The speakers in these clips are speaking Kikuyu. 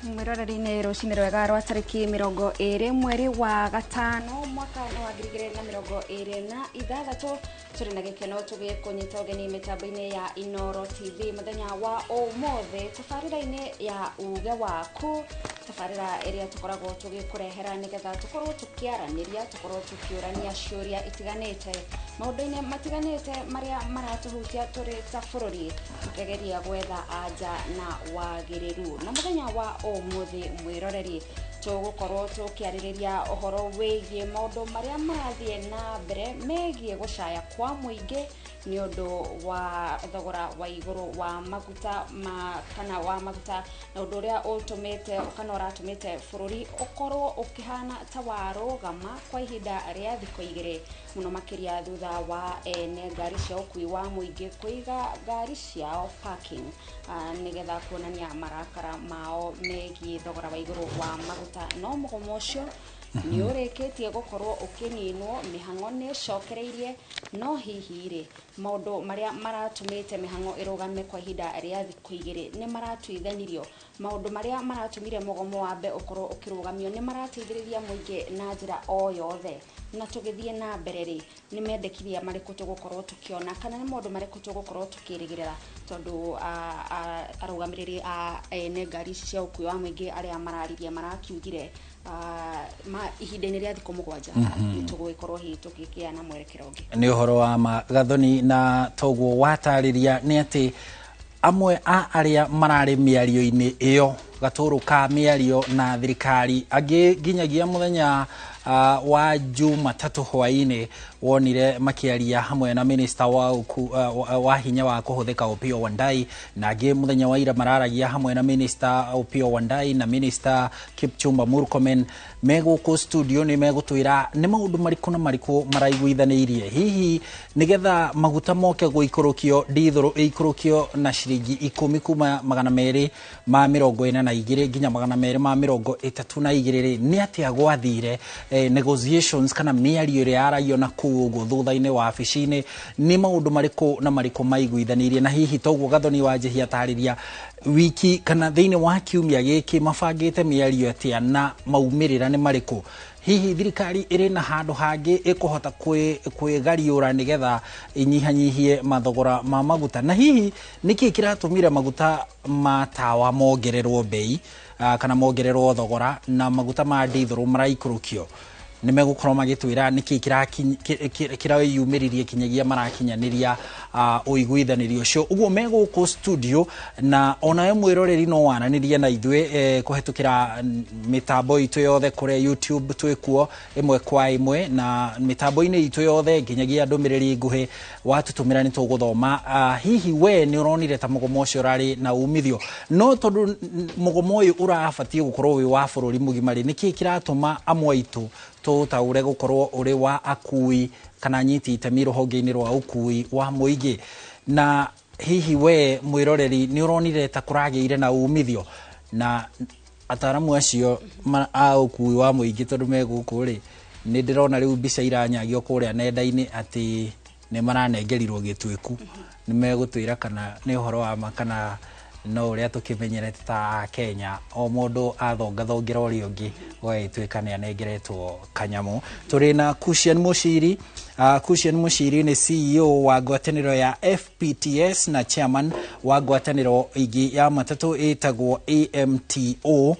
Mwiroreri-inĩ, rũcinĩ rwega rwa tarĩki 20 mweri wa gatano mwaka wa 2026. Tũrĩ na gĩkeno tũgĩkũnyita ũgeni mĩtambo-inĩ ya Inoro TV mũthenya wa ũmũthĩ, tabarĩra-inĩ ya Uge Waku, tabarĩra ĩrĩa tũkoragwo tũgĩkũrehera nĩgetha tũkorwo tũkĩaranĩria, tũkorwo tũkĩũrania ciũria itiganĩte maũndũ-inĩ matiganĩte marĩa maratũhutia tũrĩ ta bũrũri, tũkĩgeria gwetha anja na wagĩrĩru. Na mũthenya wa ũmũthĩ, mwĩroreri, tũgũkorwo tũkĩarĩrĩria ũhoro wĩgiĩ maũndũ marĩa marathiĩ na mbere megiĩ gũcaya kwa mũingĩ nĩ ũndũ wa thogora wa igũrũ wa maguta ma kana wa maguta, na ũndũ ũrĩa ũtũmĩte kana ũratũmĩte bũrũri ũkorwo ũkĩhana ta warũgama kwa ihinda rĩa thikũ 2, mũno makĩria thutha wa ene ngari cia ũkui wa mũingĩ kũiga ngari ciao parking nĩgetha kuonania marakara mao megiĩ thogora wa igũrũ wa maguta. No mũgomo ũcio nĩ ũrĩkĩtie gũkorwo ũkĩninwo, mĩhang'o nĩ ĩcokereirie. No hihi rĩ, maũndũ marĩa maratũmĩte mĩhang'o ĩrũgame kwa ihinda rĩa thikũ 2 nĩ maratuithanirio? Maũndũ marĩa maratũmire mũgomo wambe ũkorwo ũkĩrũgamio nĩ marateithĩrĩria mũingĩ na njĩra o yothe? Na tũgĩthiĩ na mbere rĩ, nĩ mendekithia marĩkũ tũgũkorwo tũkĩona, kana nĩ maũndũ marĩkũ tũgũkorwo tũkĩrĩgĩrĩra, tondũ arũgamĩrĩri a ene ngari ici cia ũkui wa mũingĩ arĩa mararirie marakiugire ihinda-inĩ rĩa thikũ 7 nĩ tũgũgĩkorwo hihi tũkĩgĩa na mwerekero ũngĩ? Nĩ ũhoro wa ma, Gathoni, na toguo watarĩria nĩ atĩ amwe a arĩa mararĩ mĩario-inĩ ĩyo, gatũrũ ka mĩario na thirikari, angĩ nginyagia mũthenya wa Jumatatũ hwaĩ-inĩ wonire makĩaria hamwe na minista wa hinya wa kũhũthĩka Opiyo Wandayi, na angĩ mũthenya wa ira mararagia hamwe na minista Opiyo Wandayi na minista Kipchumba Murkomen. Me gũkũ studio nĩ megũtwĩra nĩ maũndũ marĩkũ na marĩkũ maraiguithanĩirie, hihi nĩgetha maguta moke gũikũrũkio, ndithũrũ ĩikũrũkio na ciringi 10 kuma 242 nginya 232 rĩ, nĩ atĩa gwathire negotiations kana mĩario ĩrĩa yaragio na kũu ũguo thutha-inĩ wabici-inĩ, nĩ maũndũ marĩkũ na marĩkũ maiguithanĩirie? Na hihi toguo Gathoni wa Njihia atarĩria, wiki kana thĩinĩ wa kiumia gĩkĩ mabangĩte mĩario atĩa na maumĩrĩra nĩ marĩkũ? Hihi thirikari ĩrĩ na handũ hangĩ ĩkũhota kwĩgariũra nĩgetha ĩnyihanyihie mathogora ma maguta? Na hihi nĩkĩ kĩratũmire maguta ma tawa mongererwo bei kana mongererwo thogora, na maguta ma ndithũrũ maraikũrũkio? Nĩ megũkorwo magĩtwĩra nĩkĩ kĩreyumĩririe kinyagia marakinyanĩria ũiguithanĩrio ũcio. Ũguo me gũkũ studio, na onawe mwĩroreri no waranĩrie na ithuĩ kũhetũkĩra mĩtambo itũ yothe. Kũrĩa YouTube twĩkuo ĩmwe kwa ĩmwe, na mĩtambo-inĩ itũ yothe, nginyagia ndũmĩrĩri nguhĩ watũtũmĩra nĩ tũgũthoma. Hihi we nĩ ũronire ta mũgomo ũcio ũrarĩ na umithio? No tondũ mũgomo ũyũ ũrabatiĩ gũkorwo wĩ wa bũrũri mũgima rĩ, nĩkĩ kĩratũma amwe aitũ tũtaũre gũkorwo ũrĩ wa akui kana anyiti itemi rũhonge-inĩ rwa ũkui wa mũingĩ? Na hihi we mwĩroreri nĩ ũronire ta kũragĩire na umithio? Na ataramu acio a ũkui wa mũingĩ, tondũ me gũkũ rĩ, nĩ ndĩrona rĩu mbica iranyagio kũrĩa nenda-inĩ atĩ nĩ maranengerirwo gĩtuĩku. Nĩ megũtwĩra kana nĩ ũhoro wa ma kana no ũrĩa tũkĩmenyerete ta Kenya, o mũndũ athongathongera ũrĩa ũngĩ gũgagĩtuĩka nĩ anengeretwo kanyamũ. Tũrĩ na Cushion Mushiri. Cushion Mushiri nĩ CEO wa ngwatanĩro ya FPTS na chairman wa ngwatanĩro ĩngĩ ya matatũ ĩtagwo AMTO.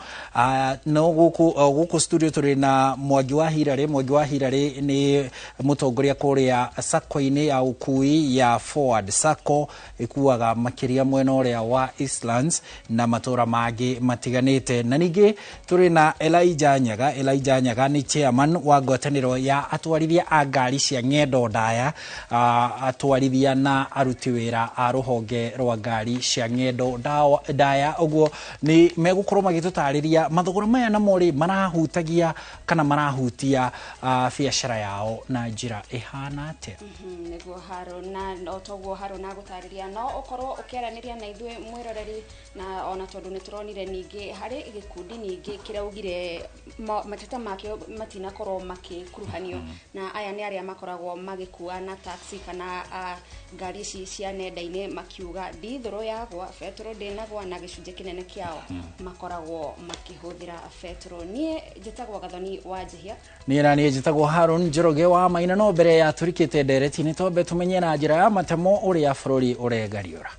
No gũkũ studio tũrĩ na Mwangi wa Hirarĩ. Mwangi wa Hirarĩ nĩ mũtongoria kũrĩa sacco-inĩ ya ũkui ya Forward Sacco, ĩkuaga makĩria mwena ũrĩa wa Eastlands na matũra mangĩ matiganĩte. Na ningĩ tũrĩ na Elijah Nyaga. Elijah Nyaga nĩ chairman wa ngwatanĩro ya atwarithia a ngari cia ng'endo ndaya, atwarithia na aruti wĩra a rũhonge rwa ngari cia ng'endo ndaya. Ũguo nĩ megũkorwo magĩtũtarĩria mathogora maya namo rĩ marahutagia kana marahutia biacara yao na njĩra ĩhana atĩa. Nĩguo Harũna, no toguo Harũna agũtarĩria, no ũkorwo ũkĩaranĩria na ithuĩ, mwĩroreri. Na ona tondũ nĩ tũronire ningĩ harĩ gĩkundi ningĩ kĩraugire mateta makĩo matinakorwo makĩkuruhanio, na aya nĩ arĩa makoragwo makoragwo magĩkua na taxi kana ngari ici cia nenda-inĩ makiuga ndithũrũ yagwa betũrũ ndĩnagwa na gĩcunjĩ kĩnene kĩao makoragwo makĩhũthĩra betũrũ. Niĩ njĩtagwo Gathoni wa Njihia. Niĩ na niĩ njĩtagwo Haron Njoroge wa Maina. No mbere ya tũrikĩte ndereti-inĩ twambe tũmenye na njĩra ya matemo ũrĩa bũrũri ũregariũra.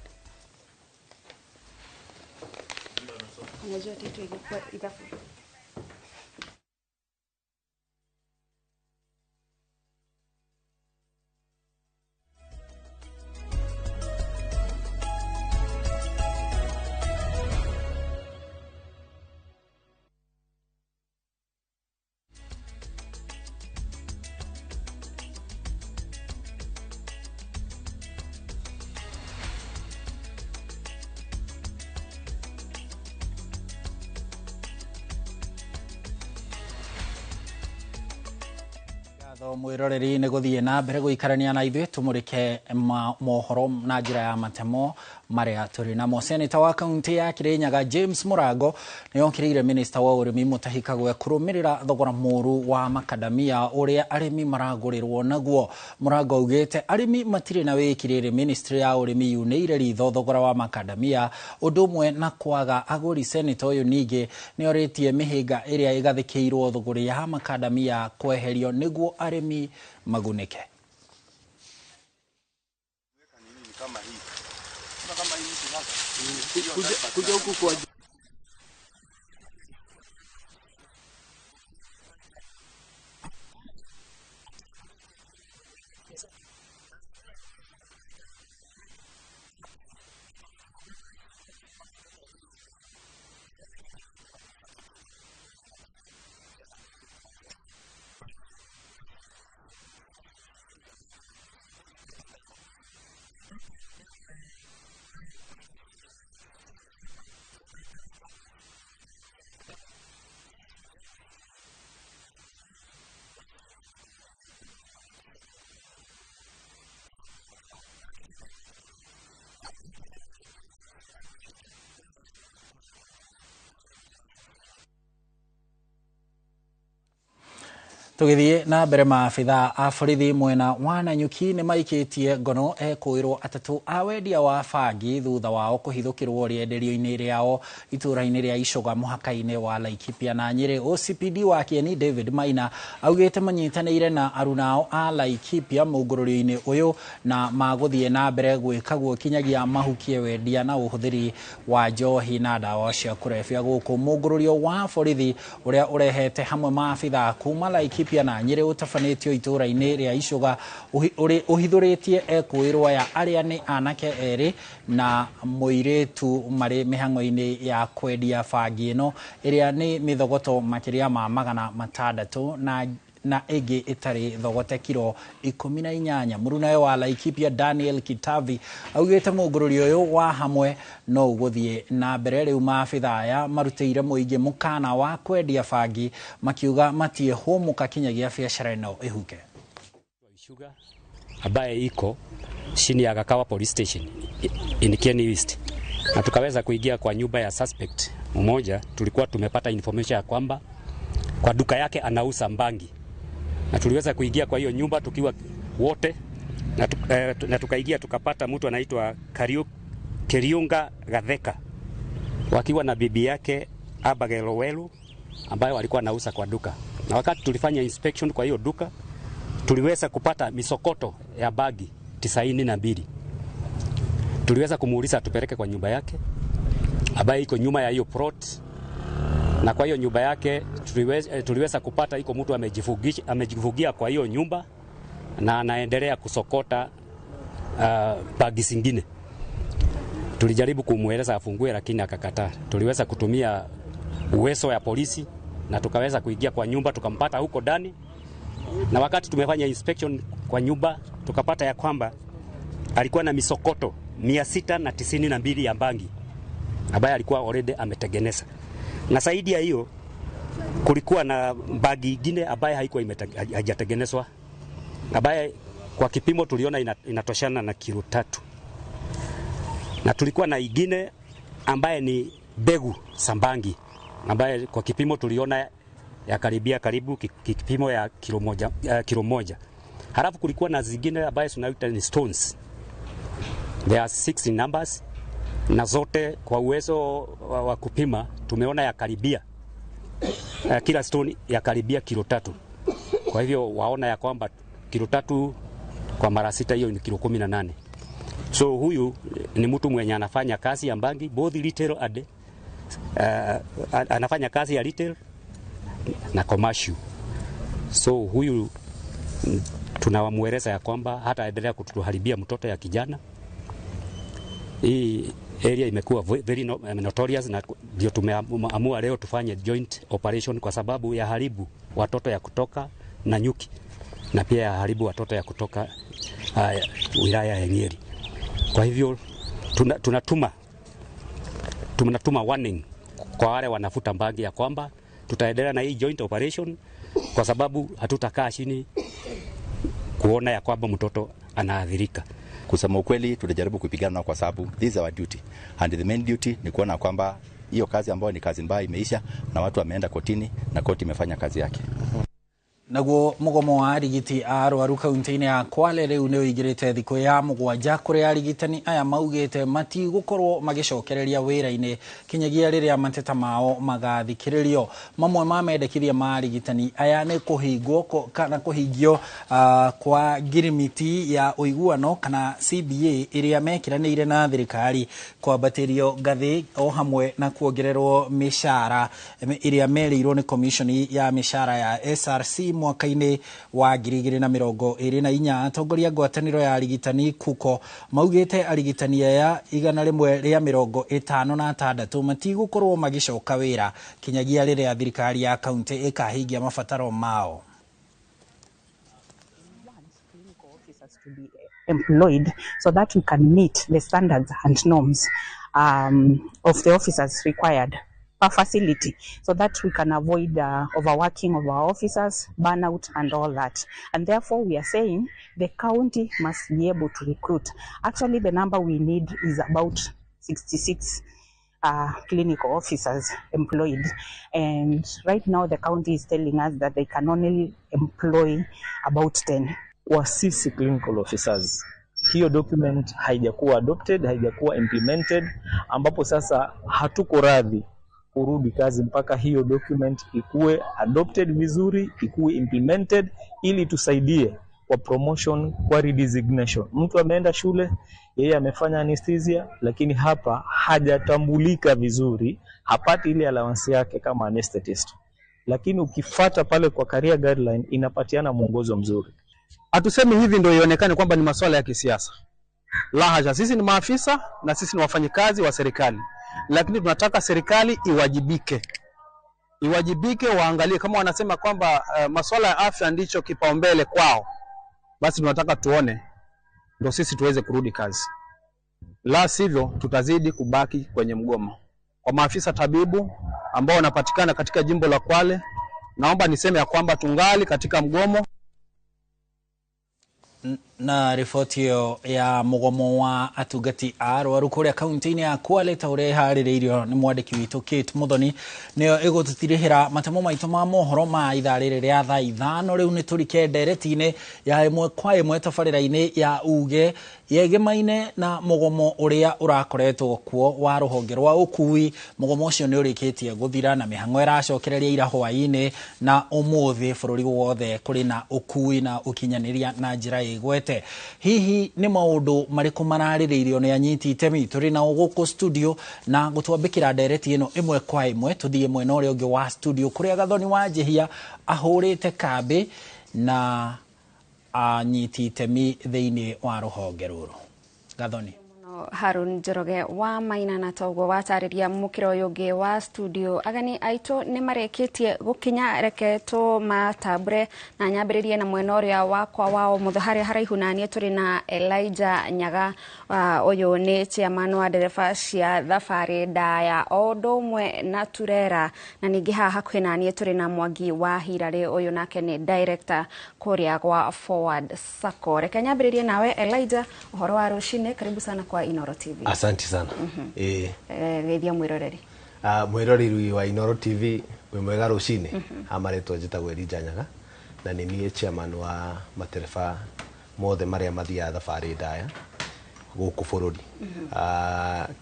Unajua titu ilikuwa ithabu. Mwiroreri nĩ gũthiĩ na mbere gũikarania na ithuĩ tũmũrĩke mohoro na njĩra ya matemo marĩa tũrĩ namo. Seneta wa kaunti ya Kirinyaga James Mũrango nĩ okĩrĩire minista wa ũrĩmi Mutahi Kagwe kũrũmĩrĩra thogora mũũru wa makadamia ũrĩa arĩmi maragũrĩrwo naguo. Mũrango augĩte arĩmi matirĩ na wĩkirĩrĩ ministry ya ũrĩmi yunĩire ritho thogora wa makadamia ũndũ ũmwe na kwaga agũri. Seneta ũyũ ningĩ nĩ orĩtie mĩhĩnga ĩrĩa ĩgathĩkĩirwo thũgũrĩ ya makadamia kweherio nĩguo arĩmi magunĩke. Kuja huku kwa Tũgĩthiĩ na mbere, maabitha a borithi mwena wa Nanyuki nĩ maikĩtie ngono ekũĩrwo atatũ a wendia wa bangi thutha wao kũhithũkĩrwo rĩenderio-inĩ rĩao itũũra-inĩ rĩa Icoga mũhaka-inĩ wa Laikipia na Nyĩrĩ. OCPD wa Kieni David Maina augĩte manyitanĩire na arunao a Laikipia mũngũrũrio-inĩ ũyũ na magũthiĩ na mbere gwĩka guo kinyagia mahukie wendia na ũhũthĩri wa njohi na ndawa cia kũrebia gũkũ. Mũngũrũrio wa borithi ũrĩa ũrehete hamwe maabitha kuma Laikipia na Nyĩrĩ ũtabanĩtio itũũra-inĩ rĩa Icoga ũhithũrĩtie ekũĩrwo ya arĩa nĩ anake erĩ na mũirĩtu marĩ mĩhang'o-inĩ ya kwendia bangi ĩno ĩrĩa nĩ mĩthogoto makĩria ma 600 na ĩngĩ ĩtarĩ thogote kiro 18. Mũrunawe wa Laikipia Daniel Kitavi augĩte mũngũrũrio ũyũ wa hamwe no ũgũthiĩ na mbere. Rĩu maabitha aya marutĩire mũingĩ mũkana wa kwendia bangi makiuga matiĩhũmũka kinyagia biacara ĩno ĩhuke. Sugar ambaye iko chini ya Gakawa Police Station in Kieni East, na tukaweza kuingia kwa nyumba ya suspect mmoja. Tulikuwa tumepata information ya kwamba kwa duka yake anauza bangi, na tuliweza kuingia kwa hiyo nyumba tukiwa wote na tukaingia tukapata mtu anaitwa Keriunga Gatheka wakiwa na bibi yake Abigail Welu ambayo walikuwa anauza kwa duka. Na wakati tulifanya inspection kwa hiyo duka tuliweza kupata misokoto ya bagi 92. Tuliweza kumuuliza tupeleke kwa nyumba yake ambayo iko nyuma ya hiyo plot, na kwa hiyo nyumba yake tuliweza kupata iko mtu amejifugia kwa hiyo nyumba na anaendelea kusokota bagi zingine. Tulijaribu kumueleza afungue lakini akakataa. Tuliweza kutumia uwezo ya polisi na tukaweza kuingia kwa nyumba tukampata huko ndani, na wakati tumefanya inspection kwa nyumba tukapata ya kwamba alikuwa na misokoto 692 ya bangi ambaye alikuwa already ametengeneza. Na zaidi ya hiyo kulikuwa na bagi nyingine ambaye haikuwa haijatengenezwa, ambaye kwa kipimo tuliona inatoshana na kilo 3. Na tulikuwa na ingine ambaye ni mbegu sambangi ambaye kwa kipimo tuliona ya karibia karibu kipimo ya kilo moja. Halafu kulikuwa na zingine ambaye tunaita ni stones. There are 6 in numbers, na zote kwa uwezo wa kupima tumeona ya karibia kila stone ya karibia kilo 3. Kwa hivyo waona ya kwamba kilo 3 kwa mara 6, hiyo ni kilo 18. So huyu ni mtu mwenye anafanya kazi ya bangi both retail and anafanya kazi ya retail na commercial. So huyu tunawamueleza ya kwamba hata endelea kutuharibia mtoto ya kijana. Hii area imekuwa very notorious, na ndio tumeamua leo tufanye joint operation kwa sababu ya haribu watoto ya kutoka Nanyuki na pia ya haribu watoto ya kutoka wilaya ya Nyeri. Kwa hivyo tunatuma warning kwa wale wanafuta bangi ya kwamba tutaendelea na hii joint operation kwa sababu hatutakaa chini kuona ya kwamba mtoto anaathirika. Kusema ukweli, tulijaribu kupigana nao kwa sababu this is our duty, and the main duty ni kuona kwamba hiyo kazi ambayo ni kazi mbaya imeisha na watu wameenda kotini na koti imefanya kazi yake. Naguo mugomo wa arigiti a arwaru kaunti-inĩ ya Kwale rĩu nĩ ũingĩrĩte thikũ ya 7 kũrĩa arigitani aya maugĩte matigũkorwo magĩcokereria wĩra-inĩ kinyagia rĩrĩa mateta mao magathikĩrĩrio. Mamwe ma mendekithia ma arigitani aya nĩ kũhingwo kana kũhingio kwa ngirimiti ya ũiguano kana CBA ĩrĩa mekĩranĩire na thirikari, kwambatĩrio ngathĩ o hamwe na kuongererwo mĩcara ĩrĩa merĩirwo nĩ komishoni ya mĩcara ya SRC mwaka-inĩ wa 2024. Atongoria ngwatanĩro ya arigitani KUKO maugĩte arigitani aya 156 matigũkorwo magĩcoka wĩra kinyagia rĩrĩa thirikari ya kaunti ĩkahingia mabataro mao. To be employed so that we can meet the standards and norms of the officers required per facility, so that we can avoid overworking of our officers, burnout and all that. And therefore we are saying the county must be able to recruit. Actually the number we need is about 66 clinical officers employed, and right now the county is telling us that they can only employ about 10. Kwa sisi clinical officers, hiyo document haijakuwa adopted, haijakuwa implemented, ambapo sasa hatuko radhi kurudi kazi mpaka hiyo document ikuwe adopted vizuri, ikuwe implemented, ili tusaidie kwa promotion, kwa redesignation. Mtu ameenda shule, yeye amefanya anesthesia, lakini hapa hajatambulika vizuri, hapati ile allowance yake kama anesthetist. Lakini ukifata pale kwa career guideline inapatiana mwongozo mzuri. Hatusemi hivi ndio ionekane kwamba ni masuala ya kisiasa. La hasha, sisi ni maafisa na sisi ni wafanyikazi wa serikali. Lakini tunataka serikali iwajibike. Iwajibike, waangalie kama wanasema kwamba masuala ya afya ndicho kipaumbele kwao, basi tunataka tuone ndio sisi tuweze kurudi kazi. La sivyo tutazidi kubaki kwenye mgomo. Kwa maafisa tabibu ambao wanapatikana katika jimbo la Kwale, naomba niseme ya kwamba tungali katika mgomo. Na riboti ĩyo ya mũgomo wa atungati a arwaru kũrĩa kaunti-inĩ ya Kwale ta ũrĩa ĩharĩrĩirio nĩ mwandĩki witũ Kate Muthoni nĩyo ĩgũtũtirihĩra matemo maitũ ma mohoro ma ithaa rĩrĩ rĩa thaa 5. Rĩu nĩ tũrike ndereti-inĩ ya ĩmwe kwa ĩmwe tabarĩra-inĩ ya uge yegemaine na mũgomo ũrĩa ũrakoretwo kuo wa rũhonge rwa ũkui. Mũgomo ũcio nĩ ũrĩkĩtie gũthira na mĩhang'o ĩracokereria ira hwaĩ-inĩ, na ũmũthĩ bũrũri wothe kũrĩ na ũkui na ũkinyanĩria na njĩra ĩgwete. Hihi nĩ maũndũ marĩkũ mararĩrĩirio nĩ anyiti itemi? Tũrĩ nao gũkũ studio na gũtwambĩkĩra ndereti ĩno ĩmwe kwa ĩmwe. Tũthiĩ mwena ũrĩa ũngĩ wa studio kũrĩa Gathoni wa Njihia ahũrĩte kambĩ na anyiti itemi thĩinĩ wa rũhonge rũrũ. Gathoni. Harun Njoroge wa Maina na toguo watarĩria mũkĩra ũyũ ũngĩ wa studio. Ageni aitũ nĩ marĩkĩtie gũkinya, reke tũmatambũre na nyambĩrĩrie na mwena ũrĩa wakwa wa ũmotho harĩa haraihu na niĩ tũrĩ na Elijah Nyaga. Ũyũ nĩ chairman wa ndereba cia thabarĩ ndaya o ũndũ ũmwe na Turera, na ningĩ haha hakuhĩ na niĩ tũrĩ na Mwangi wa Hirarĩ, ũyũ nake nĩ director kũrĩa gwa Forward Sacco. Reke nyambĩrĩrie nawe Elijah, ũhoro wa rũcinĩ, karibu sana kwa Inoro TV. Asante sana. Geithia mwiroreri. Mwiroreri wa Inoro TV wĩ mwega rũcinĩ. Amaretwo njĩtagwo Elijah Nyaga Na nĩ niĩ chairman wa matereba mothe marĩa mathiaga thabarĩ ndaya gũkũ bũrũri.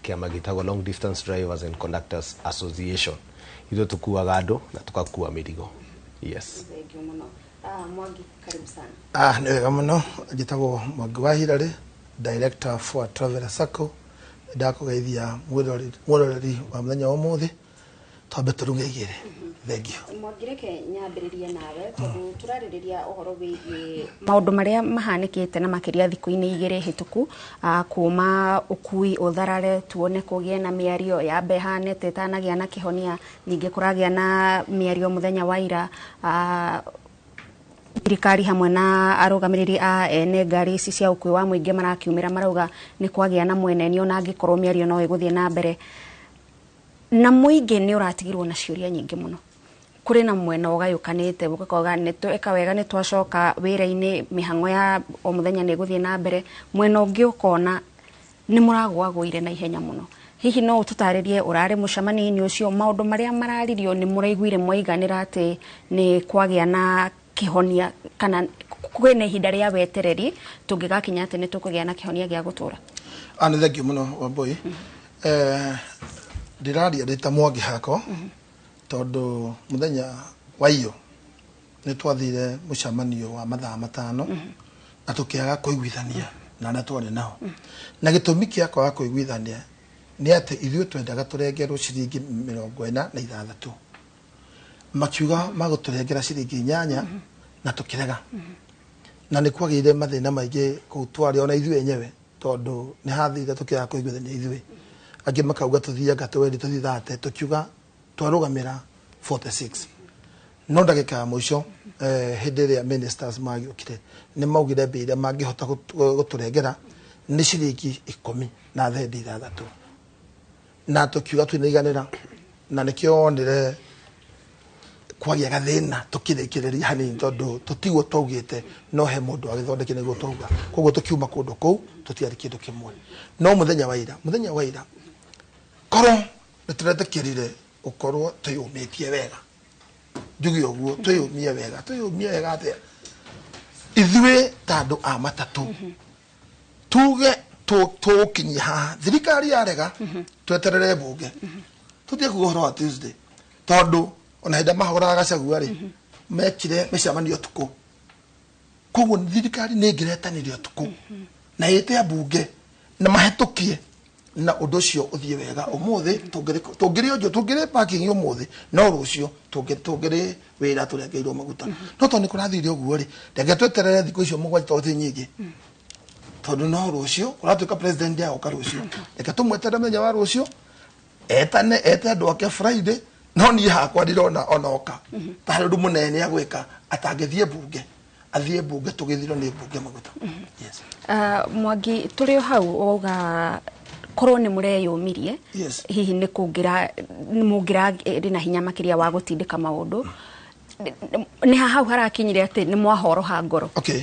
Kĩama gĩtagwo Long Distance Drivers and Conductors Association. Ithuĩ tũkuaga andũ na tũgakua mĩrigo. Yes. Thank you mũno. Mwangi, karibu sana. Ah, nĩ wega mũno. Njĩtagwo Mwangi wa Hirarĩ, director for Traveller Sacco. Ndakũgeithia mwĩroreri wa mũthenya wa ũmũthĩ. Twambe tũruge igĩrĩ. Thank you. Mwangi, reke nyambĩrĩrie nawe tondũ tũrarĩrĩria ũhoro wĩgiĩ maũndũ marĩa mahanĩkĩte na makĩria thikũ-inĩ 2 hĩtũku, kuma ũkui ũtharare, tuone kũgĩe na mĩario yambe ĩhane ta ĩtanagĩa na kĩhonia, ningĩ kũragĩa na mĩario mũthenya wa ira, thirikari hamwe na arũgamĩrĩri a ene ngari ici cia ũkui wa mũingĩ marakiumĩra marauga nĩ kwagĩa na mwenenio na angĩkorwo mĩario no ĩgũthiĩ na mbere, na mũingĩ nĩ ũratigirwo na ciũria nyingĩ mũno. Kũrĩ na mwena ũgayũkanĩte ũgakauga nĩ tweka wega nĩ twacoka wĩra-inĩ, mĩhang'o ya o mũthenya nĩ ĩgũthiĩ na mbere, mwena ũngĩ ũkona nĩ mũragũagũire na ihenya mũno. Hihi no ũtũtarĩrie ũrarĩ mũcemanio-inĩ ũcio, maũndũ marĩa mararirio nĩ mũraiguire mwaiganĩra atĩ nĩ kwagĩa na kĩhonia kana kwĩna ihinda rĩa wetereri tũngĩgakinya atĩ nĩ tũkũgĩa na kĩhonia gĩa gũtũra? Ah, nĩ thank you mũno Wambui. Ndĩraria ndĩ ta Mwangi hakwa tondũ mũthenya wa iyo nĩ twathire mũcemanio wa mathaa 5 na tũkĩaga kũiguithania na arĩa twarĩ nao. Na gĩtũmi kĩa kwaga kũiguithania nĩ atĩ ithuĩ twendaga tũrengerwo ciringi 46, makiuga magũtũrengera ciringi 8 na tũkĩrega. Na nĩ kwagĩire mathĩna maingĩ kũu twarĩ ona ithuĩ enyewe tondũ nĩ hathire tũkĩaga kũiguithania ithuĩ. Angĩ makauga tũthiĩ anga 20, tũthiĩ 30, tũkiuga twarũgamĩra 46. No ndagĩka ya mũico, hĩndĩ ĩrĩa ministers magĩũkire nĩ maugire mbei iria mangĩhota gũtũrengera nĩ ciringi 10 na thendi 6, na tũkiuga twĩnaiganĩra, na nĩkĩo wonire kwagĩa gathĩna tũkĩrĩkĩrĩria hanini tondũ tũtiguo twaugĩte no he mũndũ agĩthondeke nĩguo twauga. Koguo tũkiuma kũndũ kũu tũtiarĩ kĩndũ kĩmwe. No mũthenya wa ira korwo nĩ tũretĩkĩrire gũkorwo twĩyũmĩtie wega, njuge ũguo, twĩyũmie wega. Twĩyũmie wega atĩa? Ithuĩ ta andũ a matatũ tuge tũgũkinyia haha, thirikari yarega tweterere mbunge, tũthiĩ kuga ũhoro wa Tuesday tondũ ona hĩndĩ mahũraga Gachagua rĩ mekire mĩcemanio ũtukũ. Koguo thirikari nĩ ĩngĩretanire ũtukũ na ĩte mbunge na mahĩtũkie na ũndũ ũcio ũthiĩ wega. Ũmũthĩ tũngĩrĩ onjo, tũngĩrĩ parking ũmũthĩ, no rũciũ tũngĩrĩ wĩra tũrengeirwo maguta. No tondũ nĩ kũrathire ũguo rĩ, reke tweterere thikũ icio 7 tondũ ti nyingĩ, tondũ no rũciũ kũratuĩka president agoka rũciũ, reke tũmweterere mũthenya wa rũciũ etane ete andũ ake Friday. No niĩ hakwa ndirona onoka ta harĩ ũndũ mũnene agwĩka atangĩthiĩ mbunge, athiĩ mbunge tũgĩthirwo nĩ mbunge maguta. Yes. Mwangi, tũrĩ o hau wauga korwo nĩ mũreyũmirie, hihi nĩ kũngĩra nĩ mũngĩrarĩ na hinya makĩria wa gũtindĩka maũndũ, nĩ hau harakinyire atĩ nĩ mwahoroha ngoro? Okay,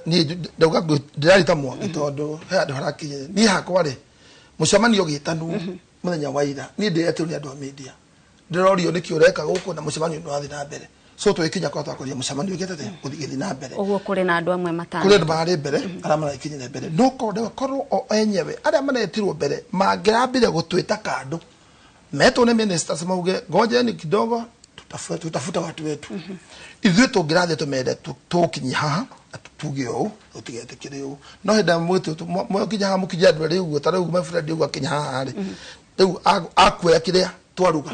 niĩ ndauga ndĩrarita Mwangi tondũ he handũ harakinyire. Niĩ hakwa rĩ, mũcemanio ũgĩtanwo mũthenya wa ira, niĩ ndĩretirwo nĩ andũ a media, ndĩrorio nĩkĩ ũreka gũkũ na mũcemanio nĩ wathiĩ na mbere. So tũgĩkinya kwa twakorire mũcemanio ũgĩte atĩa? Ũgĩthiĩ na mbere. Ũguo kũrĩ na andũ amwe matano. Kũrĩ andũ mararĩ mbere, arĩa marakinyire mbere. No korwo o enyewe arĩa maretirwo mbere mangĩrambire gũtwĩta kando, metwo nĩ ministers mauge ngojeni kidogo, tutafuta watu wetu. Ithuĩ tũngĩrathiĩ tũmere tũkinyie haha na tuge ũũ, tũtigetĩkĩre ũũ. No hĩndĩ ĩrĩa mũkinya haha, mũkinyia andũ erĩ ũguo, ta rĩu my friend ũguo akinya haha rĩ, rĩu akuoya kĩrĩa twaruga.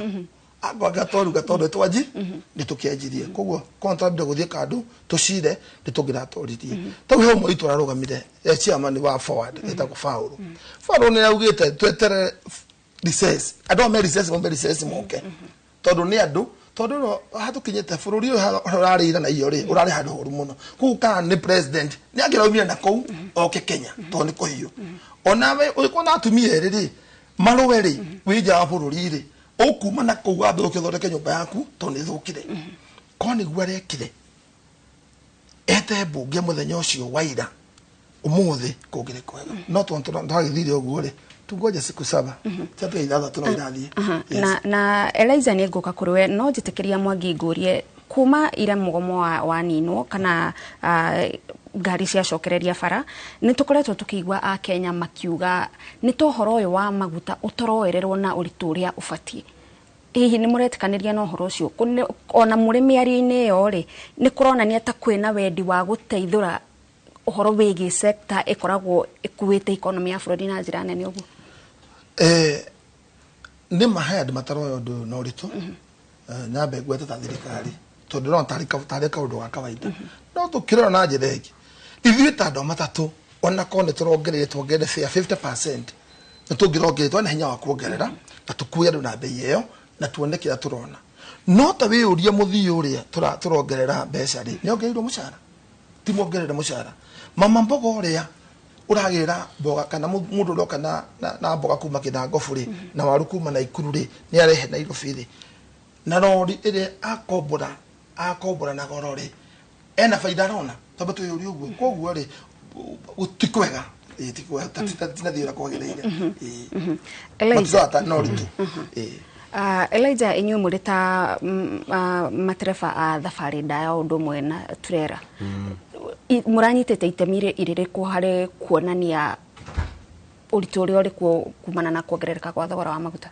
Agwaga twaruga tondũ twanji nĩ tũkĩanjirie. Koguo korwo twambire gũthiĩ kando tũcire nĩ tũngĩratoririe. Tau he ũmwe witũ ararũgamire, chairman wa Forward, etagwo Faũlũ. Faũlũ nĩ augĩte tweterere recess. Andũ me recess, me recess moke. Tondũ nĩ andũ, tondũ no hatũkinyĩte bũrũri ũyũ ũrarĩira na iyo rĩ, ũrarĩ handũ horu mũno. Koguo kana nĩ president nĩ angĩraumire na kũu oke Kenya tondũ nĩ kũhiũ. Onawe ũgĩkorwo na atumia erĩ rĩ, marũe rĩ, wĩ nja wa bũrũri rĩ, ũkuma na kũu wambe ũkĩthondeke nyũmba yaku tondũ nĩ ĩthũkire. Korwo nĩguo arekire, ete mbunge mũthenya ũcio wa ira, ũmũthĩ kũngĩrĩ kwega. No tondũ twagĩthire ũguo rĩ, tungoje siku 7, 6 no irathiĩ. Na Eliza nĩ ngũka kũrĩ we, no njĩtĩkĩria Mwangi ngũrie Kuma ira mũgomo waninwo kana ngari ciacokereria bara, nĩ tũkoretwo tũkĩigua a Kenya makiuga nĩ ta ũhoro ũyũ wa maguta ũtoroererwo na ũritũ ũrĩa ũbatiĩ. Hihi nĩ mũretĩkanĩria na ũhoro ũcio? Ona mũrĩ mĩario-inĩ ĩyo rĩ, nĩ kũronania ta kwĩna wendi wa gũteithũra ũhoro wĩgiĩ sector ĩkoragwo ĩkuĩte economy ya bũrũri na njĩra nene ũguo? Nĩ ma he andũ mataroya ũndũ ũyũ na ũritũ. Nyambe ngwete ta thirikari, tondũ ndĩrona tarĩ kaũndũ ga kawaida, no tũkĩrora na njĩra ĩngĩ, ithuĩ ta andũ a matatũ, ona korwo nĩ tũrongereire, tuongerere fare 50%, nĩ tũngĩrongereire, twana hinya wa kuongerera na tũkue andũ na bei ĩyo na tuone kĩrĩa tũrona. No ta wĩyũrie, mũthii ũrĩa tũrongerera mbeca rĩ, nĩ ongereirwo mũcara? Ti muongerere mũcara. Mama mboga ũrĩa ũragĩra mboga kana mũndũ ũroka na mboga kuma Kĩthangobu rĩ, na waru kuma Naikuru rĩ, nĩ arehe Nairobi rĩ, na rori ĩrĩa akombora na goro rĩ, ena baida arona? Twambe twĩyũrie ũguo. Koguo rĩ, ti kwega. Ĩĩ, ti kwega, tinathiĩ ũrĩa kwagĩrĩire. Ĩĩ. Elijah. Matiroya na ũritũ. Ĩĩ. Elijah, inyuĩ mũrĩ ta matereba a thabarĩ ndaya o ũndũ ũmwe na turera, mũranyitĩte itemi rĩrĩkũ harĩ kuonania ũritũ ũrĩa ũrĩ kuo kumana na kuongerereka kwa thogora wa maguta?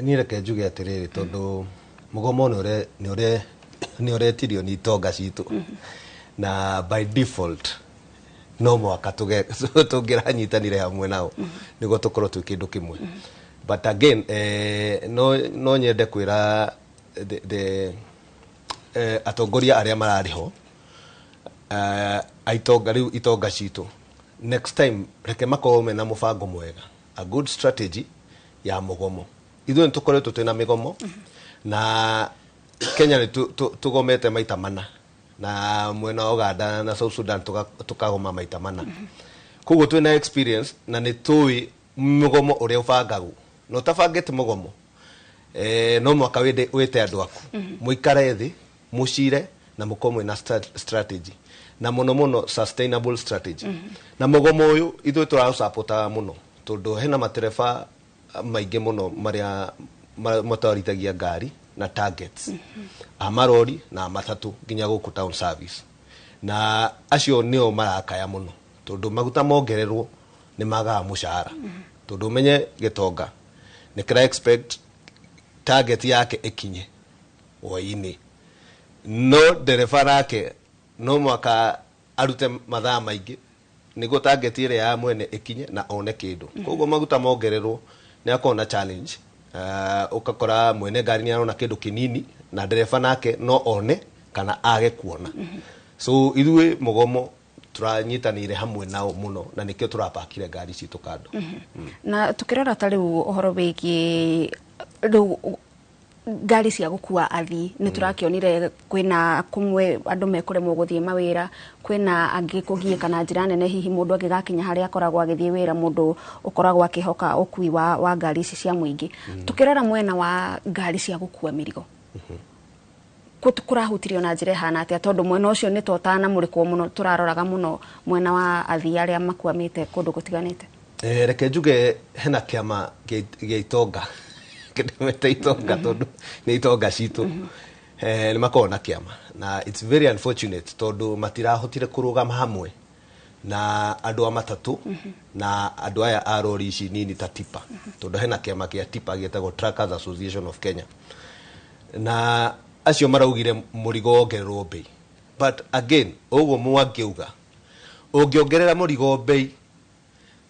Niĩ reke njuge atĩrĩrĩ, tondũ mũgomo nĩ ũretirio nĩ itonga citũ, na by default no mwaka tũngĩranyitanire hamwe nao nĩguo tũkorwo twĩ kĩndũ kĩmwe. But again, no nyende kwĩra the atongoria arĩa mararĩ ho, aitonga rĩu, itonga citũ, next time reke makorwo mena mũbango mwega, a good strategy ya mũgomo. Ithuĩ nĩ tũkoretwo twĩna mĩgomo na Kenya nĩ tũgomete maita mana, na mwena wa Uganda na South Sudan tũkagoma maita mana. Koguo twĩna experience na nĩ tũĩ mũgomo ũrĩa ũbangagwo. Na ũtabangĩte mũgomo, no mwaka wĩte andũ aku, mũikare thĩ, mũcire na mũkorwo mwĩna strategy, na mũno mũno sustainable strategy. Na mũgomo ũyũ ithuĩ tũraũcapotaga mũno, tondũ hena matereba maingĩ mũno marĩa matwarithagia ngari na targets, a marori na matatũ nginya gũkũ town service, na acio nĩo marakaya mũno, tondũ maguta mongererwo nĩ magaga mũcara, tondũ ũmenye gĩtonga nĩ kĩra expect target yake ĩkinye hwaĩ-inĩ, no ndereba nake no mwaka arute mathaa maingĩ nĩguo target ĩrĩa ya mwene ĩkinye na one kĩndũ. Koguo maguta mongererwo nĩ akorwo na challenge. Ũgakora mwene ngari nĩ arona kĩndũ kĩnini na ndereba nake no one kana age kuona. So ithuĩ mũgomo tũranyitanĩire hamwe nao mũno, na nĩkĩo tũrapakire ngari citũ kando. Na tukĩrora ta rĩu ũhoro wĩgiĩ rĩu ngari cia gũkua athii, nĩ tũrakĩonire kwĩna kũmwe andũ mekũremwo gũthiĩ mawĩra, kwĩna angĩ kũgiĩka na njĩra nene, hihi mũndũ angĩgakinya harĩa akoragwo agĩthiĩ wĩra, mũndũ ũkoragwo akĩhoka ũkui wa ngari ici cia mũingĩ. Tukĩrora mwena wa ngari cia gũkua mĩrigo, kũrahutirio na njĩra ĩhana atĩa, tondũ mwena ũcio nĩ totanamũrĩkwo mũno, tũraroraga mũno mwena wa athii arĩa makwamĩte kũndũ gũtiganĩte? Reke njuge hena kĩama gĩa itonga, kĩndĩmete itonga tondũ nĩ itonga citũ. Nĩ makoragwo na kĩama, na it's very unfortunate tondũ matirahotire kũrũgama hamwe na andũ a matatũ na andũ aya a rori ici nini ta tipa, tondũ hena kĩama kĩa tipa gĩtagwo Truckers Association of Kenya, na acio maraugire mũrigo wongererwo bei. But again, ũguo mwangĩuga ũngĩongerera mũrigo bei,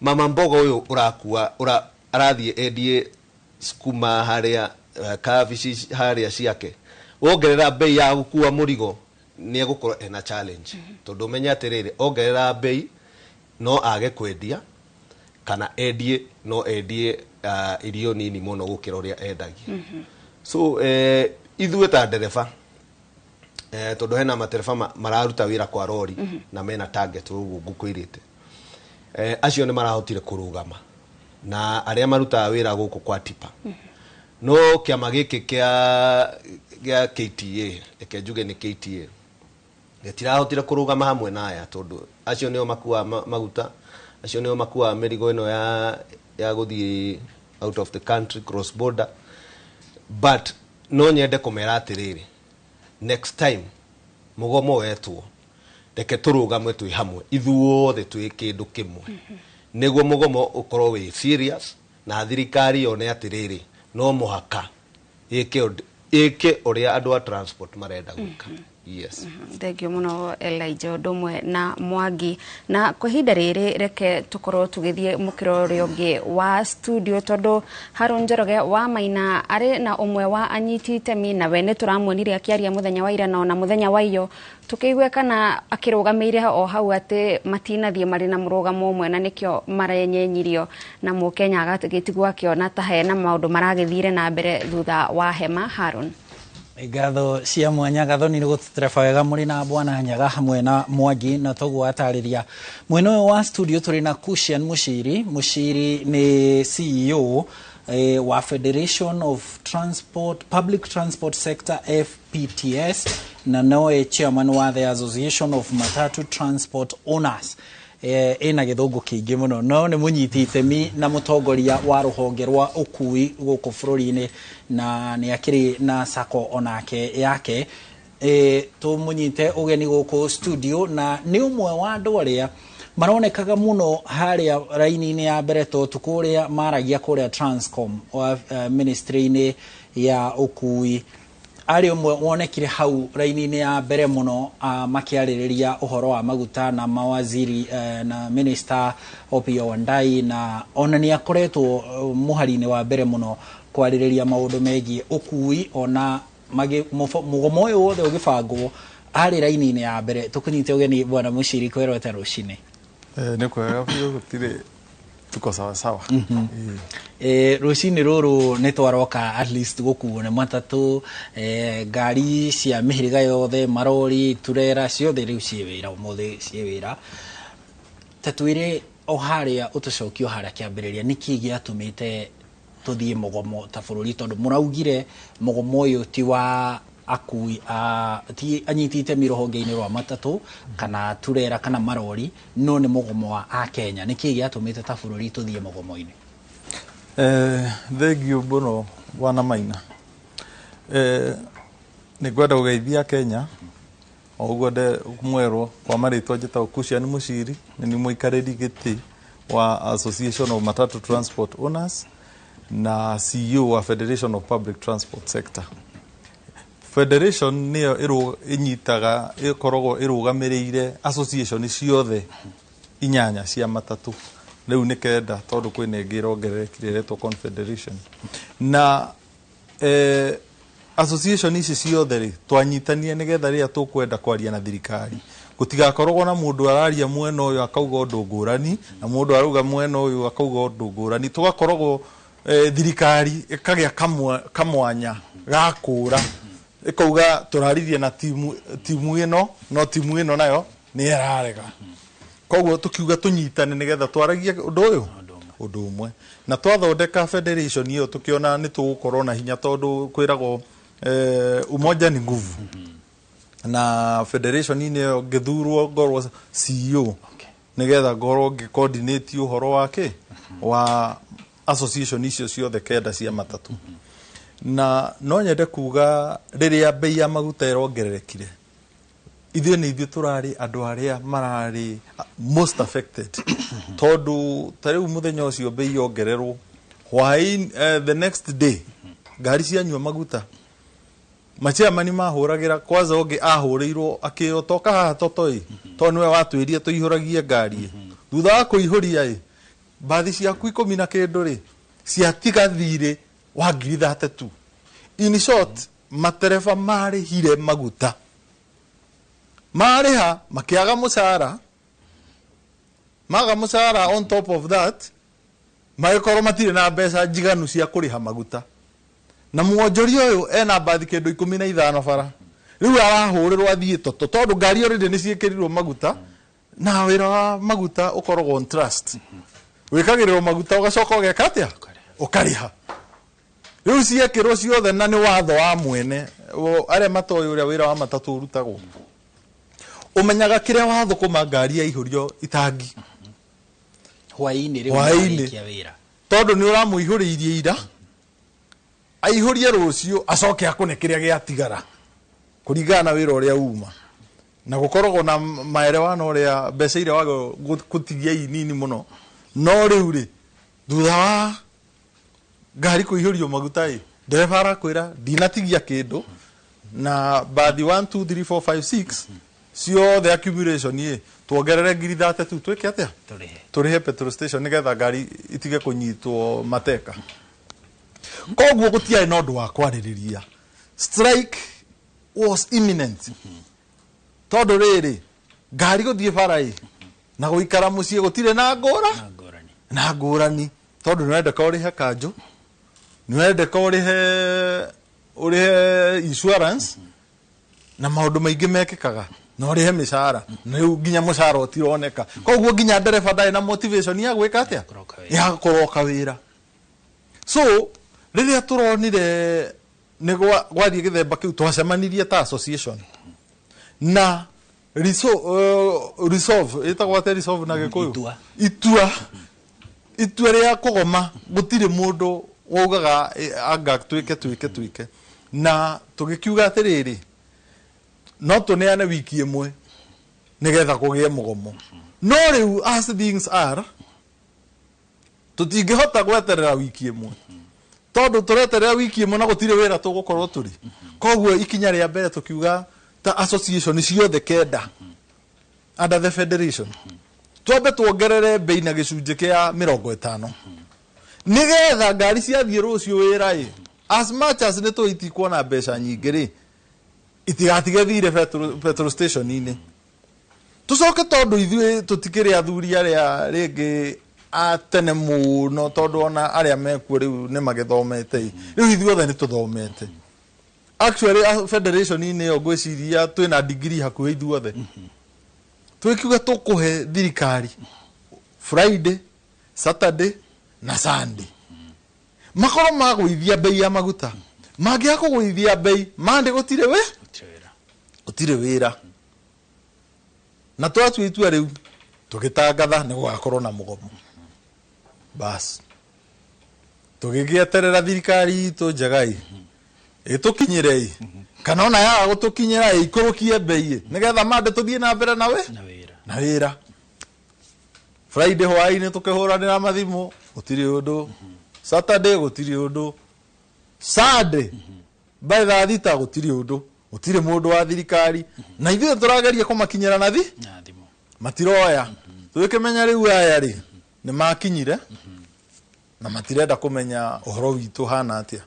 mama mboga ũyũ ũrakua arathiĩ endie sukuma harĩa, kabici harĩa ciake, wongerera bei ya gũkua mũrigo nĩ egũkorwo ena challenge, tondũ ũmenye atĩrĩrĩ, ongerera bei no age kwendia kana endie, no endie irio nini mũno gũkĩra ũrĩa endagia. So ithuĩ ta ndereba, tondũ hena matereba mararuta wĩra kwa rori na mena target ũguo ngũkwĩrĩte, acio nĩ marahotire kũrũgama na arĩa marutaga wĩra gũkũ kwa tipa. No kĩama gĩkĩ kĩa KTA, reke njuge nĩ KTA, gĩtirahotire kũrũgama hamwe na aya, tondũ acio nĩo makuaga maguta, acio nĩo makuaga mĩrigo ĩno ya gũthiĩ out of the country, cross border. But no nyende kũmera atĩrĩrĩ, Next time mũgomo wetwo, reke tũrũgame twĩ hamwe ithuothe twĩ kĩndũ kĩmwe, nĩguo mũgomo ũkorwo wĩ serious na thirikari yone atĩrĩrĩ, no mũhaka ĩke ũrĩa andũ a transport marenda gwĩka. Yes. Thengio muno, Elijah ũndũ ũmwe na Mwangi. Na kwa ihinda rĩrĩ, reke tũkorwo tũgĩthiĩ mũkĩro ũrĩa ũngĩ wa studio, tondũ Harun Njoroge wa Maina arĩ na ũmwe wa anyiti itemi, nawe nĩ tũramuonire akĩaria mũthenya wa ira na ona mũthenya wa iyo, tũkĩigue kana akĩrũgamĩire o hau atĩ matinathiĩ marĩ na mũrũgamo ũmwe na nĩkĩo marenyenyirio, na mũkenya agagĩtigwo akĩona ta hena maũndũ maragĩthire na mbere thutha wa hema. Harun. Ngatho cia mwanya, Gathoni, nĩ gũtũtereba wega mũrĩ na bwana Nyaga hamwe na Mwangi. Na toguo atarĩria, mwena ũyũ wa studio tũrĩ na Cushion Mushiri. Mushiri nĩ CEO wa Federation of Transport Public Transport Sector, FPTS, na noe chairman wa the Association of Matatu Transport Owners. Ĩna gĩthũngũ kĩingĩ mũno, no nĩ mũnyiti itemi na mũtongoria wa rũhonge rwa ũkui gũkũ bũrũri-inĩ, na nĩ akĩrĩ na sacco onake yake. Tũmũnyite ũgeni gũkũ studio, na nĩ ũmwe wa andũ arĩa maronekaga mũno harĩa raini-inĩ ya mbere to tukũ ũrĩa maragia kũrĩa Transcom wa ministry-inĩ ya ũkui. Arĩ ũmwe wonekire hau raini-inĩ ya mbere mũno, makĩarĩrĩria ũhoro wa maguta na mawaziri na Minister Opiyo Wandayi, na ona nĩ akoretwo mũhari-inĩ wa mbere mũno kwarĩrĩria maũndũ megiĩ ũkui. Ona mũgomo ũyũ wothe ũgĩbangwo, arĩ raini-inĩ ya mbere. Tũkũnyite ũgeni, bwana Mushiri, kwĩrwete rũcinĩ. Nĩ kwega biũ, gũtirĩ, tuko sawa sawa. Rũcinĩ rũrũ nĩ twaroka at least gũkuo nĩ matatũ, ngari cia mĩhĩrĩga yothe, marori, turera ciothe rĩu ciĩ wĩra ũmũthĩ, ciĩ wĩra. Ta twĩre o harĩa ũtũcokie o harĩa kĩambĩrĩria, nĩkĩ gĩatũmĩte tũthiĩ mũgomo ta bũrũri? Tondũ mũraugire mũgomo ũyũ ti wa akui a ti anyiti itemi rũhonge-inĩ rwa matatũ kana turera kana marori, no nĩ mũgomo wa akenya. Nĩkĩ gĩatũmĩte ta bũrũri tũthiĩ mũgomo-inĩ? Thengio mũno, bwana Maina. Nĩ ngwenda gũgeithia Kenya o ũguo mwerwo. Kwa marĩtwa njĩtagwo Cushion Mushiri, nĩ niĩ mũikarĩri gĩtĩ wa Association of Matatu Transport Owners na CEO wa Federation of Public Transport Sector. Federation nĩyo ĩnyitaga, ĩkoragwo ĩrũgamĩrĩire association ciothe inyanya cia matatũ, rĩu nĩ kenda tondũ kwĩna ĩngĩ ĩrongererekire ĩretwo Confederation. Na association ici ciothe rĩ, twanyitanie nĩgetha rĩrĩa tũkwenda kwaria na thirikari, gũtigakoragwo na mũndũ araria mwena ũyũ akauga ũndũ ngũrani na mũndũ arauga mwena ũyũ akauga ũndũ ngũrani. Tũgakoragwo thirikari ĩkagĩa kamwanya ga kũra, ĩkauga tũraririe na timu ĩno, no timu ĩno nayo nĩ ĩrarega. Koguo tukiuga tũnyitane nĩgetha twaragie ũndũ ũyũ ũndũ ũmwe, na twathondeka federation ĩyo, tukiona nĩ tũgũkorwo na hinya, tondũ kwĩragwo umoja ni nguvu. Na federation-inĩ ĩyo ngĩthurwo ngorwo CEO, nĩgetha ngorwo ngĩ-coordinate ũhoro wa kĩ wa association icio ciothe kenda cia matatũ. Na no nyende kuga, rĩrĩa bei ya maguta ĩrongererekire, ithuĩ nĩ ithuĩ tũrarĩ andũ arĩa mararĩ most affected, tondũ ta rĩu mũthenya ũcio bei yongererwo hwaĩ, the next day ngari cianyua maguta, machairman mahũragĩra. Kwanza ũngĩ ahũrĩirwo akĩrwo, "Toka haha toto ĩ, tondũ nĩwe watwĩrie tũihũragie ngari ĩ." Thutha wa kũihũria ĩ, mbathi ciaku 10 na kĩndũ rĩ, ciatiga thirĩ wa 32,000. In short, matereba marĩhire maguta, marĩha makĩaga mũcara, maga mũcara, on top of that magĩkorwo matirĩ na mbeca njiganu cia kũrĩha maguta. Na mwonjoria ũyũ ena mbathi kĩndũ 15 bara, rĩu arahũrĩrwo athiĩ toto tondũ ngari already nĩ ciĩkĩrirwo maguta. Na wĩra wa maguta ũkoragwo on trust, wĩkagĩrĩrwo maguta ũgacoka ũgeka atĩa? Ũkarĩha. Rĩu ciekĩrwo ciothe, na nĩ watho wa mwene. Arĩa matoĩ ũrĩa wĩra wa matatũ ũrutagwo, ũmenyaga kĩrĩa wathũkũma ngari yaihũrio itangi. Hwaĩ-inĩ rĩu Hwaĩ-inĩ. marĩkia wĩra. Tondũ nĩ ũramũihũrĩirie ira, aihũrie rũciũ, acoke akũne kĩrĩa gĩatigara. Kũringana na wĩra ũrĩa uma na gũkoragwo na maerewano ũrĩa mbeca iria waga gũtigia i nini mũno. No rĩu rĩ, thutha wa ngari kũihũrio maguta ĩ, ndereba arakwĩra ndinatigia kĩndũ na bathi 1 2 3 4 5 6 ciothe accumulation ĩ, tuongerere ngiri 32 twĩke atĩa? Tũrĩhe petrol station nĩgetha ngari itige kũnyitwo mateka. Koguo gũtiarĩ na ũndũ wa kwarĩrĩria. Strike was imminent, tondũ rĩrĩ, ngari gũthiĩ bara ĩ na gũikara mũciĩ gũtirĩ na ngũra na ngũrani, tondũ nĩ ũrendeka ũrĩhe kanjũ, nĩ ũrendeka ũrĩhe insurance na maũndũ maingĩ mekĩkaga, na ũrĩhe mĩcara, na rĩu nginya mũcara ũtironeka. Koguo nginya ndereba ndarĩ na motivation ya gwĩka atĩa, ya kũroka wĩra. So rĩrĩa tũronire nĩ gwathiĩ gĩthemba kĩu, twacemanirie ta association na resolve, ĩtagwo atĩa resolve na Gĩkũyũ? Itua. Itua rĩa kũgoma. Gũtirĩ mũndũ waugaga anga twĩke twĩke twĩke, na tũgĩkiuga atĩrĩrĩ, no tũneane wiki ĩmwe nĩgetha kũgĩe mũgomo. No rĩu as things are, tũtingĩhota gweterera wiki ĩmwe, tondũ tũreterera wiki ĩmwe na gũtirĩ wĩra tũgũkorwo tũrĩ. Koguo ikinya rĩa mbere tũkiuga ta association ciothe kenda under the federation twambe tuongerere bei na gĩcunjĩ kĩa 50, nĩgetha ngari ciathiĩ rũciũ wĩra ĩ, as much as nĩ tũĩ itikuona mbeca nyingĩ rĩ, itigatige thire petrol station-inĩ. Tũcoke, tondũ ithuĩ tũtikĩrĩ athuri arĩa rĩngĩ a tene mũno, tondũ ona arĩa mekuo rĩu nĩ magĩthomete ĩ, rĩu ithuothe nĩ tũthomete. Actually federation-inĩ ĩyo ngwĩciria twĩna degree hakuhĩ ithuothe. Twĩkiuga tũkũhe thirikari Friday, Saturday na Sunday makorwo magũithia bei ya maguta. Mangĩaga kũgũithia bei Monday, gũtirĩ wĩ gũtirĩ wĩra. Na twatua itua rĩu, tũgĩtangatha nĩ gũgakorwo na mũgomo. Bas, tũgĩgĩeterera thirikari itũ njega ĩ ĩtũkinyĩre ĩ, kana ona yaga gũtũkinyĩra ĩ, ikũrũkie bei ĩ, nĩgetha Monday tũthiĩ na mbere na wĩ na wĩra. Friday hwaĩ-inĩ tũkĩhũranĩra mathimũ, gũtirĩ ũndũ. Saturday gũtirĩ ũndũ. Sunday by thaa 6 gũtirĩ ũndũ, gũtirĩ mũndũ wa thirikari, na ithuĩ tũrageria kũmakinyĩra na thi matiroya. Tũgĩkĩmenya rĩu aya rĩ nĩ makinyire na matirenda kũmenya ũhoro witũ hana atĩa.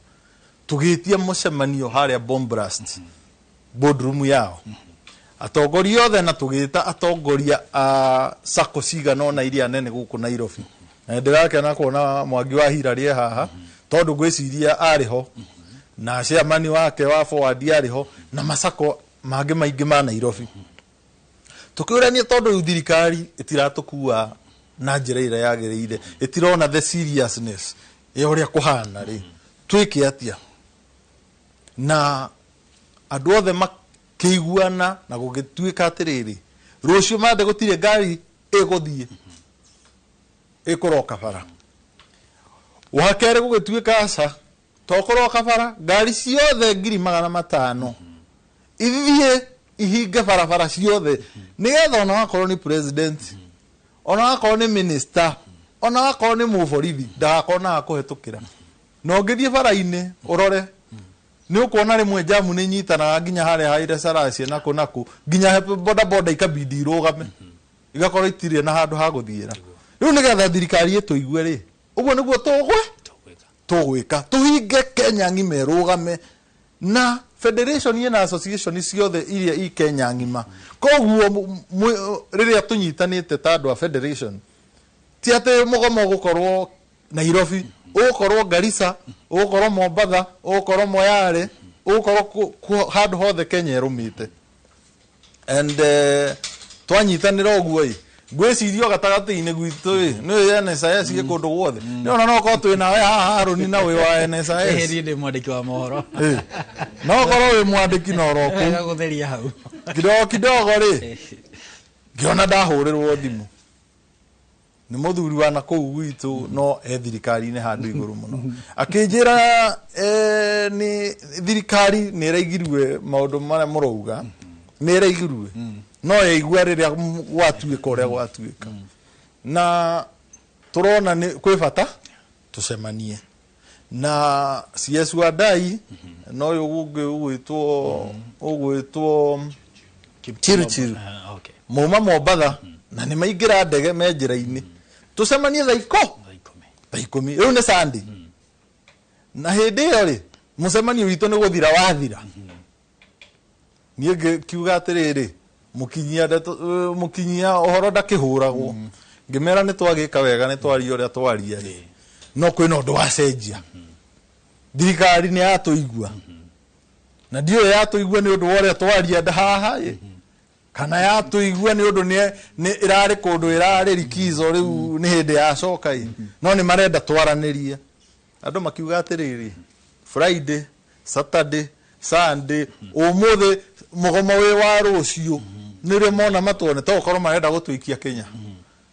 Tũgĩtia mũcemanio harĩa Bomblast boardroom yao, atongoria othe, na tũgĩta atongoria a sacco cigana ũna iria nene gũkũ Nairobi. Na ndĩrakena kuona Mwangi wa Hillary e haha, tondũ ngwĩciria arĩ ho na chairman wake wa Forward arĩ ho na masako mangĩ maingĩ ma Nairobi. Tũkĩũrania, tondũ rĩu thirikari ĩtiratũkua na njĩra ĩrĩa yagĩrĩire, ĩtirona the seriousness ya ũrĩa kũhana rĩ, twĩke atĩa? Na andũ othe makĩiguana na gũgĩtuĩka atĩrĩrĩ, rũciũ Monday gũtirĩ ngari ĩgũthiĩ ĩkũroka bara. Wa kerĩ gũgĩtuĩka aca, tokũroka bara, ngari ciothe 500,000 ithiĩ ihinge barabara ciothe, nĩgetha ona wakorwo nĩ president, ona wakorwo nĩ minister, ona wakorwo nĩ mũborithi, ndagakorwo na kũhetũkĩra. Na ũngĩthiĩ bara-inĩ ũrore, nĩ ũkuona rĩmwe jamu nĩ inyitanaga nginya harĩa Haile Selassie nakũ nakũ, nginya boda boda ikabidi irũgame, igakorwo itirĩ na handũ ha gũthiĩra. Rĩu nĩgetha thirikari ĩtũigue rĩ, ũguo nĩguo tũgwĩka, tũhinge Kenya ng'ima ĩrũgame, na federation ĩna association ciothe iria i Kenya ng'ima. Koguo rĩrĩa tũnyitanĩte ta andũ a federation, ti atĩ mũgomo ũgũkorwo Nairobi, ũgũkorwo Garissa, ũgũkorwo Mombatha, ũgũkorwo Moyale, ũgũkorwo handũ hothe Kenya ĩrũmĩte. And twanyitanĩra ũguo ĩ, ngwĩciria o gatagatĩ-inĩ gwitũ ĩ, nĩ NSIS ĩ kũndũ guothe. Nĩ ona no ũkorwo twĩ nawe haha Harũni, na wĩ wa NSIS. Niĩ ndĩ mwandĩki wa mohoro. No ũkorwo wĩ mwandĩki na oro kũu. Wega gũtheria hau. Kidogo kidogo rĩ, ngĩona ndahũrĩrwo thimũ. Nĩ mũthuri wa na kũu gwitũ, no e thirikari-inĩ handũ igũrũ mũno. Akĩnjĩra nĩ thirikari nĩ ĩraigirue maũndũ marĩa mũrauga, nĩ ĩraigirue, no yaigua rĩrĩa gwatuĩka ũrĩa gwatuĩka, na tũrona nĩ kwĩ bata tũcemanie na CS Wadai na ũyũ ũngĩ ũgwĩtwo Chiruchiru. Mauma Mombatha na nĩ maingĩra ndege me njĩra-inĩ, tũcemanie thaa 10. Rĩu nĩ Sunday, na hĩndĩ ĩyo rĩ, mũcemanio witũ nĩ gũthira wathira. Niĩ ngĩkiuga atĩrĩrĩ, mũkinyia ndeto, mũkinyia ũhoro ndakĩhũragwo. Ngĩmera nĩ twagĩka wega, nĩ twaria ũrĩa twaria rĩ, no kwĩna ũndũ wacenjia. Thirikari nĩ yatũigua, na ndiũĩ yatũigua nĩ ũndũ wa ũrĩa twaria haha ĩ, kana yatũigua nĩ ũndũ nĩ ĩrarĩ kũndũ ĩrarĩ likizo, rĩu nĩ hĩndĩ yacoka ĩ, no nĩ marenda twaranĩrie. Andũ makiuga atĩrĩrĩ, Friday, Saturday, Sunday, ũmũthĩ, mũgomo wĩ wa rũciũ, nĩrĩo mona matuone. To gũkorwo marenda gũtũikia Kenya,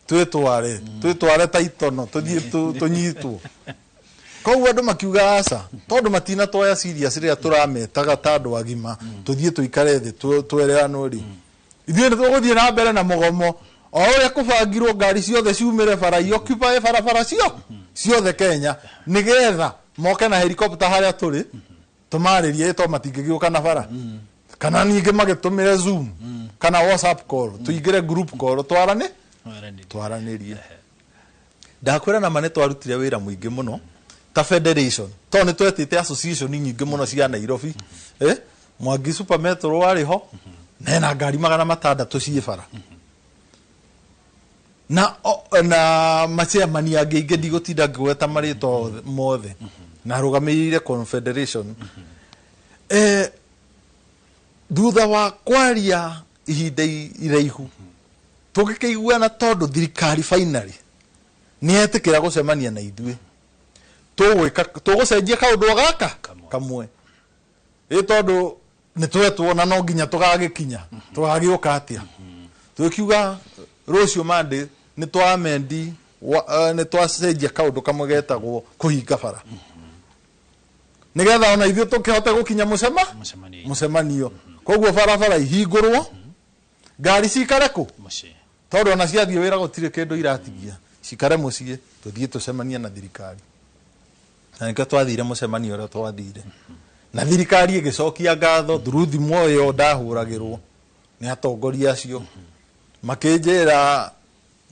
twĩtware ta itono, tũthiĩ tũnyitwo. Koguo andũ makiuga aca, tondũ matinatwoya serious rĩrĩa tũrametaga ta andũ agima, tũthiĩ tũikare thĩ twereanwo rĩ, ithuĩ nĩ tũgũthiĩ na mbere na mũgomo o ũrĩa kũbangirwo. Ngari ciothe ciumĩre bara, ioccupy barabara ciothe Kenya, nĩgetha moke na helicopter harĩa tũrĩ tũmarĩrie, to matingĩgĩũka na bara, kana ningĩ magĩtũmĩre Zoom kana WhatsApp call, tũingĩre group call, twarane twaranĩrie. Ndakwĩra nama nĩ twarutire wĩra mũingĩ mũno ta federation, tondũ nĩ twetĩte association nyingĩ mũno cia Nairobi. Mwangi Super Metro warĩ ho na ena ngari 600 ciĩ bara, na machairman angĩ aingĩ, ndigũtinda ngĩgweta marĩtwa mothe, na arũgamĩrĩire confederation. Thutha wa kwaria ihinda iraihu, tũgĩkĩiguana, tondũ thirikari finally nĩ yetĩkĩra gũcemania na ithuĩ, tũgwĩka tũgũcenjia kaũndũ o gaka kamwe ĩ, tondũ nĩ twetwo na no nginya tũgagĩkinya, tũgagĩũka atĩa? Tũgĩkiuga rũciũ Monday nĩ twamendi nĩ twacenjia kaũndũ kamwe getagwo kũhinga bara, nĩgetha ona ithuĩ tũkĩhote gũkinya mũcemanio. Koguo barabara ihingũrwo, ngari cikare kũ, tondũ ona ciathiĩ wĩra gũtirĩ kĩndũ iratigia, cikare mũciĩ, tũthiĩ tũcemanie na thirikari. Na nĩkĩo twathire mũcemanio ũrĩa twathire, na thirikari ĩgĩcokia ngatho through thimũ ĩyo ndahũragĩrwo nĩ atongoria acio, makĩnjĩra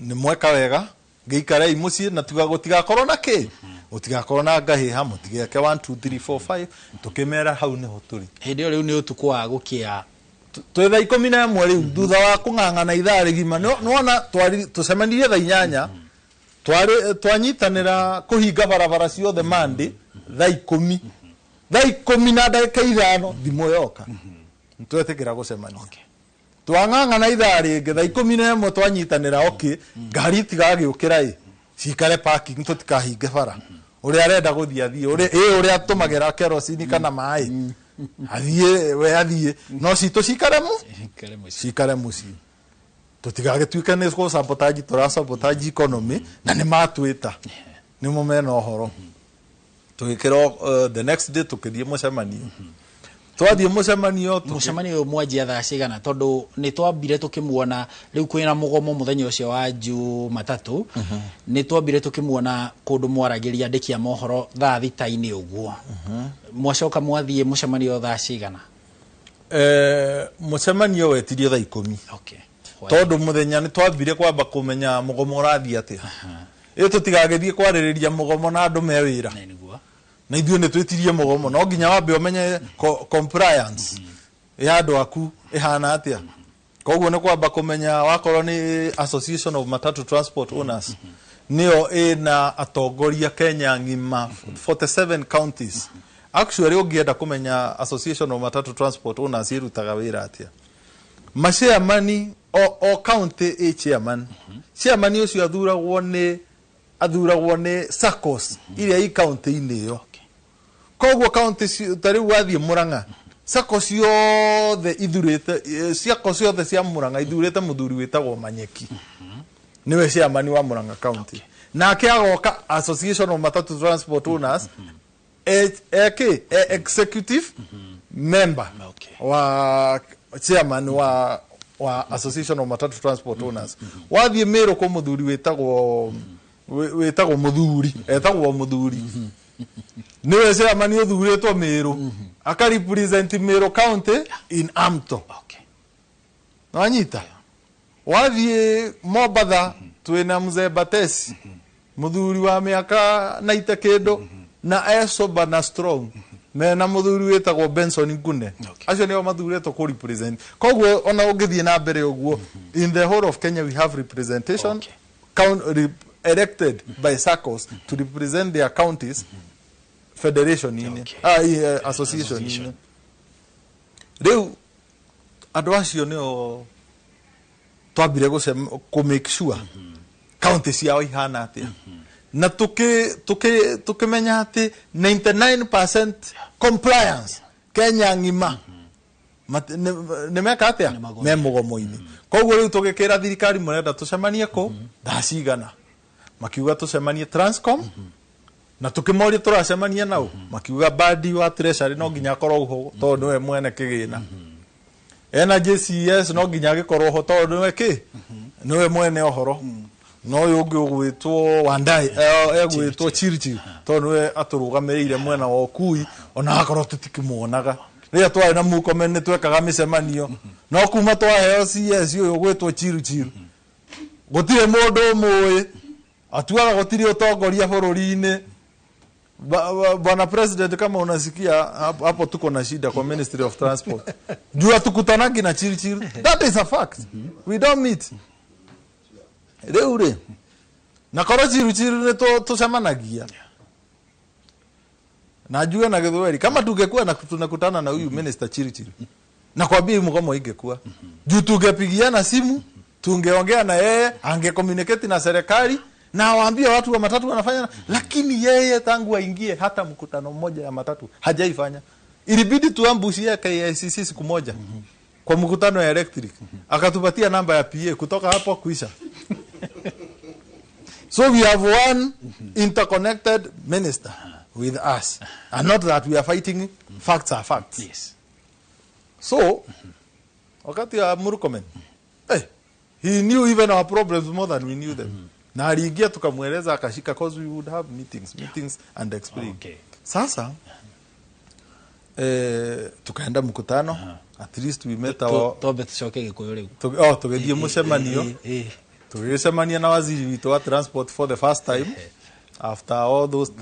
nĩ mweka wega, ngĩikarei mũciĩ na tiga gũtigakorwo na kĩ, gũtigakorwo na ngahĩha, mũtigeke 1 2 3 4 5. Tũkĩmera hau nĩho tũrĩ. Hĩndĩ ĩyo rĩu nĩ ũtukũ wa gũkĩa. Twĩ thaa 11 rĩu, thutha wa kũng'ang'ana ithaa rĩgima. Nĩwona tũcemanirie thaa 8, twarĩ twanyitanĩra kũhinga barabara ciothe Monday thaa 10. Thaa 10:05 thimũ yoka, nĩtwetĩkĩra gũcemania. Twang'ang'ana ithaa rĩngĩ, thaa 11 twanyitanĩra, okay, ngari itigagĩũkĩra ĩ, cikare parking, tũtikahinge bara. Ũrĩa arenda gũthiĩ athiĩ, ũrĩa ĩ ũrĩa atũmagĩra kerosini kana maĩ athiĩ, we athiĩ, no citũ cikare mu cikare mũciĩ, tũtigagĩtuĩke nĩ gũ sabotage, tũra sabotage economy. Na nĩ matwĩta nĩmo mena ũhoro. Tũgĩkĩrwo the next day tũkĩthiĩ mũcemanio. Twathiĩ mũcemanio Mũcemanio ũyũ mwanjia thaa cigana? Tondũ nĩ twambire tũkĩmuona rĩu kwĩna mũgomo mũthenya ũcio wa Jumatatũ, nĩ twambire tũkĩmuona kũndũ mwaragĩria andĩki a mohoro thaa thita-inĩ ũguo. Mwacoka mwathiĩ mũcemanio thaa cigana? Mũcemanio wetirio thaa 10. Tondũ mũthenya nĩ twambire kwamba kũmenya mũgomo ũrathiĩ atĩa, ĩ tũtigagĩthiĩ kwarĩrĩria mũgomo na andũ me wĩra, na ithuĩ nĩ twĩtirie mũgomo. No nginya wambe ũmenye compliance ya andũ aku ĩhana atĩa. Koguo nĩ kwamba kũmenya wakorwo nĩ Association of Matatu Transport Owners, nĩyo ĩna atongoria Kenya ng'ima, 47 counties. Actually, ũngĩenda kũmenya Association of Matatu Transport Owners ĩrutaga wĩra atĩa, machairmani o county ĩ chairman. Chairman ũcio athuragwo nĩ SACCOs iria i county-inĩ ĩyo. Koguo county ta rĩu wathiĩ Murang'a, SACCO ciothe ithurĩte, SACCO ciothe cia Murang'a ithurĩte mũthuri wĩtagwo Manyeki. Niwe chairman wa Murang'a County. Nake agoka Association of Matatu Transport Owners, eke executive member wa chairman wa Association of Matatu Transport Owners. Wathiĩ Meru kũ mũthuri wĩtagwo mũthuri, etagwo mũthuri, niwe chairman ũthurĩtwo Meru, aka represent Meru County in AMTO. Nwanyita? Wathiĩ Mombatha twĩna mzee Batesi, mũthuri wa mĩaka 90 kĩndũ, na e sober na strong, mena mũthuri wĩtagwo Benson Ngune. Acio nĩo mathurĩtwo kũ represent. Koguo ona ũngĩthiĩ na mbere ũguo, in the whole of Kenya we have representation elected by SACCOs to represent their counties federation inĩ, association inĩ. Rĩu andũ acio nĩo twambire kũ make sure county ciao ihana atĩa, na tukimenya atĩ 99% compliance Kenya ng'ima nĩ meka atĩa, me mũgomo-inĩ. Koguo rĩu tũgĩkĩra thirikari, mũrenda tũcemanie kũ, thaa cigana? Makiuga tũcemanie Transcom, na tukimoria tũracemania nau, makiuga Badi wa Treasury no nginya akorwo ho tondũ nĩwe mwene kĩgĩna, ena JCS no nginya agĩkorwo ho tondũ nĩwe kĩ nĩwe mwene ũhoro, no ũyũ ũngĩ ũgwĩtwo Wandai, egwĩtwo Chirchir tondũ nĩwe atũrũgamĩrĩire mwena wa ũkui, ona akorwo tũtikĩmuonaga. Rĩrĩa twarĩ na Murkomen nĩ twekaga mĩcemanio, no kuma twaheo CS ũyũ ũgwĩtwo Chirchir, gũtirĩ mũndũ ũmũĩ, atuaga gũtirĩ ũtongoria bũrũri-inĩ. Bwana President, kama unasikia hapo, tuko na shida kwa Ministry of Transport juu hatukutanangi na Chirchir. That is a fact, we don't meet. Rĩu rĩ, na korwo Chirchir nĩ tũcemanagia na jue na Gĩthweri, kama tungekuwa na tunakutana na huyu Minister Chirchir, nakwambia hii mgomo ingekuwa juu tungepigiana simu, tungeongea na yeye, angecommunicate na serikali na awaambie watu wa matatu wanafanya. Lakini yeye tangu aingie hata mkutano mmoja ya matatu hajaifanya. Ilibidi tuambushie KICC siku moja kwa mkutano ya electric, akatupatia namba ya PA, kutoka hapo kuisha. So we have one interconnected minister with us, and not that we are fighting, facts are facts. So wakati ya Murkomen, he knew even our problems more than we knew them, na aliingia tukamweleza akashika, cause we would have meetings and explain. Sasa tukaenda mkutano, at least we met our Twambe tucoke Gĩkũyũ rĩu. Oh, tũgĩthiĩ mũcemanio, tũgĩcemania na waziri witũ wa transport for the first time after all those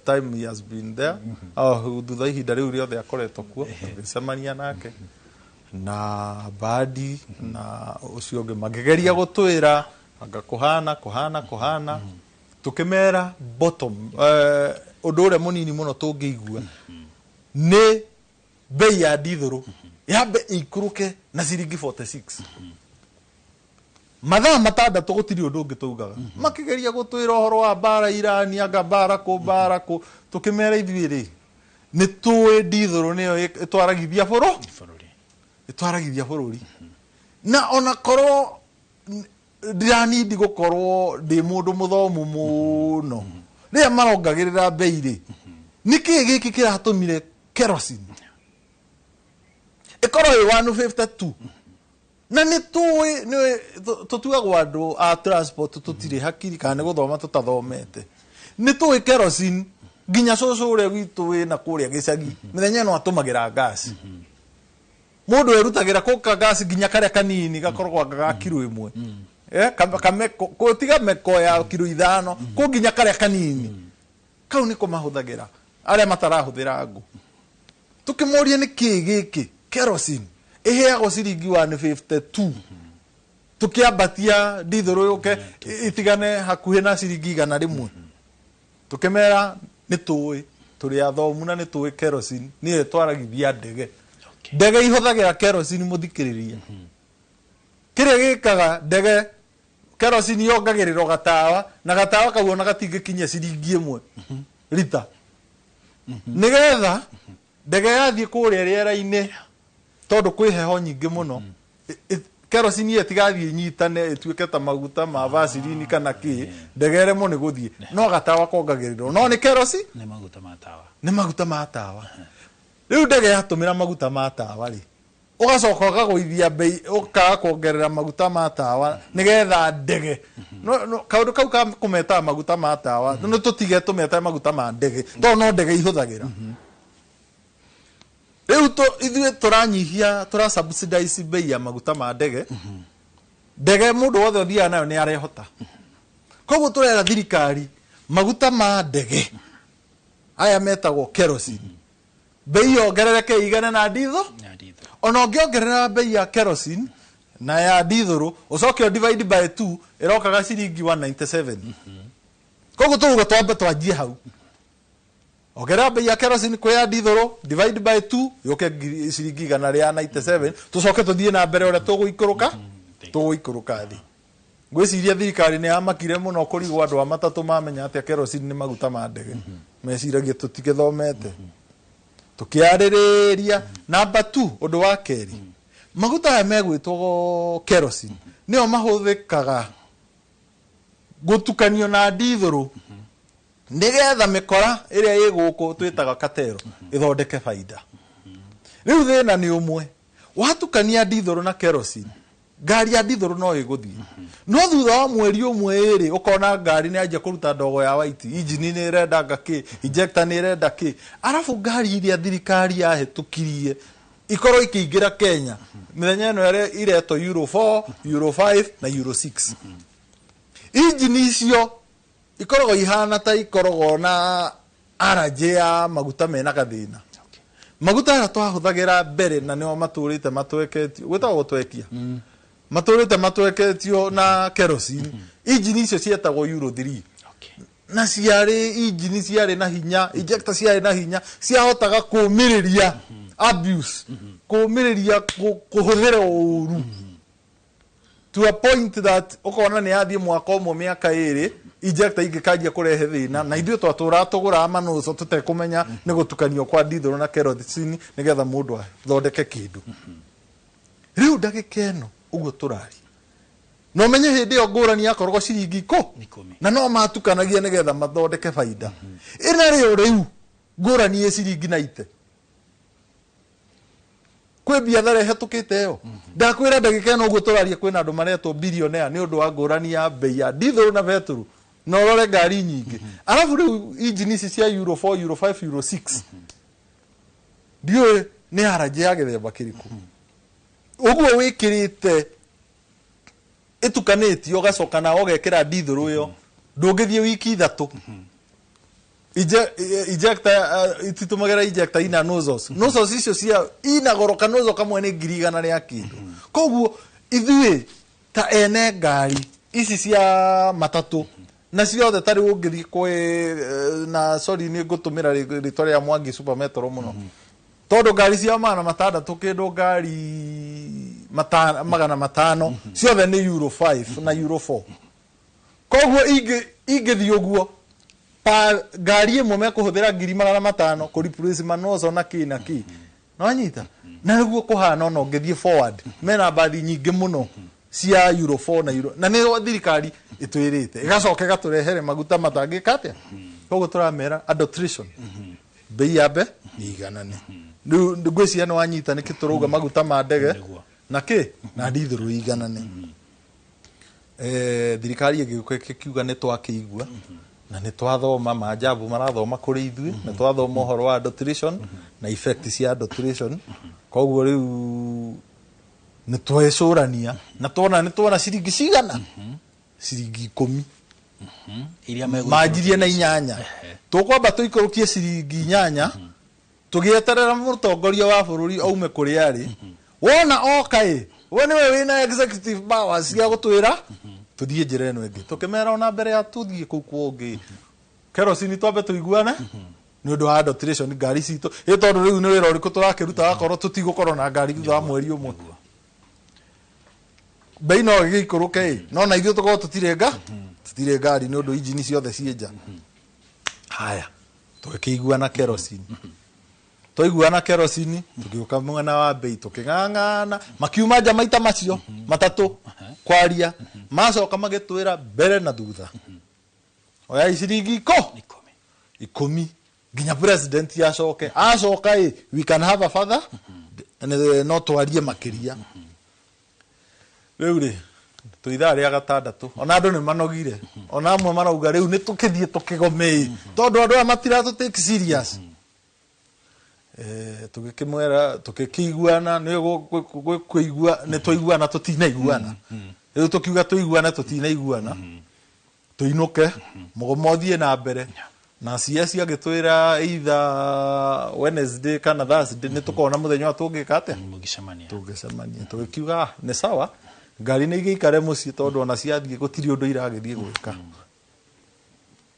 time he has been there. Oh, thutha ihinda rĩu rĩothe akoretwo kuo, tũgĩcemania nake na Badi na ũcio ũngĩ, makĩgeria gũtwĩra anga kũhana kũhana kũhana. Tũkĩmera bottom, ũndũ ũrĩa mũnini mũno tũngĩigua nĩ bei ya ndithũrũ yambe ĩikũrũke na ciringi 46 mathaa 6, gũtirĩ ũndũ ũngĩ taugaga. Makĩgeria gũtwĩra ũhoro wa mbara Irani, anga mbara kũ mbara kũ. Tũkĩmera ithuĩ rĩ, nĩ tũĩ ndithũrũ nĩyo ĩtwaragithia bũrũri, ĩtwaragithia bũrũri, na ona korwo ndiranindi gũkorwo ndĩ mũndũ mũthomu mũno, rĩrĩa marongagĩrĩra bei rĩ, nĩkĩĩ gĩkĩ kĩratũmire kerosene ĩkorwo ĩ 152? Na nĩ tũĩ nĩ tũtuagwo andũ a transport tũtirĩ hakiri kana nĩ gũthoma tũtathomete. Nĩ tũĩ kerosene, nginya cũcũ ũrĩa witũ wĩna kũrĩa gĩcagi mĩthenya ĩno atũmagĩra ngasi, mũndũ erutagĩra kũka ngasi nginya karĩa kanini gakoragwo anga ga kiro 1, kameko tiga meko ya kiro 5, kũ nginya karĩa kanini kau nĩko mahũthagĩra arĩa matarahũthĩra ngũ. Tũkĩmũria nĩ kĩĩ gĩkĩ kerosene ĩheagwo ciringi 152, tukiambatia ndithũrũ yũke itigane hakuhĩ na ciringi 100? Tukĩmera nĩ tũĩ, tũrĩ athomu, na nĩ tũĩ kerosene nĩyo ĩtwaragithia ndege. Ndege ihũthagĩra kerosene. Mũthikĩrĩria, kĩrĩa gĩkaga ndege, kerosene yongagĩrĩrwo gatawa, na gatawa kau ona gatingĩkinyia ciringi 1 rita, nĩgetha ndege yathiĩ kũrĩa rĩera-inĩ, tondũ kwĩ heho nyingĩ mũno. Kerosene ĩyo ĩtigathiĩ ĩnyitane ĩtuĩke ta maguta ma vaseline kana kĩ, ndege ĩremwo nĩ gũthiĩ. No gatawa kongagĩrĩrwo, no nĩ kerosene, nĩ maguta ma tawa. Nĩ maguta ma tawa. Rĩu ndege yatũmĩra maguta ma tawa rĩ, ũgacoka ũkagũithia bei, ũkaga kuongerera maguta ma tawa nĩgetha ndege no, no, kaũndũ kau ka kũmetaga maguta ma tawa, nĩ tũtige tũmetae maguta ma ndege tondũ no ndege ihũthagĩra. Rĩu ithuĩ tũranyihia, tũra subsidize bei ya maguta ma ndege. Ndege mũndũ wothe ũthiaga nayo nĩ arehota. Koguo tũrera thirikari maguta ma ndege aya metagwo kerosene bei yongerereke igane na nditho. Ona ũngĩongerera bei ya kerosene na ya ndithũrũ, ũcoke divide by 2, ĩrokaga ciringi 197. Koguo tũruga twambe twanjie hau, ongerera bei ya kerosene kwĩ ya ndithũrũ, divide by 2, yũke ciringi 197, tũcoke tũthiĩ na mbere ũrĩa tũgũikũrũka, tũgũikũrũka thĩ. Ngwĩciria thirikari nĩ yamakire mũno kũrigwo andũ a matatũ mamenya atĩa kerosene nĩ maguta ma ndege. Meciragia tũtigĩthomete. Tũkĩarĩrĩria namba 2, ũndũ wa kerĩ, maguta aya megwĩtwo kerosene nĩo mahũthĩkaga gũtukanio na ndithũrũ nĩgetha mĩkora ĩrĩa ĩ gũkũ twĩtaga katero ĩthondeke baida. Rĩu thĩna nĩ ũmwe, watukania ndithũrũ na kerosene, ngari ya ndithũrũ no ĩgũthiĩ, no thutha wa mweri ũmwe ĩrĩ ũkona ngari nĩ yanjia kũruta ndogo ya white, injini nĩ ĩrendanga kĩ, injector nĩ ĩrenda kĩ. Arabu ngari iria thirikari yahĩtũkirie ikorwo ikĩingĩra Kenya mĩthenya ĩno ĩrĩa iretwo Euro 4, Euro 5 na Euro 6, injini icio ikoragwo ihana ta ikoragwo na allergy ya maguta mena gathĩna. Maguta aya twahũthagĩra mbere na nĩo matũrĩte matweketio, gwĩtagwo gũtwekia, matũrĩte matweketio na kerosene, injini icio cietagwo Euro 3 na ciarĩ injini ciarĩ na hinya, injector ciarĩ na hinya, ciahotaga kũmĩrĩria abuse, kũmĩrĩria kũhũthĩra ũru to a point that ũkona nĩ yathiĩ mwaka ũmwe, mĩaka ĩrĩ, injector ingĩkanjia kũrehe thĩna. Na ithuĩ twatũraga tũgũraga manũco tũtekũmenya nĩ gũtukanio kwa ndithũrũ na kerosene nĩgetha mũndũ athondeke kĩndũ. Rĩu ndagĩka ĩno ũguo tũraria, no menye hĩndĩ ĩyo ngũrani yakoragwo ciringi 10, na no matukanagia nĩgetha mathondeke baida. Ĩna rĩo rĩu ngũrani ĩ ciringi 90, kwĩ biathara ĩhetũkĩte ĩyo. Ndakwĩra ndagĩka ĩno ũguo tũraria kwĩna andũ maretwo billionaire nĩ ũndũ wa ngũrani ya bei ya ndithũrũ na betũrũ, na ũrore ngari nyingĩ. Arabu rĩu injini ici cia Euro 4, Euro 5, Euro 6, ndiũĩ nĩ harajĩ ya gĩthemba kĩrĩkũ ũguo wĩkĩrĩte ĩtukanĩtio, ũgacoka nawe ũgekĩra ndithũrũ ĩyo, ndũngĩthiĩ wiki 3. Ejector ititũmagĩra ejector ina nozzles. Nozzles icio cia ina goro, kanozo kamwe nĩ 100,000 rĩa kĩndũ. Koguo ithuĩ ta ene ngari ici cia matatũ na ciothe, ta rĩu ũngĩthiĩ kwĩ na, sorry, nĩ ngũtũmĩra rĩtwa rĩa Mwangi Super Metro mũno tondũ ngari cia 600 kĩndũ, ngari 500 ciothe nĩ Euro 5 na Euro 4. Koguo ingĩthiĩ ũguo pa ngari ĩmwe mekũhũthĩra 500,000 kũ replace manozo na kĩ na kĩ, nĩwanyita? Na nĩguo kũhana ona ũngĩthiĩ forward mena mbathi nyingĩ mũno cia Euro 4 na Euro, na nĩ thirikari ĩtwĩrĩte ĩgacoka ĩgatũrehere maguta matangĩka atĩa. Koguo tũramera adulteration bei yambe iganane. Rĩu ngwĩciria nĩ wanyita nĩkĩ tũrauga maguta ma ndege na kĩ na ndithũrũ iganane. Thirikari ĩgĩũka ĩkiuga nĩ twakĩigua na nĩ twathoma manjabu marathoma kũrĩ ithuĩ, nĩ twathoma ũhoro wa adulteration na effect cia adulteration. Koguo rĩu nĩ twecũrania na tuona nĩ tuona ciringi cigana, ciringi 10 iria manjirie na 8, tũkwamba tũikũrũkie ciringi 8 tũgĩeterera mũtongoria wa bũrũri aume kũrĩa arĩ. Wona oka ĩ, we nĩwe wĩna executive powers cia gũtwĩra tũthiĩ njĩra ĩno ĩngĩ. Tũkĩmera ona mbere ya tũthiĩ kũu kũngĩ kerosene twambe tũiguane nĩ ũndũ wa adulteration ngari citũ ĩ, tondũ rĩu nĩ wĩra ũrĩkũ tũrakĩruta wakorwo tũtigũkorwo na ngari thutha wa mweri ũmwe? Bei no ĩgĩikũrũke ĩ, no na ithuĩ tũkorwo tũtirĩ ngari nĩ ũndũ injini ciothe ciĩ nja. Haya, tũgĩkĩiguana kerosene. Twaiguana kerosini, tũgĩũka mwena wa bei, tũkĩng'ang'ana, makiuma nja maita macio matatũ kwaria, macoka magĩtwĩra mbere na thutha, oyai ciringi 10 nginya president acoke. Acoka ĩ, we can have a further, no twarie makĩria. Rĩu rĩ, twĩ ithaa rĩa gatandatũ, ona andũ nĩ manogire, ona amwe marauga rĩu nĩ tũkĩthiĩ tũkĩgome, tondũ andũ aya matiratũ take serious. Tũgĩkĩmwĩra tũgĩkĩiguana, nĩ kũigua nĩ twaiguana, tũtinaiguana. Rĩu tũkiuga tũiguane, tũtinaiguana, tũinũke, mũgomo ũthiĩ na mbere. Na CS agĩtwĩra either Wednesday kana Thursday nĩ tũkona mũthenya wa tũngĩka atĩa, mũngĩcemania. Tũngĩcemania. Tũgĩkiuga, "Ah, nĩ sawa, ngari nĩ igĩikare mũciĩ, tondũ ona ciathiĩ gũtirĩ ũndũ iragĩthiĩ gwĩka.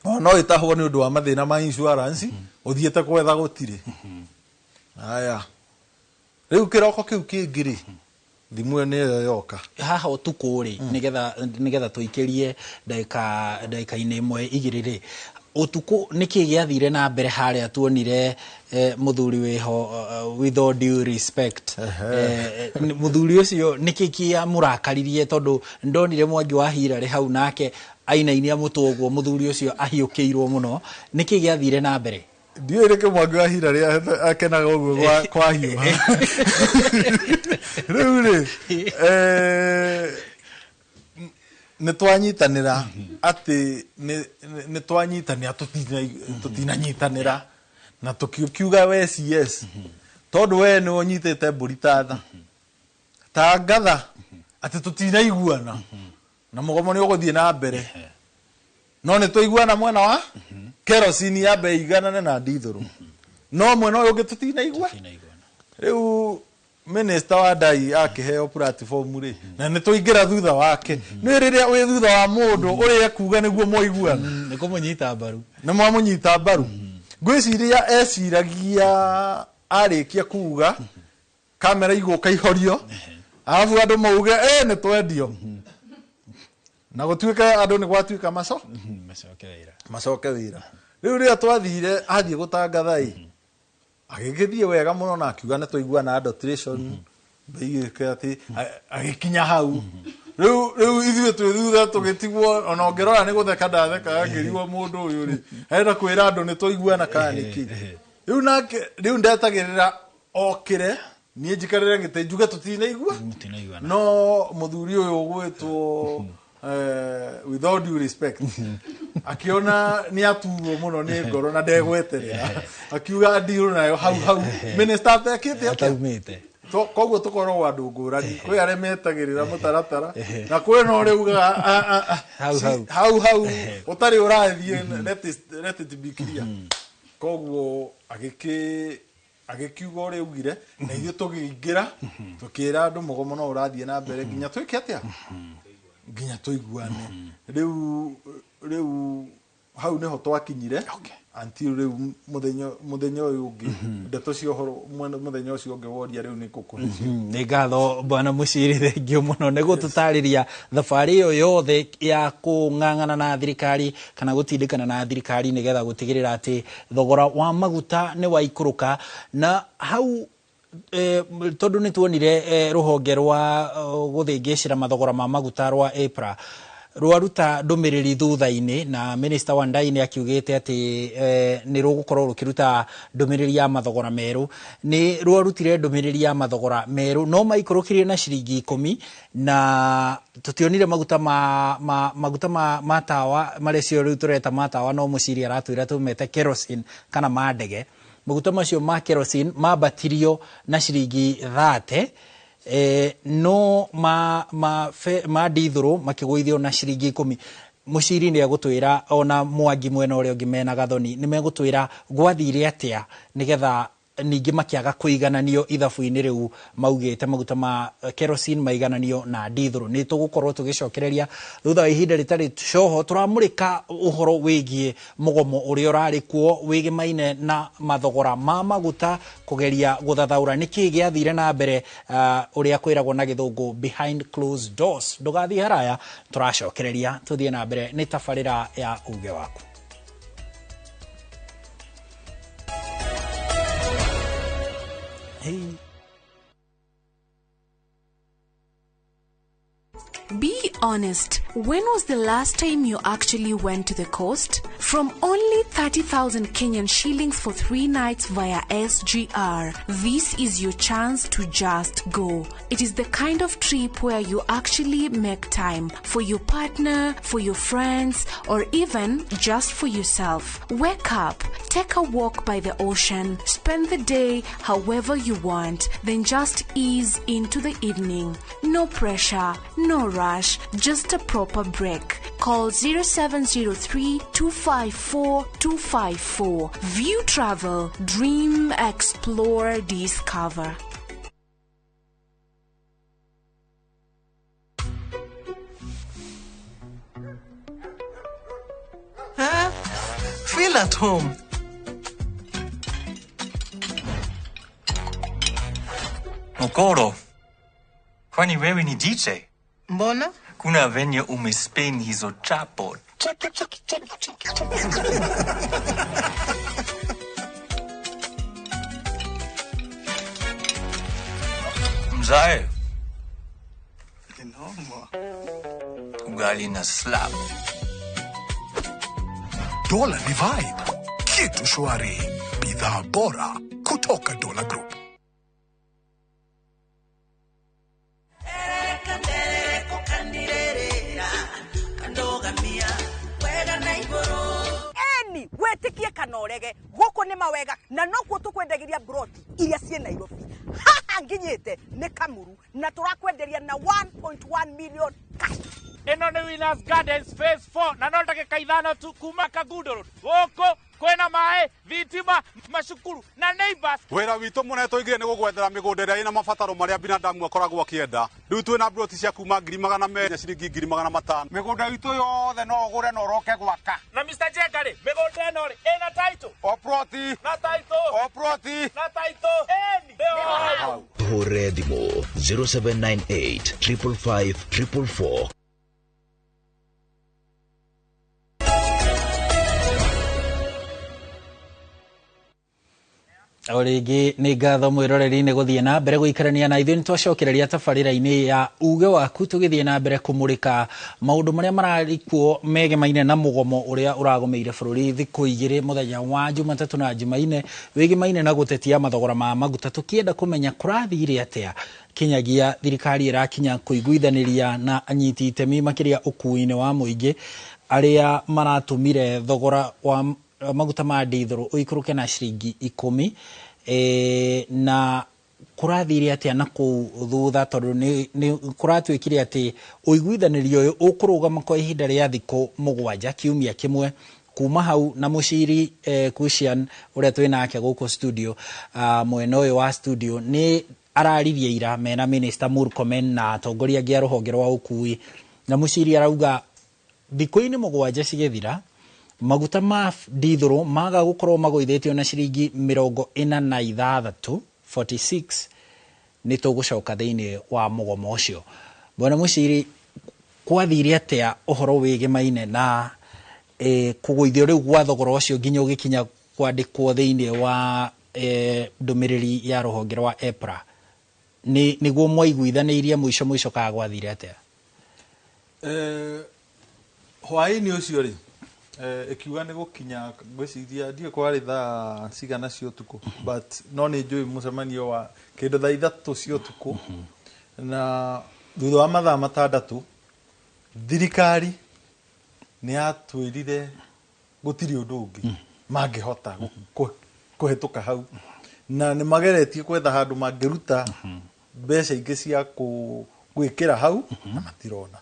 Ona no ĩtahwo nĩ ũndũ wa mathĩna ma insurance, ũthiĩte gwetha gũtirĩ." Aya, rĩu kĩroko kĩu kĩngĩ rĩ, thimũ ĩyo nĩyo yoka. Haha ũtukũ rĩ, nĩgetha tũikĩrie ndagĩka-inĩ ĩmwe igĩrĩ rĩ, ũtukũ nĩkĩ gĩathire na mbere harĩa tuonire mũthuri wĩho, with all due respect, mũthuri ũcio nĩkĩ kĩamũrakaririe? Tondũ ndonire Mwangi wa Hirarĩ hau nake ainainia mũtwe ũguo, mũthuri ũcio ahiũkĩirwo mũno. Nĩkĩ gĩathire na mbere? Ndiũĩ nĩkĩ Mwangi wa Hirarĩ akenaga ũguo kwahiũha. Rĩu rĩ, nĩ twanyitanĩra atĩ nĩ twanyitanĩra, tũtinanyitanĩra, na tũkiuga we CS, tondũ we nĩ ũnyitĩte mbũri tatha tangatha atĩ tũtinaiguana na mũgomo nĩ ũgũthiĩ na mbere, no nĩ twaiguana mwena wa kerosini yambe iganane na ndithũrũ, no mwena ũyũ ũngĩ tũtinaigua. Rĩu minister wa ndai akĩheo platform rĩ, na nĩ tũingĩra thutha wake. Nĩ rĩrĩa wĩ thutha wa mũndũ ũrĩa ekuga nĩguo mwaiguana, nĩ kũmũnyita mbaru. Nĩ mwamũnyita mbaru. Ngwĩciria eciragia arĩkia kuga kamera igũka ihorio, arabu andũ mauge nĩ twendio, na gũtuĩke andũ nĩ gwatuĩka maco macoke wĩra. Macoke wĩra. Rĩu rĩrĩa twathire, athiĩ gũtangatha ĩ, agĩgĩthiĩ wega mũno na akiuga nĩ twaiguana adulteration bei ĩke atĩ agĩkinya hau. Rĩu ithuĩ twĩ thutha tũgĩtigwo, ona ũngĩrora nĩ gũtheka ndathekaga, ngĩrigwo mũndũ ũyũ rĩ arenda kwĩra andũ nĩ twaiguana kana nĩkĩ. Rĩu nake rĩu ndetagĩrĩra okĩre niĩ njikarĩre gĩtĩ njuge tũtinaigua. Mũtinaiguana. No mũthuri ũyũ ũgwĩtwo, with all due respect, akiona nĩ aturwo mũno nĩ ngoro na ndegweterera, akiuga ndirũ nayo hau hau minister atekĩte atĩa. Ataumĩte. Koguo tũkoragwo andũ ngũrani, kwĩ arĩa metagĩrĩra mũtaratara na kwĩ na ũrĩa ugaga, "Ah, ah, ah, Hau, hau." Hau hau ũtarĩ ũrathiĩ, let it be clear. Koguo agĩkiuga ũrĩa augire, na ithuĩ tũgĩingĩra tũkĩra andũ mũgomo no ũrathiĩ na mbere nginya twĩke atĩa, nginya tũiguane. Rĩu hau nĩho twakinyire until rĩu mũthenya ũyũ ũngĩ, ndeto cia ũhoro mũthenya ũcio ũngĩ woria rĩu nĩ kũkũhe. Nĩ ngatho bwana Mũciri, thengio mũno nĩ gũtũtarĩria thabarĩ ĩyo yothe ya kũng'ang'ana na thirikari kana gũtindĩkana na thirikari nĩgetha gũtigĩrĩra atĩ thogora wa maguta nĩ waikũrũka. Na hau tondũ nĩ tuonire rũhonge rwa gũthĩngĩcĩra mathogora ma maguta rwa EPRA rwaruta ndũmĩrĩri thutha-inĩ, na minister wa ndai nĩ akiugĩte atĩ nĩ rũgũkorwo rũkĩruta ndũmĩrĩri ya mathogora merũ. Nĩ rwarutire ndũmĩrĩri ya mathogora merũ, no maikũrũkirie na ciringi 10, na tũtionire maguta ma tawa marĩa cio rĩu tũreta ma tawa, no Mũciri aratwĩra tũmete kerosene kana ma ndege. Maguta macio ma kerosene mambatirio na ciringi 30, no ma ndithũrũ makĩgũithio na ciringi 10. Mũciri nĩ egũtwĩra, ona Mwangi mwena ũrĩa ũngĩ mena Gathoni nĩ megũtwĩra gwathire atĩa nĩgetha ningĩ makĩaga kũigananio ithabu-inĩ rĩu maugĩte maguta ma kerosene maigananio na ndithũrũ. Nĩ tũgũkorwo tũgĩcokereria thutha wa ihinda rĩtarĩ coho, tũramũrĩka ũhoro wĩgiĩ mũgomo ũrĩa ũrarĩ kuo wĩgĩmaine na mathogora ma maguta, kũgeria gũthathaũra nĩkĩ gĩathire na mbere, ũrĩa kwĩragwo na gĩthũngũ behind closed doors. Ndũgathiĩ haraya, tũracokereria tũthiĩ na mbere nĩ tabarĩra ya uge waku. Be honest, when was the last time you actually went to the coast? From only 30,000 Kenyan shillings for 3 nights via SGR, this is your chance to just go. It is the kind of trip where you actually make time for your partner, for your friends, or even just for yourself. Wake up, take a walk by the ocean, spend the day however you want, then just ease into the evening. No pressure, no rush, just a proper break. Call 0703 254 254. View Travel, dream, explore, discover. Huh? Feel at home. Mokoro, kwani wewe ni DJ? Mbona? Kuna venye umespin hizo chapo. Cheki, cheki, cheki, cheki, cheki. Mzae. Ugali na slap. Dola ni vibe. Kitu shwari. Bidhaa bora kutoka Dola Group. Wetikie kana urege guku ni mawega na nokuo tukwendagiria broti iria ciĩ Nairobi haha nginyite ni Kamuru na turakwenderia na 1.1 million cash. Ĩno nĩ Winners Gardens phase 4 na no ndagĩka 5 tu kuma Kangundo Road. Gũkũ kwĩna maĩ, thitima, macukuru na neighbors. Wĩra witũ mũnene tũigire nĩ gũgwethera mĩgũnda ĩrĩa ĩna mabataro marĩa binadamu akoragwo akĩenda. Rĩu twĩna broti cia kuma 200,000 na ciringi 500,000. Mĩgũnda itũ yothe no ũgũre na ũroke gwaka. Na Mr. Jenga rĩ, mĩgũnda ĩno rĩ, ĩna title. O ploti. Na title. O ploti. Na title. Ĩni. Hũre thimũ 0798 555 444. O rĩngĩ nĩ ngatho mwĩroreri-inĩ gũthiĩ na mbere gũikarania na ithuĩ. Nĩ twacokereria tabarĩra-inĩ ya uge waku tũgĩthiĩ na mbere kũmũrĩka maũndũ marĩa mararĩ kuo megemaine na mũgomo ũrĩa ũragũmĩire bũrũri thikũ igĩrĩ mũthenya wa Jumatatũ na Jumaine wĩgemaine na gũtetia mathogora ma maguta, tũkĩenda kũmenya kũrathire atĩa kinyagia thirikari ĩrakinya kũiguithanĩria na anyiti itemi makĩria ũkui-inĩ wa mũingĩ arĩa maratũmire thogora wa maguta ma ndithũrũ ũikũrũke na ciringi 10 na kũrathire atĩa na kũu thutha, tondũ nĩ kũratuĩkire atĩ ũiguithanĩrio ũyũ ũkũrũgama kwa ihinda rĩa thikũ 7 kiumia kĩmwe kuma hau. Na mũciri Kushian ũrĩa twĩ nake gũkũ studio, mwena ũyũ wa studio nĩ araririe ira mena Minister Murkomen na atongoria angĩ a rũhonge rwa ũkui, na mũciri arauga thikũ-inĩ 7 cigĩthira maguta ma ndithũrũ maga gũkorwo magũithĩtio na ciringi 46 46 nĩ tũgũcoka thĩinĩ wa mũgomo ũcio. Bwana Mũciri, kwathire atĩa ũhoro wĩgemaine na kũgũithio rĩu gwa thogora ũcio nginya ũgĩkinya kwandĩkwo thĩinĩ wa ndũmĩrĩri ya rũhonge rwa EPRA? Nĩguo mwaiguithanĩirie mũico mũico kana gwathire atĩa? Hwaĩ-inĩ ũcio rĩ, ikiuga nĩ gũkinya ngwĩciria ndiũĩ kwarĩ thaa cigana cia ũtukũ, but no nĩ njũĩ mũcemanio wa kĩndũ thaa 3 cia ũtukũ, na thutha wa mathaa 6 thirikari nĩ yatwĩrire gũtirĩ ũndũ ũngĩ mangĩhota kũhetũka hau, na nĩ mageretie gwetha handũ mangĩruta mbeca ingĩ cia gwĩkĩra hau na matirona.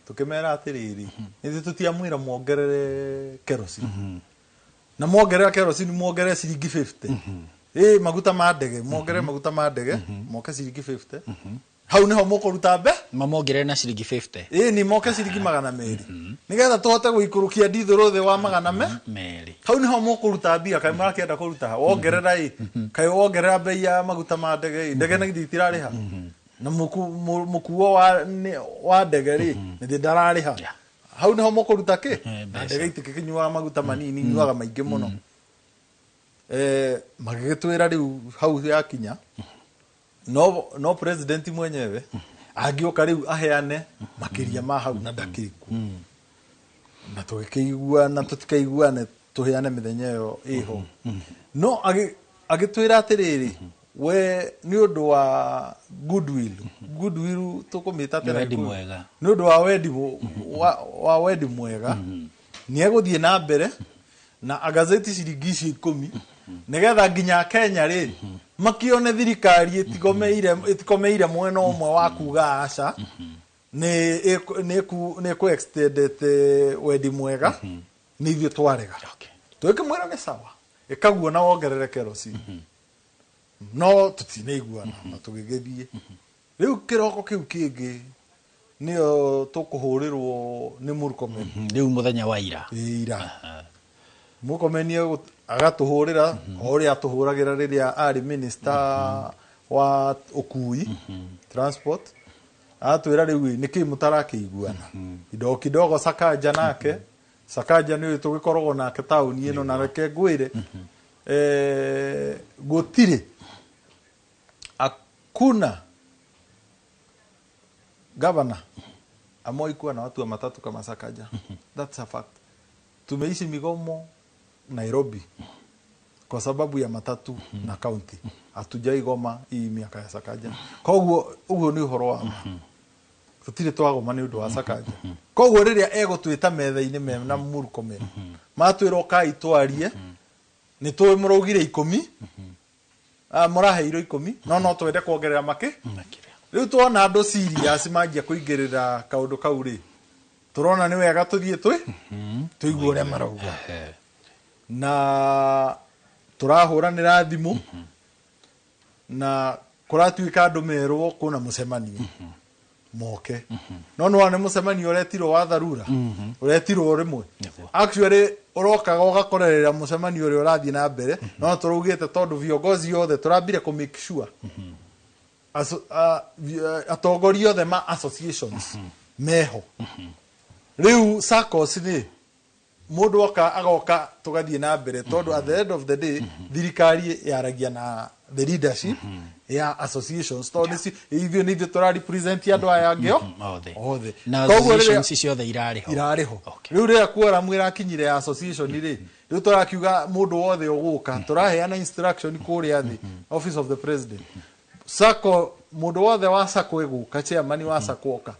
Tukimera atiriri ithuĩ tũtiamwĩra muongerere kerosene, na muongerera kerosene muongerere ciringi 50, maguta ma ndege muongerere maguta ma ndege moke ciringi 50, hau niho mũkũruta mbe mamongerere na ciringi 50, ĩ ni moke ciringi 200 nigetha tũhote gũikũrũkia ndithũrũ thĩ wa 200, hau niho mũkũruta mbia. Kaĩ marakĩenda kũruta ha wongerera ĩ kaĩ wongerera bei ya maguta ma ndege ĩ ndege na githĩ itirarĩha na mũkuo wa ndege rĩ nĩ ndararĩha, hau niho mũkũruta kĩ na ndege itikĩnyuaga maguta manini inyuaga maingĩ mũno. Magĩgĩtwĩra rĩu hau yakinya No president mwenyewe angĩũka rĩu aheane makĩria ma hau na ndakĩrĩ kuo. Na tũgĩkĩiguana tũtikaiguane tũheane mĩthenya ĩyo ĩho. No agĩtwĩra atĩrĩrĩ, we nĩ ũndũ wa goodwill tũkũmĩta atĩa na Wendi Gĩkũyũ? mwega. Nĩ ũndũ wa wendi wa wendi mwega nĩ egũthiĩ na mbere na agazeti ciringi icio 10 nĩgetha nginya Kenya rĩ makione thirikari ĩtikomeire mwena ũmwe wa kuga aca nĩ ĩkũ extendete wendi mwega nĩ ithuĩ twarega. Tũgĩkĩmwĩra nĩ sawa ĩkaguo na wongerere kerosene no tũtinaiguana na tũgĩgĩthiĩ. Rĩu kĩroko kĩu kĩngĩ nĩyo tũkũhũrĩrwo nĩ Murkomen. Rĩu mũthenya wa ira. Ira. Murkomen agatũhũrĩra o ũrĩa atũhũragĩra rĩrĩa arĩ minister wa ũkui transport, atwĩra rĩu nĩkĩ mũtarakĩiguana. Kidogo kidogo Sakaja nake, Sakaja nĩ ũyũ tũgĩkoragwo nake taũni ĩno, na reke ngwĩre gũtirĩ hakuna governor amewahi kuwa na watu wa matatu kama Sakaja. That's a fact. Tumeishi migomo Nairobi kwa sababu ya matatu na county. Hatujaigoma hii miaka ya Sakaja. Koguo uguo ni uhoro wa ma. Tutire twagoma ni undu wa Sakaja. Koguo riria egũtwĩta metha-inĩ me na Murkomen, matwĩra ũkai twarie, nĩ tũĩ mũraugire 10, mũraheirwo 10, no twende kuongerera makĩ. Rĩu tuona andũ serious manjia kũingĩrĩra kaũndũ kau rĩ, tũrona nĩ wega tũthiĩ tũigue ũrĩa marauga. Na tũrahũranĩra thimũ na kũratuĩka andũ merwo kwĩna mũcemanio moke. No nĩwona nĩ mũcemanio ũretirwo wa dharura, ũretirwo rĩmwe. Actually ũrokaga ũgakorerera mũcemanio ũrĩa ũrathiĩ na mbere, no tũraugĩte tondũ viongozi othe tũrambire kũ make sure atongoria othe ma associations meho. Rĩu SACCOS nĩ mũndũ oka agoka tũgathiĩ na mbere tondũ at the end of the day thirikari yaragia na the leadership ya associations tondũ nĩcio ithuĩ nĩ ithuĩ tũra represent andũ aya angĩ othe. Na associations ciothe irarĩ ho. Rĩu rĩrĩa quorum ĩrakinyire ya association rĩ, rĩu tũrakiuga mũndũ wothe ũgũka tũraheana instruction kũrĩa thĩ office of the president. SACCO mũndũ wothe wa SACCO ĩgũka, chairman wa SACCO oka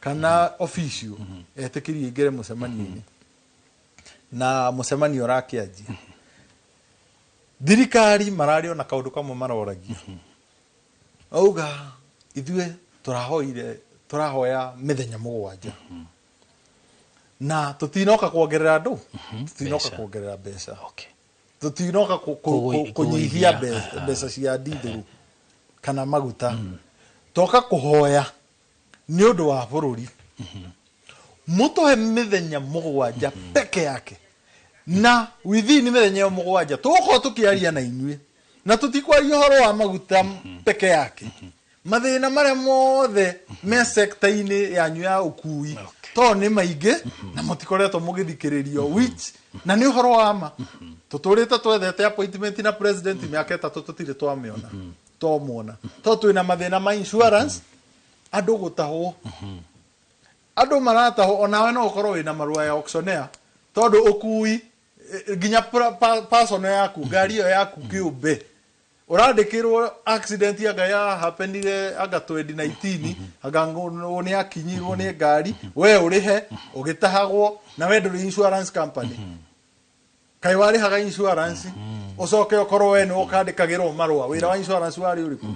kana official etĩkĩrie aingĩre mũcemanio-inĩ. Na mũcemanio ũrakĩanjia. Thirikari mararĩ ona kaũndũ kamwe maroragia. Auga ithuĩ tũrahoya mĩthenya 7. Na tũtinoka kuongerera andũ, tũtinoka kuongerera mbeca. Tũtinoka kũnyihia mbeca cia ndithũrũ kana maguta. Toka kũhoya nĩ ũndũ wa bũrũri. Mũtũhe mĩthenya 7 peke yake. Na within mĩthenya ĩyo 7 tũgũkorwo tũkĩaria na inyuĩ na tũtikwaria ũhoro wa maguta peke yake. Mathĩna marĩa mothe me sector-inĩ yanyu ya ũkui to nĩ maingĩ na mũtikoretwo mũgĩthikĩrĩrio, which na nĩ ũhoro wa ma. Tũtũrĩte twethete appointment na president mĩaka 3 tũtirĩ twamĩona twamwona to twĩna mathĩna ma insurance, andũ gũtahwo, andũ maratahwo. Onawe no ũkorwo wĩna marũa ya auctioneer tondũ ũkui nginya personal yaku, ngari ĩyo yaku kĩũmbe ũrandĩkĩrwo accident anga ya happenire anga 2019 anga nĩ akinyirwo nĩ ngari, we ũrĩhe ũgĩtahagwo na we ndũrĩ insurance company. Kaĩ warĩhaga insurance ũcoke ũkorwo we nĩ ũkandĩkagĩrwo marũa, wĩra wa insurance warĩ ũrĩkũ?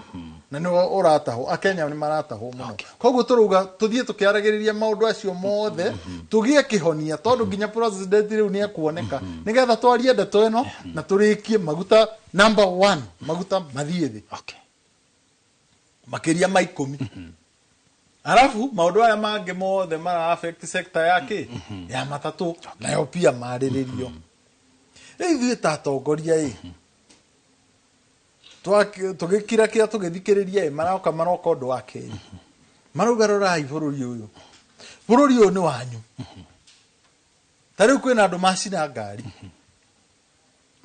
Na nĩ ũratahwo. Akenya nĩ maratahwo mũno. Koguo tũrauga tũthiĩ tũkĩaragĩrĩria maũndũ acio mothe tũgĩe kĩhonia tondũ nginya president rĩu nĩ ekuoneka nĩgetha twarie ndeto ĩno na tũrĩkie maguta number 1, maguta mathiĩ thĩ makĩria ma 10. Arafu maũndũ aya mangĩ mothe mara affect sector yake ya matatũ nayo pia marĩrĩrio. Rĩu ithuĩ ta atongoria ĩ tũgĩkira kĩrĩa tũgĩthikĩrĩria ĩ maroka ũndũ wa kerĩ marauga rorai bũrũri ũyũ, bũrũri ũyũ nĩ wanyu. Ta rĩu kwĩna andũ macina ngari,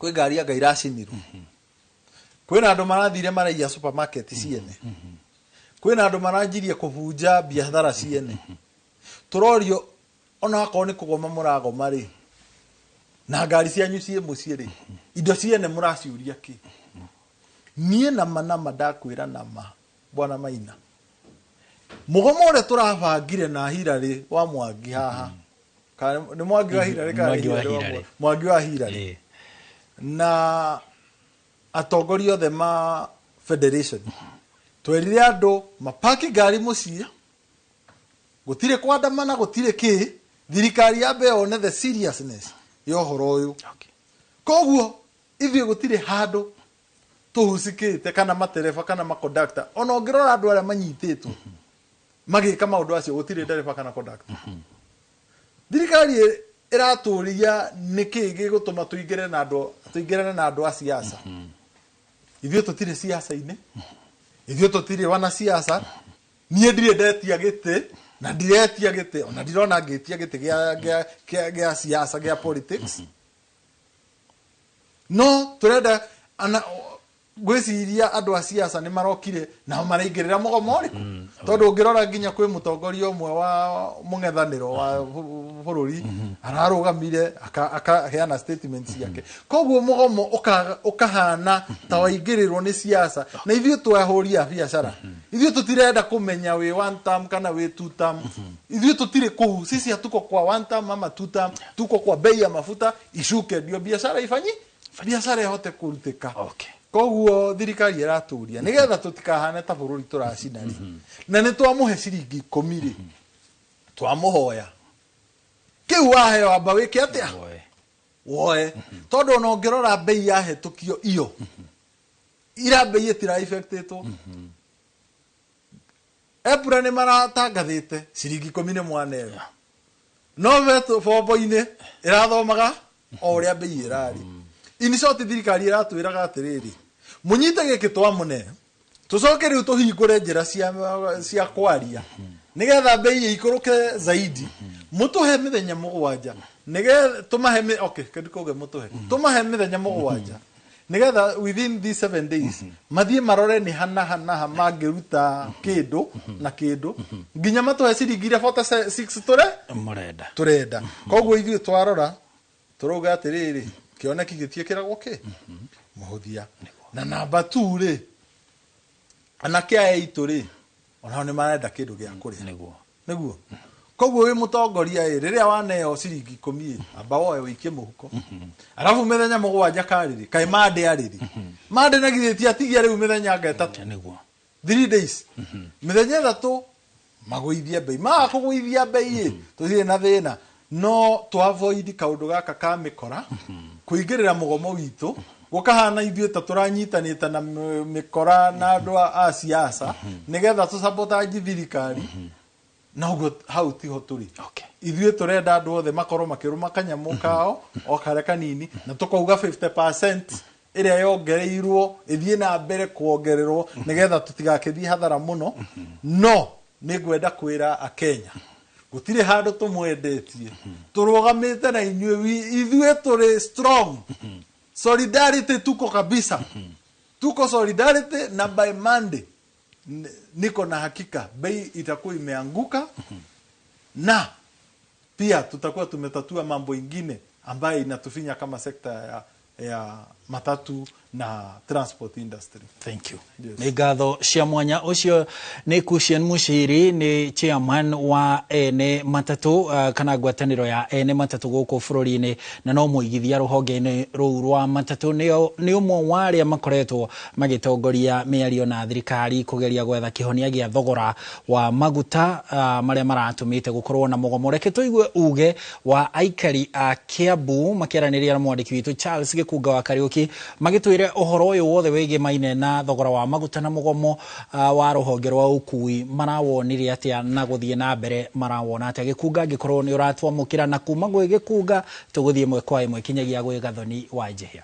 kwĩ ngari anga iracinirwo. Kwĩna andũ marathire maraiya supermarket ciene, kwĩna andũ maranjirie kũbunja biathara ciene. Tũrorio ona akorwo nĩ kũgoma mũragoma rĩ, na ngari cianyu ciĩ mũciĩ rĩ, indo ciene mũraciũria kĩ? Niĩ nama nama ndakwĩra nama bwana Maina, mũgomo ũrĩa tũrabangire na Hillary wa Mwangi haha, kana nĩ Mwangi wa Hillary kana nĩ Mwangi wa Hillary wa Hillary. Mwangi wa Hillary na atongoria othe ma federation, twerire andũ mapaki ngari mũciĩ, gũtirĩ kwandamana, gũtirĩ kĩ, thirikari yambe yone the seriousness ya ũhoro ũyũ. Koguo ithuĩ gũtirĩ handũ tũhucikĩte kana matereba kana makondakta. Ona ũngĩrora andũ arĩa manyitĩtwo magĩka maũndũ acio, gũtirĩ ndereba kana kondakta. Thirikari ĩratũria nĩkĩ gĩgũtũma tũingĩre na andũ, tũingĩrane na andũ a siasa. Ithuĩ tũtirĩ siasa-inĩ, ithuĩ tũtirĩ wanasiasa. Niĩ ndirĩ ndetia gĩtĩ na ndiretia gĩtĩ, ona ndirona ngĩtia gĩtĩ gĩa siasa, gĩa politics. No tũrenda ana ngwĩciria andũ a siasa nĩ marokire nao maraingĩrĩra mũgomo ũrĩkũ, tondũ ũngĩrora nginya kwĩ mũtongoria ũmwe wa mũng'ethanĩro wa bũrũri ararũgamire akaheana statement ciake. Koguo mũgomo ũkahana ta waingĩrĩrwo nĩ siasa, na ithuĩ twahũri a biacara, ithuĩ tũtirenda kũmenya wĩ one term kana wĩ two term. Ithuĩ tũtirĩ kũu, sisi hatuko kwa one term ama two term, tuko kwa bei ya mafuta ishuke ndio biashara ifanyi biashara ihote kũrutĩka. Koguo thirikari ĩratũria nĩgetha tũtikahane ta bũrũri tũracina rĩ, na nĩ twamũhe ciringi 10 rĩ, twamũhoya kĩu waheo amba wĩke atĩa, woe, tondũ ona ũngĩrora bei yahetũkio iyo ira bei ĩtira affectĩtwo. Epura nĩ maratangathĩte ciringi 10 nĩ mwaneo, no betũ bombo-inĩ ĩrathomaga o ũrĩa bei ĩrarĩ. In short, thirikari ĩratwĩraga atĩrĩrĩ, mũnyite gĩkĩ twamũne, tũcoke rĩu tũhingũre njĩra cia kwaria nĩgetha bei ĩikũrũke zaidi, mũtũhe mĩthenya 7 nĩgetha tũmahe okay, kĩndũ kũge mũtũhe tũmahe mĩthenya 7 nĩgetha within these 7 days mathiĩ marore nĩ hana hana ha mangĩruta kĩndũ na kĩndũ nginya matũhe ciringi iria 46 tũre mũrenda tũrenda. Koguo ithuĩ twarora tũrauga atĩrĩrĩ, kĩoneki gĩtiĩkĩragwo kĩ mũhũthia. Na namba 2 rĩ, anake aya aitũ rĩ, onao nĩ marenda kĩndũ gĩa kũrĩa. Nĩguo. Koguo wĩ mũtongoria ĩ, rĩrĩa waneo ciringi 10 ĩ, amba woe ũikie mũhuko, arabu mĩthenya 7 karĩrĩ kaĩ mande arĩrĩ mande na githĩ ti atigia rĩu mĩthenya anga 3. Nĩguo. 3 days, mĩthenya 3 magũithie bei, maga kũgũithia bei ĩ, tũtirĩ na thĩna, no tũ avoid kaũndũ gaka ka mĩkora kũingĩrĩra mũgomo witũ gũkahana ithuĩ ta tũranyitanĩte na mĩkora na andũ a siasa nĩgetha tũsabotage thirikari, na ũguo hau tiho tũrĩ. Ithuĩ tũrenda andũ othe makorwo makĩrũma kanyamũ kao o karĩa kanini, na tũkauga 50% ĩrĩa yongereirwo ĩthiĩ na mbere kuongererwo nĩgetha tũtigakĩthiĩ hathara mũno. No nĩ ngwenda kwĩra akenya gũtirĩ handũ tũmwendetie, tũrũgamĩte na inyuĩ, ithuĩ tũrĩ strong solidarity, tuko kabisa, tuko solidarity, na by Monday niko na hakika bei itakuwa imeanguka, na pia tutakuwa tumetatua mambo ingine ambayo inatufinya kama sekta ya matatu na transport industry. Thank you. Yes. Nĩ ngatho cia mwanya. Ũcio nĩ Cushion Muchiri, nĩ chairman wa ene matatũ kana ngwatanĩro ya ene matatũ gũkũ bũrũri-inĩ, na no mũigithia rũhonge-inĩ rũu rwa matatũ. Nĩ ũmwe wa arĩa makoretwo magĩtongoria mĩario na thirikari kũgeria gwetha kĩhonia gĩa thogora wa maguta marĩa maratũmĩte gũkorwo na mũgomo. Reke tũigue uge wa aikari a Kiambu makĩaranĩria na mwandĩki witũ Charles Gĩkunga wa Kariũki, magĩtwĩre ũhoro ũyũ wothe wĩgiĩ Maina na thogora wa maguta na mũgomo wa rũhonge rwa ũkui marawonire atĩa na gũthiĩ na mbere marawona atĩa. Gĩkunga, angĩkorwo nĩ ũratwamũkĩra, na kuma gwĩ Gĩkunga tũgũthiĩ ĩmwe kwa ĩmwe kinyagia gwĩ Gathoni wa Njihia.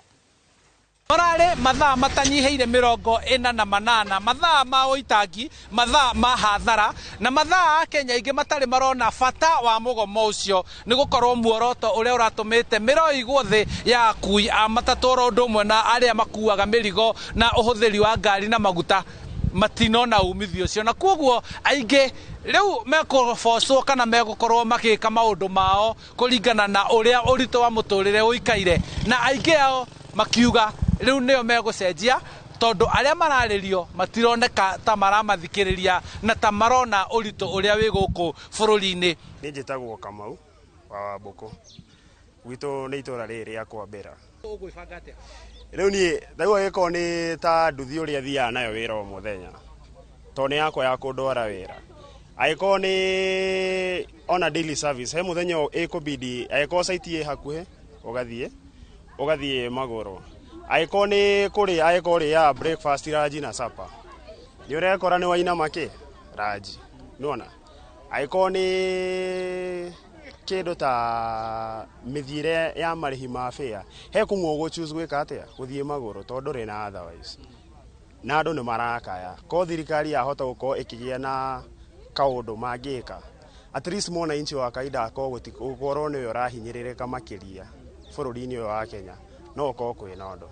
Mararĩ mathaa matanyihĩire 48, mathaa ma ũitangi, mathaa ma hathara, na mathaa a Kenya aingĩ matarĩ marona bata wa mũgomo ũcio, nĩ gũkorwo muoroto ũrĩa ũratũmĩte mĩroigwo thĩ ya akui a matatũ oro ũndũ ũmwe na arĩa makuaga mĩrigo na ũhũthĩri wa ngari na maguta matinona umithio ũcio, na koguo aingĩ rĩu mekũbocwo kana megũkorwo magĩka maũndũ mao kũringana na ũrĩa ũritũ wa mũtũrĩre ũikaire, na aingĩ ao makiuga rĩu nĩo megũcenjia tondũ arĩa mararĩrio matironeka ta maramathikĩrĩria na ta marona ũritũ ũrĩa wĩ gũkũ bũrũri-inĩ. Niĩ njĩtagwo Kamau wa Wambũkũ, gwitũ nĩ itũra rĩrĩ rĩa Kwambĩra. Ũgwĩbanga atĩa? Rĩu niĩ rĩu angĩkorwo nĩ ta nduthi ũrĩa thiaga nayo wĩra o mũthenya, tondũ nĩ yakwa ya kũndwara wĩra, angĩkorwo nĩ ona daily service he mũthenya ĩkũbidi, angĩkorwo site ĩ hakuhĩ ũgathiĩ magũrũ, angĩkorwo nĩ kũrĩa, angĩkorwo ũrĩaga breakfast, lunch na supper, nĩ ũrekora nĩ wainama kĩ lunch, nĩwona. Angĩkorwo nĩ kĩndũ ta mĩthiĩre ya marĩhi ma fare, he kũmwe ũgũ choose gwĩka atĩa, gũthiĩ magũrũ tondũ ndũrĩ na otherwise, na andũ nĩ marakaya. Ko thirikari yahota gũkorwo ĩkĩgĩa na kaũndũ mangĩka, at least mwananchi wa kawaida akorwo gũkorwo nĩwe ũrahinyĩrĩrĩka makĩria bũrũri-inĩ ũyũ wa Kenya, no ũkorwo kwĩna ũndũ.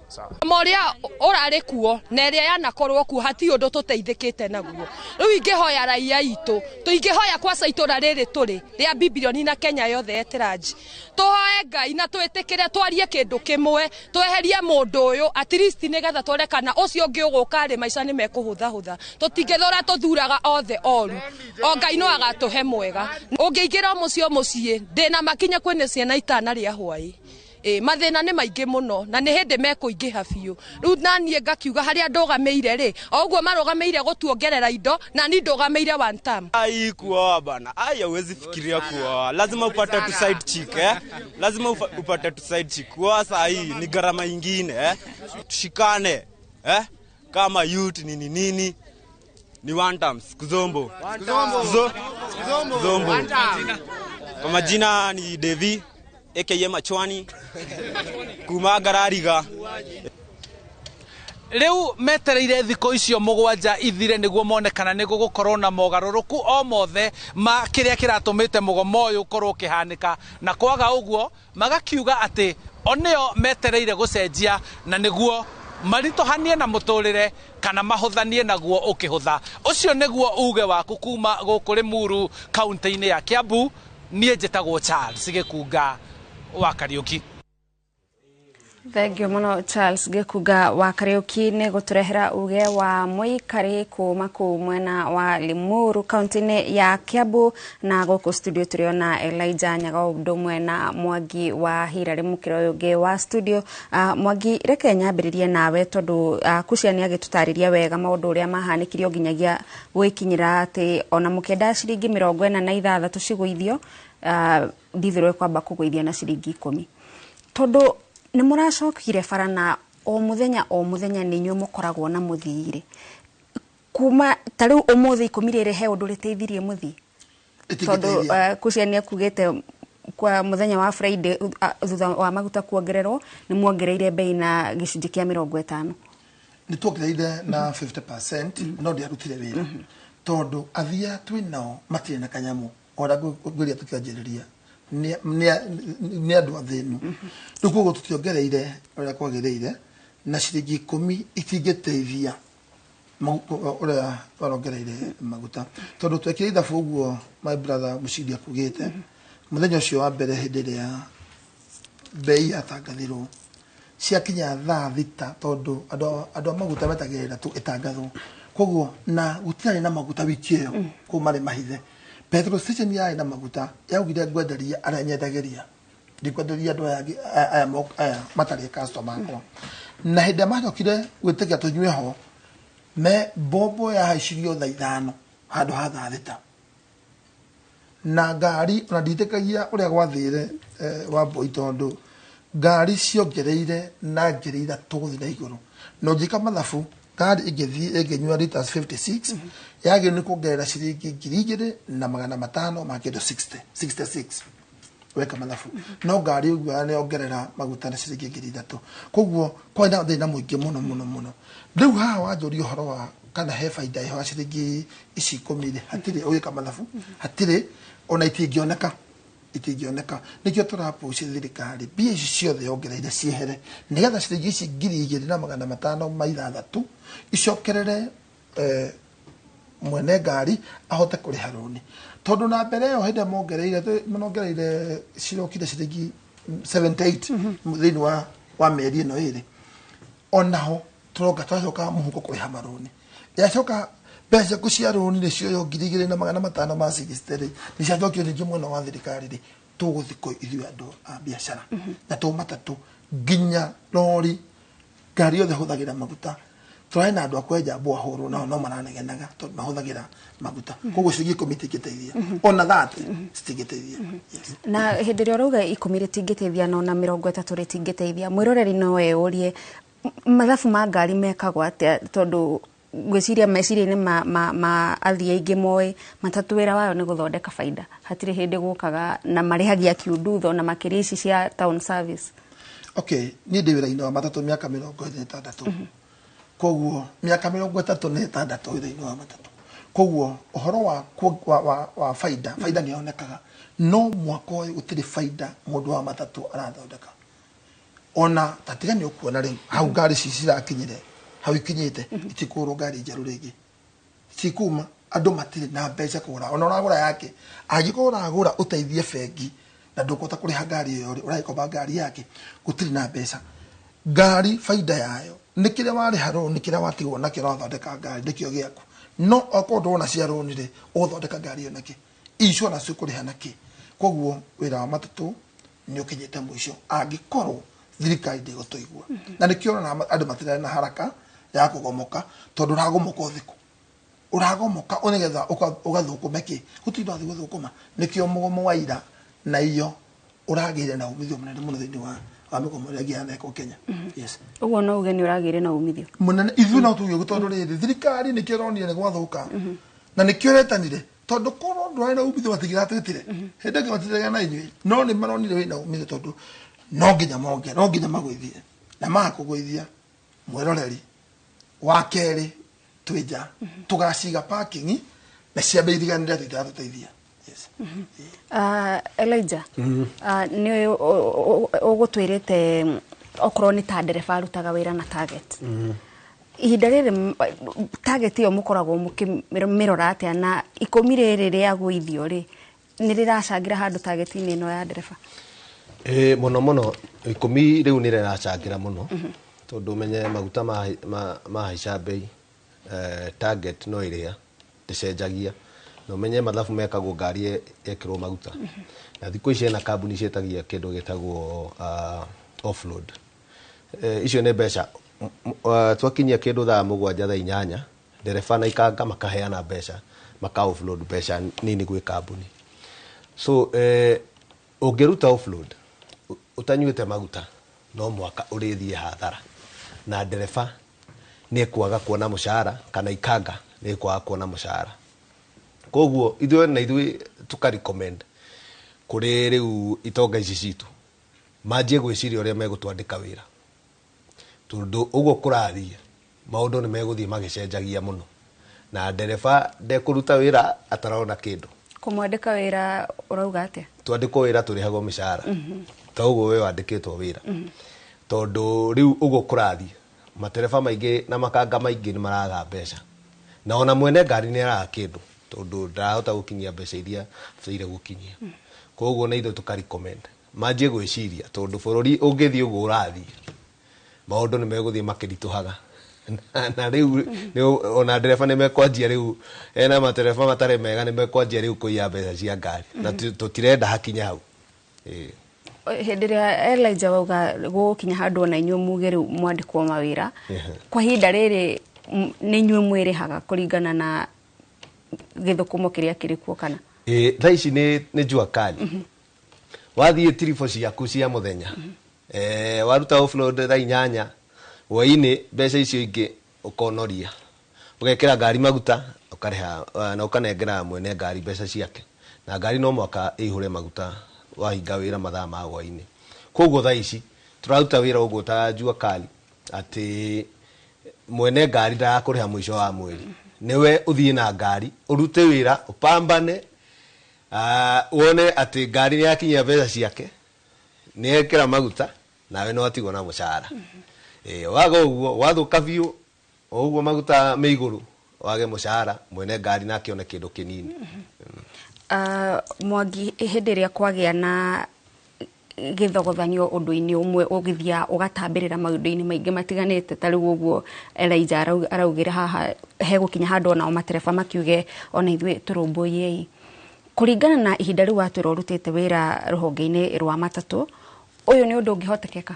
Sawa. Moria ũrarĩ kuo na ĩrĩa yanakorwo kuo hatirĩ ũndũ tũteithĩkĩte naguo. Rĩu ingĩhoya raia itũ, tũingĩhoya kwaca itũra rĩrĩ tũrĩ rĩa bibirioni na Kenya yothe etĩranji, tũhoe Ngai na twĩtĩkĩre twarie kĩndũ kĩmwe, tweherie mũndũ ũyũ at least nĩgetha tuone kana ũcio ũngĩ ũgũka rĩ maica nĩ mekũhũthahũtha. Tũtingĩthũra tũthuraga othe oru, o Ngai no agatũhe mwega. Ũngĩingĩra o mũciĩ o mũciĩ, ndĩna makinya kwĩna ciana itana rĩa hwaĩ. Mathĩna nĩ maingĩ mũno na nĩ hĩndĩ mekũingĩha biũ. Rĩu na niĩ ngakiuga harĩa ndũgamĩire rĩ, o ũguo marũgamĩire gũtuongerera indo, na niĩ ndũgamĩire one term. Ai, kuoa bana, ai hauwezi fikiria kuoa, lazima upate tu side chick, lazima upate tu side chick. Kuoa saa hii ni gharama ingine, Tushikane, kama youth nini nini ni one term, kuzombo. Kuzombo. Kuzombo. Kwa majina ni Devi aka Machwani kuma Ngarariga. Rĩu metereire thikũ icio 7 ithire nĩguo mone kana nĩ gũgũkorwo na mogarũrũku o mothe ma kĩrĩa kĩratũmĩte mũgomo ũyũ ũkorwo ũkĩhanĩka, na kwaga ũguo magakiuga atĩ o nĩo metereire gũcenjia na nĩguo maritũhanie na mũtũrĩre kana mahũthanie naguo ũkĩhũtha. Ũcio nĩguo uge waku kuma gũkũ Limuru kaunti-inĩ ya Kiambu. Niĩ njĩtagwo Charles Gĩkunga wa Kariũki. Thank you mũno Charles Gĩkunga wa Kariũki nĩ gũtũrehera uge wa mũikari kuma kũu mwena wa Limuru kaunti-inĩ ya Kiambu. Na gũkũ studio tũrĩona Elijah Nyaga ũndũ ũmwe na Mwangi wa Hirari mũkĩra ũyũ ũngĩ wa studio. Mwangi, reke nyambĩrĩrie nawe tondũ Kucia nĩ agĩtũtarĩria wega maũndũ ũrĩa mahanĩkire nginyagia gwĩkinyĩra atĩ ona mũkĩenda ciringi 46 cigũithio, ndithũrwo ĩkwamba kũgũithia na ciringi 10, tondũ nĩ mũracokire bara na o mũthenya o mũthenya nĩ inyuĩ mũkoragwo na mũthii-rĩ, kuma ta rĩu ũmũthĩ 10 rĩrĩ he ũndũ rĩteithirie mũthii? Tondũ Kucia nĩ akugĩte kwa mũthenya wa Friday thutha wa maguta kuongererwo nĩ muongereire bei na gĩcunjĩ kĩa 50. Nĩ tuongereire na 50%, no ndiarutire wĩra tondũ athia twĩ nao matirĩ na kanyamũ, ona ngwĩria tũkĩanjĩrĩria nĩ andũ athĩnu. Rĩu koguo tũtiongereire ũrĩa kwagĩrĩire, na ciringi 10 itingĩteithia ũrĩa warongereire maguta, tondũ twekire ithabu ũguo my brother Mũcindi akugĩte mũthenya ũcio wa mbere hĩndĩ ĩrĩa bei yatangathirwo ciakinya thaa 6, tondũ andũ a maguta metagĩrĩra tu ĩtangathwo, koguo na gũtirarĩ na maguta wiki ĩyo kũu marĩ mahithe. Petrol station yarĩ na maguta yaugire ngwenderia arĩa nyendagĩria, ndikwenderia andũ aya matarĩ customer akwa. Na hĩndĩ ĩrĩa macokire gwĩtĩkia tũnyue ho, me bombo yahaicirio thaa 5 handũ ha thaa 6, na ngari ona nditĩkagia ũrĩa gwathire Wambũi, tondũ ngari ciongereire na 3,000 gũthiĩ na igũrũ, na ũngĩka mathabu ngari ĩngĩthiĩ ĩngĩnyua liters 56 yagĩrĩirwo nĩ kuongerera ciringi 2,500 ma kĩndũ 66. Weka mathabu no ngari ũguo nĩ ongerera maguta na ciringi 3,000. Koguo kwarĩ na thĩna mũingĩ mũno mũno mũno. Rĩu haha wanjũria ũhoro wa kana he baida ĩho ya ciringi ici 10 rĩ, hatirĩ. Ũgĩka mathabu hatirĩ, ona itingĩoneka, itingĩoneka. Nĩkĩo tũrapuci thirikari mbia ici ciothe yongereire ciehere, nĩgetha ciringi ici 2,506 icokerere mwene ngari ahote kũrĩha rũni, tondũ na mbere ĩyo hĩndĩ ĩrĩa mongereire cirokire ciringi 78 thĩinĩ wa mĩeri ĩno ĩrĩ, onaho tũronga twacoka mũhuko kũrĩha marũni. Yacoka mbeca ciaku cia rũni nĩ cioywo 2,560 rĩ, nĩ ciacokio rĩngĩ mwena wa thirikari rĩ, tũgũthiĩ kũ ithuĩ andũ a biacara na tũ matatũ nginya rori ngari yothe hũthagĩra maguta. Tũrarĩ na andũ a kwenja mbũahũrũ nao no maranegenaga tondũ mahũthagĩra maguta. Koguo ciringi 10 itingĩteithia, ona 30 citingĩteithia. Na hĩndĩ ĩrĩa ũrauga 10 rĩtingĩteithia na ona 30 rĩtingĩteithia, mwĩroreri no eyũrie mathabu ma ngari mekagwo atĩa, tondũ ngwĩciria meciria-inĩ ma athii aingĩ moĩ matatũ wĩra wayo nĩ gũthondeka baida, hatirĩ hĩndĩ gũkaga na marĩhagia kiundutho na makĩria ici cia town service. Okay, niĩ ndĩ wĩra-inĩ wa matatũ mĩaka 26. Koguo mĩaka 36 wĩra-inĩ wa matatũ. Koguo ũhoro wa baida, baida nĩ yonekaga, no mwaka ũyũ gũtirĩ baida mũndũ wa matatũ arathondeka. Ona tatiga nĩ ũkuona rĩu hau ngari ici cirakinyire hau ikinyĩte, itikũgũrwo ngari njerũ rĩngĩ, cikuma andũ matirĩ na mbeca kũgũra. Ona ũragũra yake, angĩkorwo ũragũra ũteithie bengi na ndũkũhota kũrĩha ngari ĩyo rĩ, ũragĩkomba ngari yake, gũtirĩ na mbeca. Ngari baida yayo nĩ kĩrĩa warĩha rũni, kĩrĩa watigwo nakĩo ũrathondeka ngari nĩkĩo gĩaku. No okorwo ndũrona cia rũni rĩ, ũgũthondeka ngari ĩyo nakĩ? Insurance ũkũrĩha nakĩ? Koguo wĩra wa matatũ nĩ ũkinyĩte mũico angĩkorwo thirikari ndĩgũtũigua. Na nĩkĩo ũrona andũ matirarĩ na haraka ya kũgomoka, tondũ ũragomoka ũthikũ, ũragomoka nĩgetha ũgathũkũme kĩ, gũtirĩ ũrathiĩ gũthũkũma. Nĩkĩo mũgomo wa ira na iyo ũragĩire na umithio mũnene mũno thĩinĩ wa mĩgomo ĩrĩa ĩngĩ yanekwo Kenya. Yes. Ũguo no uge nĩ ũragĩire na umithio mũnene. Ithuĩ no tuge ũguo, tondũ rĩrĩ thirikari nĩkĩo ĩronire nĩ gwathũka na nĩkĩo ĩretanire, tondũ korwo ndwarĩ na umithio matingĩratwĩtire hĩndĩ ĩngĩ matirega na inyuĩ, no nĩ maronire wĩna umithio, tondũ no nginya monge, no nginya magũithie, na makũgũithia mwĩroreri wa kerĩ twĩ nja tũgaciga parking na ciambe iriganĩre tũtiratũteithia. Yes. Elijah, nĩ ũgũtwĩrĩte okorwo nĩ ta ndereba arutaga wĩra na target. Ihinda rĩrĩ target ĩyo mũkoragwo mũkĩmĩrora atĩa, na 10 rĩrĩ rĩa gũithio rĩ nĩ rĩracangĩra handũ target-inĩ ĩno ya ndereba? Mũno mũno 10 rĩu nĩ rĩracangĩra mũno, tondũ ũmenye maguta mahaica bei, target no ĩrĩa ndĩcenjagia, na ũmenye mathabu mekagwo ngari yekĩrwo maguta. Na thikũ ici hena kambuni ciĩtagia kĩndũ gĩtagwo offload. Icio nĩ mbeca twakinyia kĩndũ thaa 7 thaa 8, ndereba na ikanga makaheana mbeca, maka offload mbeca nini gwĩ kambuni. So ũngĩruta offload ũtanyuĩte maguta no mwaka ũrĩthiĩ hathara, na ndereba nĩ ekwaga kuona mũcara kana ikanga nĩ ekwaga kuona mũcara. Koguo ithuĩ na ithuĩ tuka recommend kũrĩ rĩu itonga ici citũ manjie gwĩciria ũrĩa megũtwandĩka wĩra, tondũ ũguo kũrathiĩ maũndũ nĩ megũthiĩ magĩcenjagia mũno, na ndereba ndekũruta wĩra atarona kĩndũ. Kũmwandĩka wĩra ũrauga atĩa? Twandĩkwo wĩra tũrĩhagwo mĩcara, ta ũguo we wandĩkĩtwo wĩra, tondũ rĩu ũguo kũrathiĩ matereba maingĩ na makanga maingĩ nĩ maraga mbeca, na ona mwene ngari nĩ araga kĩndũ, tondũ ndarahota gũkinyia mbeca iria abataire gũkinyia. Koguo na ithuĩ tũka recommend manjie gwĩciria, tondũ bũrũri ũngĩthiĩ ũguo ũrathiĩ maũndũ nĩ megũthiĩ makĩritũhaga. Na rĩu ona ndereba nĩ mekwanjia rĩu, ena matereba matarĩ mega nĩ mekwanjia rĩu kũiya mbeca cia ngari, na tũtirenda hakinya hau. Hĩndĩ ĩrĩa Elijah wauga gũgũkinya handũ ona inyuĩ muge rĩu mwandĩkwo mawĩra, kwa ihinda rĩrĩ nĩ inyuĩ mwĩrĩhaga kũringana na gĩthũkũmo kĩrĩa kĩrĩ kuo kana? Thaa ici nĩ jua kali. Wathiĩ tiribũ ciaku cia mũthenya, waruta offload thaa 8 hwainĩ, mbeca icio ingĩ ũkonoria, ũgekĩra ngari maguta, ũkarĩha na ũkanengera mwene ngari mbeca ciake, na ngari no mwaka ĩihũre maguta Wahinga wĩra mathaa ma hwainĩ. Koguo thaa ici tũraruta wĩra ũguo ta jua kali, atĩ mwene ngari ndagakũrĩha mũico wa mweri, nĩwe ũthiĩ na ngari ũrute wĩra ũpambane, wone atĩ ngari nĩ yakinyia mbeca ciake, nĩ ekĩra maguta, nawe no atigwo na mũcara. Waga ũguo wathũka biũ, o ũguo maguta me igũrũ, wage mũcara, mwene ngari nake one kĩndũ kĩnini. Mwangi, hĩndĩ ĩrĩa kwagĩa na gĩthogothanio ũndũ-inĩ ũmwe ũgĩthiaga ũgatambĩrĩra maũndũ-inĩ maingĩ matiganĩte, ta rĩu ũguo Elijah araugĩra haha hegũkinya handũ onao matereba makiuge ona ithuĩ tũrũmbũiei. Kũringana na ihinda rĩu watwĩra ũrutĩte wĩra rũhonge-inĩ rwa matatũ, ũyũ nĩ ũndũ ũngĩhotekeka?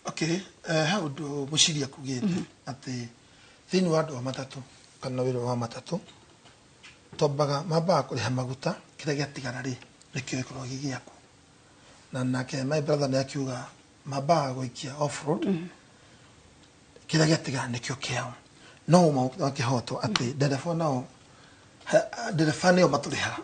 Okay, he ũndũ Mũciria akugĩte atĩ thĩinĩ wa andũ a matatũ kana wĩra wa matatũ twambaga mambaga kũrĩha maguta, kĩrĩa gĩatigara rĩ nĩkĩo gĩkoragwo gĩ gĩaku. Na nake my brother nĩ akiuga mambaga gũikia off road, kĩrĩa gĩatigara nĩkĩo kĩao. No ũma wa kĩhoto atĩ ndereba nao, ndereba nĩo matũrĩhaga.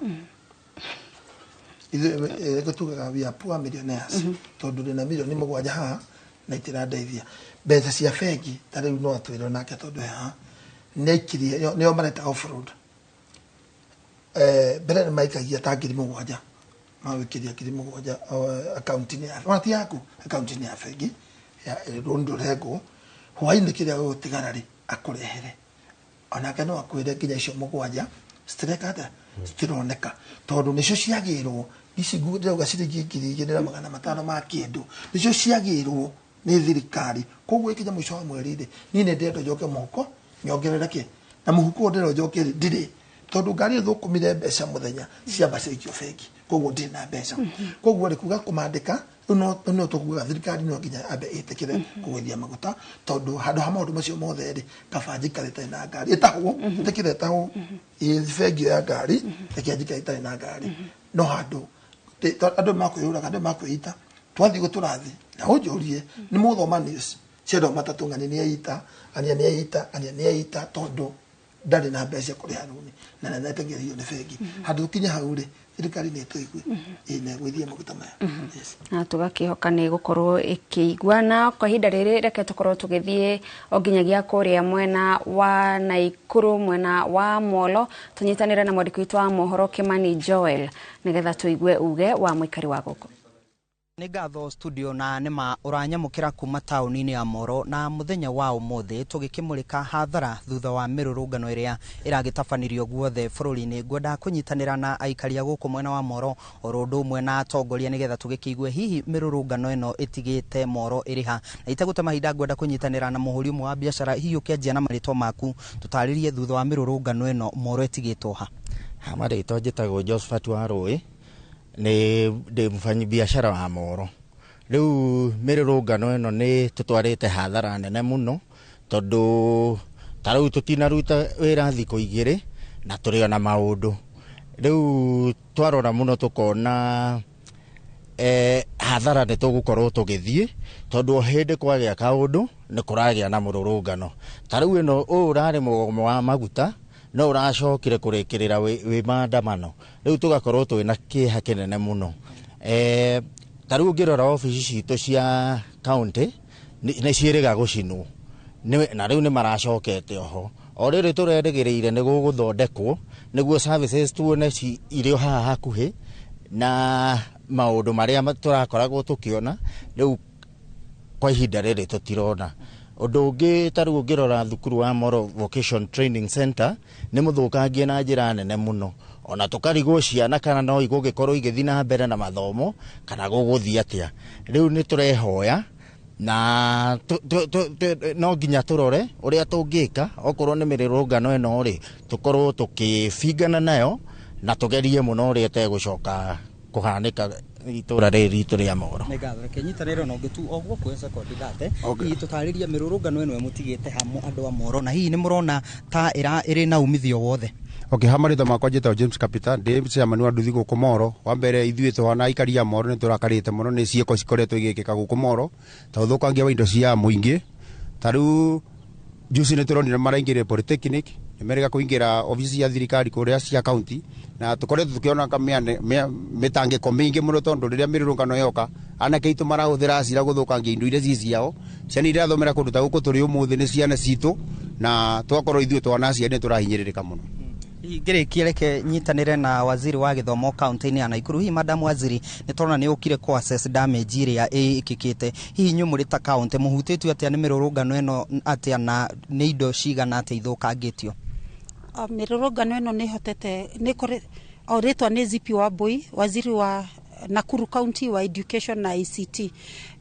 Ithuĩ tugaga we are poor millionaires, tondũ ndĩna 7 million haha na itirandeithia. Mbeca cia bengi ta rĩu no atwĩre nake tondũ haha nĩ aikirie nĩo mareta off road. Mbere nĩ maikagia ta 7,000, magũikĩria 7,000 akaunti-inĩ ya, ona ti yaku, akaunti-inĩ ya bengi ya rũni rũrengwo. Hwainĩ kĩrĩa gũgũtigara rĩ akũrehere, onake no akwĩre nginya icio 7 citireka atĩa, citironeka, tondũ nĩcio ciagĩrwo ici ndĩrauga ciringi 2,500 ma kĩndũ, nĩcio ciagĩrwo nĩ thirikari. Koguo ikinya mũico wa mweri rĩ, niĩ nĩ ndĩrenda njoke mũhuko nyongerere kĩ, na mũhuko ũyũ ndĩrenda njoke rĩ ndirĩ, tondũ ngari ĩthũkũmire mbeca mũthenya ciamba ciaikio bengi, koguo ndirĩ na mbeca. Koguo rĩ kuga kũmandĩka rĩu no tũkugaga thirikari no nginya ambe ĩtĩkĩre kũgũithia maguta, tondũ handũ ha maũndũ macio mothe rĩ, kaba njikare itarĩ na ngari, ĩtahwo, ĩtĩkĩre ĩtahwo ĩ bengi ya ngari, reke njikare itarĩ na ngari. No handũ andũ makwĩyũraga, andũ makwĩita, twathiĩ ũguo tũrathiĩ na ũnjũrie nĩ mũthoma news cia andũ a matatũ, ng'ania nĩ eita, ng'ania nĩ eita, ng'ania nĩ eita, tondũ ndarĩ na mbeca cia kũrĩha rũni na nĩ atengerio nĩ bengi. Handũ tũkinye hau rĩ, thirikari nĩ ĩtũigue ĩ na ĩgũithie maguta maya. Yes. Na tũgakĩhoka nĩ gũkorwo ĩkĩigua. Na kwa ihinda rĩrĩ reke tũkorwo tũgĩthiĩ o nginyagia kũrĩa mwena wa Naikuru, mwena wa Molo, tũnyitanĩre na mwandĩki witũ wa mohoro Kimani Joel nĩgetha tũigue uge wa mũikari wa gũkũ. Nĩ ngatho studio, na nĩma ũranyamũkĩra kuma taũni-inĩ ya Moro, na mũthenya wa ũmũthĩ tũgĩkĩmũrĩka hathara thutha wa mĩrũrũngano ĩrĩa ĩragĩtabanirio guothe bũrũri-inĩ. Ngwenda kũnyitanĩra na aikari a gũkũ mwena wa Moro oro ũndũ ũmwe na atongoria nĩgetha tũgĩkĩigue hihi mĩrũrũngano ĩno ĩtigĩte Moro ĩrĩ ha. Na itegũte mahinda, ngwenda kũnyitanĩra na mũhũri ũmwe wa biacara. Hihi ũkĩanjia na marĩtwa maku, tũtarĩrie thutha wa mĩrũrũngano ĩno Moro ĩtigĩtwo ha? Marĩtwa njĩtagwo Josephat wa Rũĩ, nĩ ndĩ mfanyibiashara wa Moro. Rĩu mĩrũrũngano ĩno nĩ tũtwarĩte hathara nene mũno, tondũ ta rĩu tũtinaruta wĩra thikũ 2 na tũrĩ ona maũndũ. Rĩu twarora mũno tũkona hathara nĩ tũgũkorwo tũgĩthiĩ, tondũ o hĩndĩ kwagĩa kaũndũ nĩ kũragĩa na mũrũrũngano. Ta rĩu ĩno ũyũ ũrarĩ mũgomo wa maguta, no ũracokire kũrĩkĩrĩra wĩ maandamano. Rĩu tũgakorwo twĩna kĩeha kĩnene mũno. Ta rĩu ũngĩrora obici citũ cia county nĩ ciĩrĩga gũcinwo, na rĩu nĩ maracokete oho. O rĩrĩ tũrerĩgĩrĩire nĩ gũgũthondekwo nĩguo services tuone irĩ o haha hakuhĩ na maũndũ marĩa tũrakoragwo tũkĩona, rĩu kwa ihinda rĩrĩ tũtirona. Ũndũ ũngĩ, ta rĩu ũngĩrora thukuru wa Moro Vocation Training Center nĩ mũthũkangie na njĩra nene mũno, ona tũkarigwo ciana kana no igũgĩkorwo igĩthiĩ na mbere na mathomo kana gũgũthiĩ atĩa. Rĩu nĩ tũrehoya na no nginya tũrore ũrĩa tũngĩka, okorwo nĩ mĩrũrũngano ĩno rĩ, tũkorwo tũkĩbingana nayo na tũgerie mũno ũrĩa ĩtegũcoka kũhanĩka itũra rĩrĩ ritũ rĩa Moro. Nĩ ngatho, reke nyitanĩre na ũngĩ tu o gũkũ sekondi thate. Hihi tũtarĩrie mĩrũrũngano ĩno ĩmũtigĩte hamwe andũ a Moro, na hihi nĩ mũrona ta ĩrĩ na umithio wothe? Okay, ha marĩtwa makwa njĩtagwo James Kapita, ndĩ chairman wa nduthi gũkũ Moro. Wa mbere, ithuĩ tũhana aikari a Moro nĩ tũrakarĩte mũno nĩ ciĩko cikoretwo igĩkĩka gũkũ Moro, ta ũthũkangia wa indo cia mũingĩ. Ta rĩu juzi nĩ tũronire maraingĩrire Polytechnic. Nĩ merĩga kũingĩra obici ya thirikari kũrĩa cia county, na tũkoretwo tũkĩona mĩtangĩko mĩingĩ mũno, tondũ rĩrĩa mĩrũrũngano yoka anake aitũ marahũthĩra acira gũthũkangia indo iria ci ciao. Ciana iria irathomera kũndũ ta gũkũ tũrĩ ũmũthĩ nĩ ciana citũ, na twakorwo ithuĩ twana aciari nĩ tũrahinyĩrĩrĩka mũno. Hihi ngĩrĩkia reke nyitanĩre na waziri wa gĩthomo kaunti-inĩ ya Nakuru. Hihi madam waziri, nĩ tũrona nĩ ũkire kũ assess damage ĩrĩa ĩkĩkĩte. Hihi inyuĩ mũrĩ ta kaunti mũhutĩtio atĩa nĩ mĩrũrũngano ĩno atĩa, na nĩ indo cigana atĩa ithũkangĩtio? Mĩrũrũngano ĩno nĩ ĩhotete nĩ kũrĩ o rĩtwa nĩ Zipi Wambui, waziri wa Nakuru County wa Education na ICT.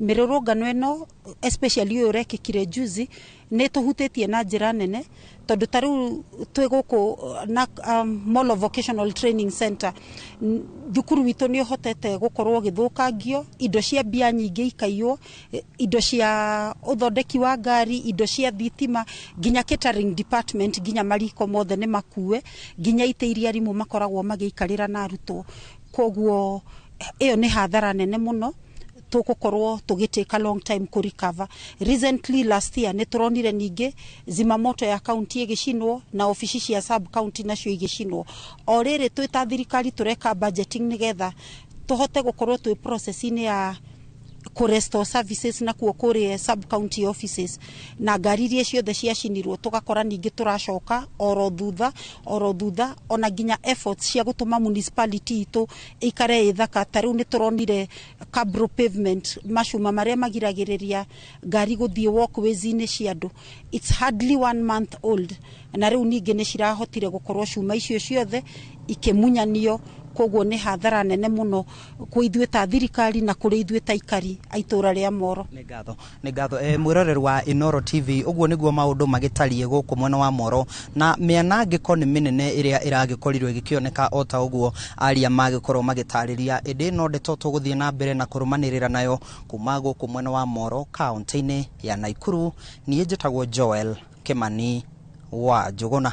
Mĩrũrũngano ĩno especially ũyũ ũrekĩkire juzi nĩ tũhutĩtie na njĩra nene, tondũ ta rĩu twĩ gũkũ na Molo Vocational Training Center, thukuru witũ nĩ ũhotete gũkorwo ũgĩthũkangio, indo cia mbia nyingĩ ikaiywo, indo cia ũthondeki wa ngari, indo cia thitima, nginya catering department, nginya mariko mothe nĩ makue, nginya itĩ iria arimũ makoragwo magĩikarĩra na arutwo. Koguo ĩyo nĩ hathara nene mũno tũgũkorwo tũgĩtake a long time kũ recover. Recently last year nĩ tũronire ningĩ zimamoto ya county ĩgĩcinwo na obici cia sub county nacio igĩcinwo. O rĩrĩ twĩ ta thirikari tũreka budgeting nĩgetha tũhote gũkorwo twĩ process-inĩ ya kũ restore services nakuo kũrĩa sub county offices, na ngari iria ciothe ciacinirwo tũgakora ningĩ tũracoka oro thutha, ona nginya efforts cia gũtũma municipality itũ ĩikare ĩ thaka. Ta rĩu nĩ tũronire cabro pavement, macuma marĩa magiragĩrĩria ngari gũthiĩ walkways-inĩ cia andũ, it's hardly 1 month old, na rĩu ningĩ nĩ cirahotire gũkorwo cuma icio ciothe ikĩmunyanio. Koguo nĩ hathara nene mũno kwĩ ithuĩ ta thirikari na kũrĩ ithuĩ ta aikari a itũra rĩa Moro. Nĩ ngatho. Mwĩroreri wa Inooro TV, ũguo nĩguo maũndũ magĩtariĩ gũkũ mwena wa Moro, na mĩanangĩko nĩ mĩnene ĩrĩa ĩragĩkorirwo ĩgĩkĩoneka o ta ũguo aria magĩkorwo magĩtarĩria. Ĩndĩ no ndeto tũgũthiĩ na mbere na kũrũmanĩrĩra nayo kuma gũkũ mwena wa Moro kaunti-inĩ ya Nakuru. Niĩ njĩtagwo Joel Kimani wa Njũgũna.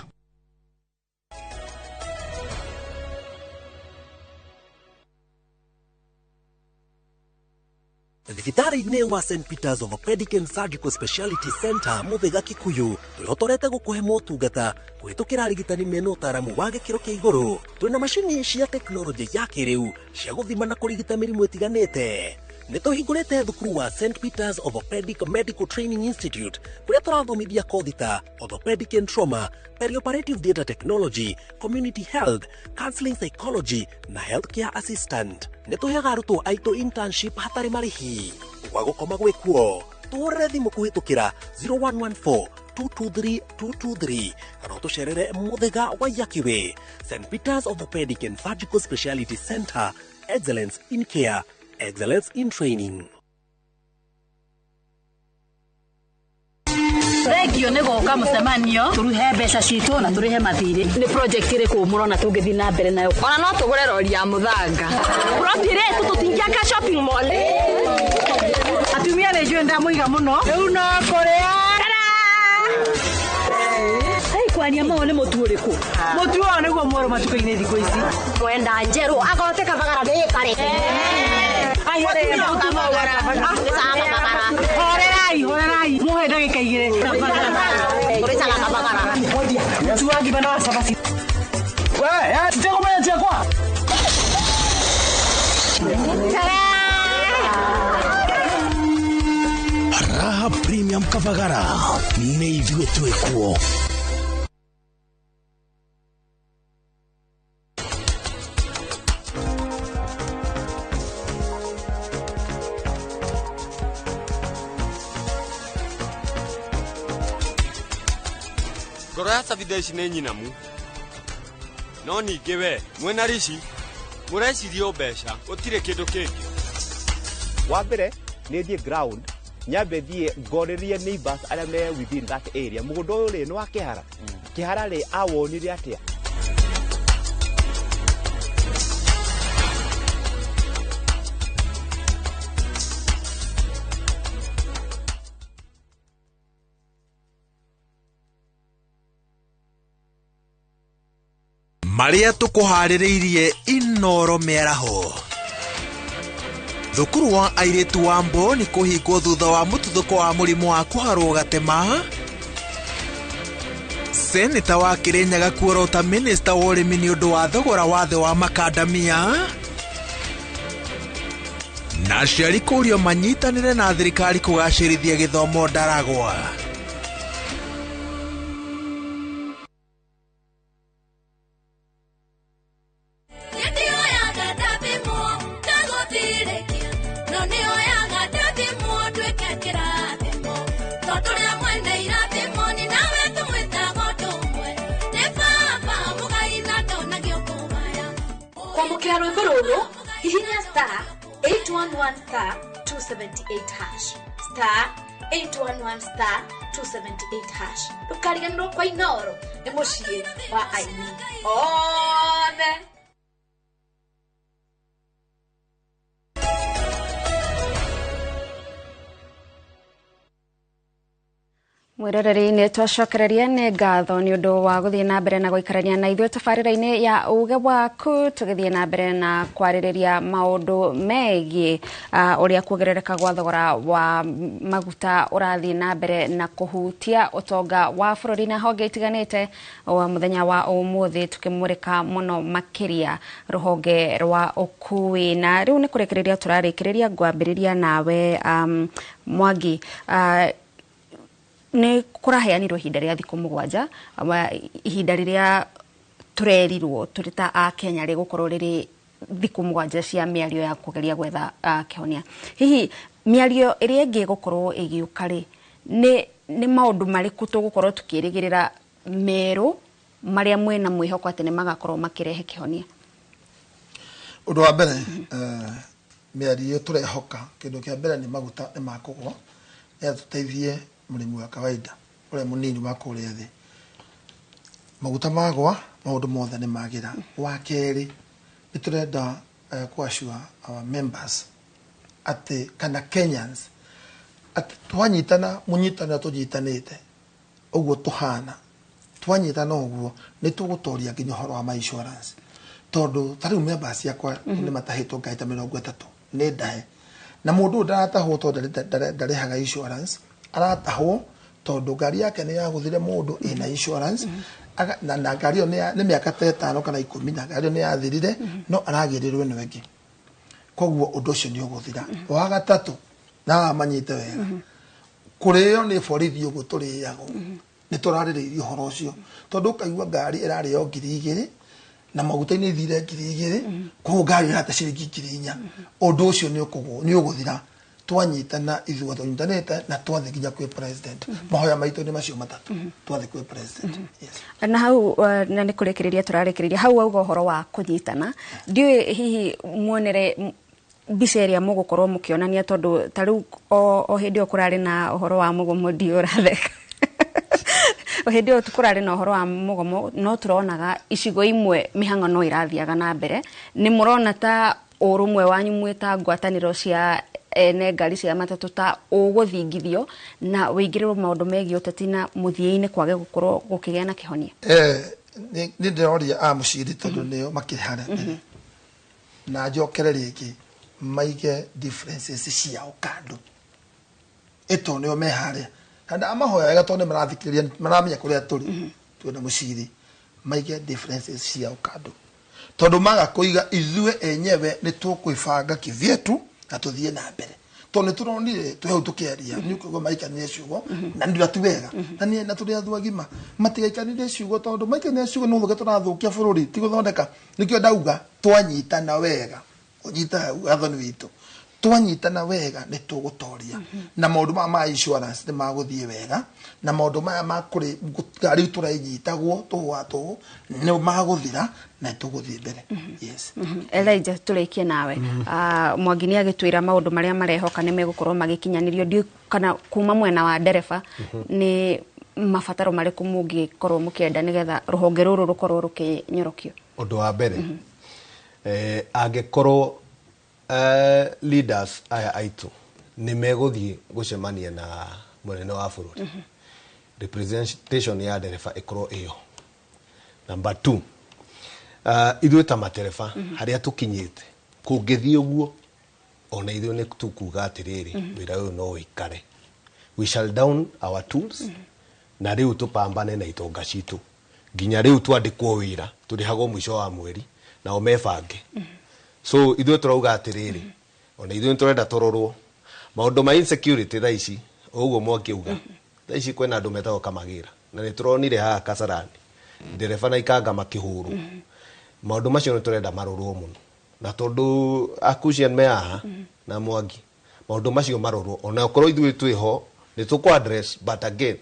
Thibitarĩ-inĩ wa St. Peter's Orthopedic and Surgical Specialty Center Mũthĩga Kikuyu twĩhotorete gũkũhe motungata kũhĩtũkĩra arigitani mena ũtaaramu wa gĩkĩro kĩa igũrũ. Twĩna macini cia tekinoronjĩ ya kĩrĩu cia gũthima na kũrigita mĩrimũ ĩtiganĩte. Nĩ tũhingũrĩte thukuru wa St. Peter's Orthopedic Medical Training Institute kũrĩa tũrathomithia kothi ta Orthopedic and Trauma, Perioperative Data Technology, Community Health, Counseling Psychology na Healthcare Assistant. Nĩ tũheaga arutwo aitũ internship hatarĩ marĩhi. Gwa gũkoma gwĩkuo, tũhũrĩre thimũ kũhĩtũkĩra 0114 223 223 kana ũtũcerere Mũthĩga wa Yakiwe. St. Peter's Orthopedic and Surgical Specialty Center, excellence in care, excellence in training. Thengio nĩ gũka mũcemanio tũruhe mbeca citũ na tũrĩhe mathirĩ. Nĩ project ĩrĩkũ mũrona tũngĩthiĩ na mbere nayo? Ona no tũgũre rori ya mũthanga. Plot ĩrĩa tũtingĩaka shopping mall. Atumia nĩ njũĩ ndamũiga mũno. Rĩu no kũrĩa. Kwaria mau nĩ mũtu ũrĩkũ? Mũtu ũyũ nĩguo mwerũ matukũ-inĩ thikũ ici. Mwenda njerũ agote kabagara ndĩkare. Horerai, horerai. Muhe ndagĩka igĩrĩ. Tũrĩcaga kabagara. Mũtu wa ngima na wa cabaci. We, titekũmenya ciakwa. Raha Premium Kabagara nĩ ithuĩ twĩkuo. Ngoro ya cabitha ici nĩ nyinamu, no ningĩ we mwĩna rici mũreciria o mbeca gũtirĩ kĩndũ kĩngĩ. Wa mbere nĩ thiĩ ground nyambe thiĩ ngorĩrie neighbors arĩa me within that area, mũgũnda ũyũ rĩ nĩ wa Kĩhara, Kĩhara rĩ awonire atĩa? Marĩa tũkũharĩrĩirie Inooro mĩaraho. Thukuru wa airĩtu wa Mbo nĩ kũhingwo thutha wa mũtuthũko wa mũrimũ wa kũharwo gatema. Seneta wa Kirinyaga kuorota minista wa ũrĩmi nĩ ũndũ wa thogora wa thĩ wa makandamia na aciari kũũrio manyitanĩre na thirikari kũgacĩrithia gĩthomo Ndaragwa. Kwamũkĩra rwĩmbo rũrũ hihinya star 811 star 278 hash star 811 star 278 hash. Ndũkariganĩrwo kwa Inoro nĩ mũciĩ wa aini othe. Mwĩroreri-inĩ twacokereria nĩ ngatho nĩ ũndũ wa gũthiĩ na mbere na gũikarania na ithuĩ tabarĩra-inĩ ya uge waku, tũgĩthiĩ na mbere na kwarĩrĩria maũndũ megiĩ ũrĩa kuongerereka gwa thogora wa maguta ũrathiĩ na mbere na kũhutia ũtonga wa bũrũri na honge itiganĩte. Wa mũthenya wa ũmũthĩ tũkĩmũrĩka mũno makĩria rũhonge rwa ũkui, na rĩu nĩ kũrĩkĩrĩria tũrarĩkĩrĩria. Ngwambĩrĩria nawe Mwangi, nĩ kũraheanirwo ihinda rĩa thikũ 7, ihinda rĩrĩa tũrerirwo tũrĩ ta Akenya rĩgũkorwo rĩrĩ thikũ 7 cia mĩario ya kũgeria gwetha kĩhonia. Hihi mĩario ĩrĩa ĩngĩ ĩgũkorwo ĩgĩũka rĩ, nĩ maũndũ marĩkũ tũgũkorwo tũkĩrĩgĩrĩra merũ marĩa mwĩna mwĩhoko atĩ nĩ magakorwo makĩrehe kĩhonia? Ũndũ wa mbere, mĩario tũrehoka kĩndũ kĩa mbere nĩ maguta nĩ makũgwa, nĩgetha tũteithie mũrĩmi wa kawaida ũrĩa mũnini wa kũrĩa thĩ. Maguta magwa maũndũ mothe nĩ magĩra. Wa kerĩ, nĩ tũrenda kũ-assure our members atĩ kana Kenyans atĩ twanyitana mũnyitano tũnyitanĩte ũguo tũhana, twanyitana ũguo nĩ tũgũtoria nginya ũhoro wa ma insurance, tondũ ta rĩu members ciakwa nĩ matahĩtwo ngari ta 30 nĩ ndahe, na mũndũ ũyũ ndaratahwo tondũ ndarĩhaga insurance, aratahwo tondũ ngari yake nĩ yagũthire mũndũ ĩna insurance, na ngari ĩyo nĩ mĩaka ta 5 kana 10 na ngari ĩyo nĩ yathirire, no aragĩrĩrwo ĩno ĩngĩ. Koguo ũndũ ũcio nĩ ũgũthira. Wa gatatũ, na manyite wega, kũrĩo nĩ borithi ũguo tũrĩagwo, nĩ tũrarĩrĩirie ũhoro ũcio, tondũ ũkaigua ngari ĩrarĩo 2000 na maguta-inĩ ithire 2000, koguo ngari ĩrate ciringi 4000. Ũndũ ũcio nĩ ũgũthira twanyitana ithuothe tũnyitanĩte na twathiĩ nginya kwĩ president. Mahoya maitũ nĩ macio matatũ, twathiĩ kwĩ president. Yes. Na hau na nĩ kũrĩkĩrĩria tũrarĩkĩrĩria hau auga ũhoro wa kũnyitana, ndiũĩ hihi muonere mbica ĩrĩa mũgũkorwo mũkĩonania, tondũ ta rĩu o hĩndĩ ĩyo kũrarĩ na ũhoro wa mũgomo, ndiũĩ ũratheka. O hĩndĩ ĩyo kũrarĩ na ũhoro wa mũgomo, no tũronaga icigo imwe mĩhang'o no ĩrathiaga na mbere. Nĩ mũrona ta ũrũmwe wanyu mwĩ ta ngwatanĩro cia ene ngari cia matatũ ta ũgũthingithio na wĩingĩrĩrwo maũndũ megiĩ ũteti na mũthia-inĩ kwage gũkorwo gũkĩgĩa na kĩhonia? Nĩ ndĩroria a mũciri tondũ nĩo makĩrĩ harĩa mbere, na njokere rĩngĩ maige differences ciao kando, ĩto nĩo me harĩa, na ndamahoya wega tondũ nĩ marathikĩrĩria, maramenya kũrĩa tũrĩ twĩna mũciri, maige differences ciao kando, tondũ maga kũiga ithuĩ enyewe nĩ tũkwĩbanga kĩvyetu na tũthiĩ na mbere, tondũ nĩ tũronire twĩ hau tũkĩaria nĩ ũkũigua maikanire ciugo na nĩ ti wega, na nĩ na tũrĩ athu agima matigaikanire ciugo, tondũ maikanire ciugo nĩ gũthũkia tũrathũkia bũrũri, ti gũthondeka. Nĩkĩo ndauga twanyitana wega, ũnyita hau wathani witũ, twanyitana wega nĩ tũgũtoria, na maũndũ maya ma insurance nĩ magũthiĩ wega, na maũndũ maya ma kũrĩ ngari tũrainyitagwo tũhũ wa tũhũ nĩ magũthira na tũgũthiĩ mbere. Yes. Elijah, tũrĩkie nawe. Mwangi nĩ agĩtwĩra maũndũ marĩa marehoka nĩ megũkorwo magĩkinyanĩrio, ndiũĩ kana kuma mwena wa ndereba nĩ mabataro marĩkũ mũngĩkorwo mũkĩenda nĩgetha rũhonge rũrũ rũkorwo rũkĩnyorokio? Ũndũ wa mbere, angĩkorwo leaders aya aitũ nĩ megũthiĩ gũcemania na mũnene wa bũrũri, representation ya ndereba ĩkorwo ĩyo. Number 2, ithuĩ ta matereba harĩa tũkinyĩte, kũngĩthiĩ ũguo ona ithuĩ nĩ tũkuga atĩrĩrĩ, wĩra ũyũ no ũikare, we shall down our tools, Na rĩu tũpambane na itonga citũ nginya rĩu twandĩkwo wĩra tũrĩhagwo mũico wa mweri nao mebange. So ithuĩ tũrauga atĩrĩrĩ, ona ithuĩ nĩtũrenda tũrorwo maũndũ ma insecurity thaa ici, ũguo mwakiuga thaa ici kwĩna andũ metagwo kamagĩra, na nĩtũronire haha Kasarani ndereba na ikanga makĩhũrwo. Maũndũ macio nĩtũrenda marorwo mũno, na tondũ Akucian me haha na Mwangi, maũndũ macio marorwo ona okorwo ithuĩ twĩho nĩ tũkũ address, but again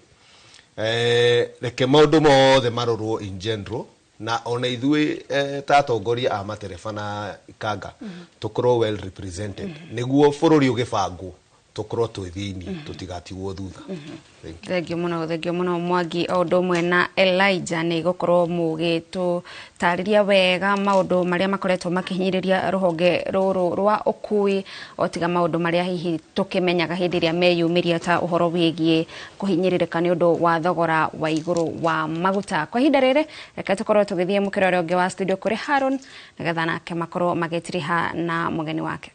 reke maũndũ mothe marorwo in general, na ona ithuĩ ta atongoria a matereba na ikanga tũkorwo well represented nĩguo bũrũri ũgĩbangwo tũkorwo twĩ thĩinĩ, tũtigatigwo thutha. Thengio mũno, thengio mũno Mwangi, o ũndũ ũmwe na Elijah nĩ gũkorwo mũgĩtũtarĩria wega maũndũ marĩa makoretwo makĩhinyĩrĩria rũhonge rũrũ rwa ũkui, o tiga maũndũ marĩa hihi tũkĩmenyaga hĩndĩ ĩrĩa meyumĩria ta ũhoro wĩgiĩ kũhinyĩrĩrĩka nĩ ũndũ wa thogora wa igũrũ wa maguta. Kwa ihinda rĩrĩ reke tũkorwo tũgĩthiĩ mũkĩra ũrĩa ũngĩ wa studio kũrĩ Haron nĩgetha nake makorwo magĩtiriha na mũgeni wake.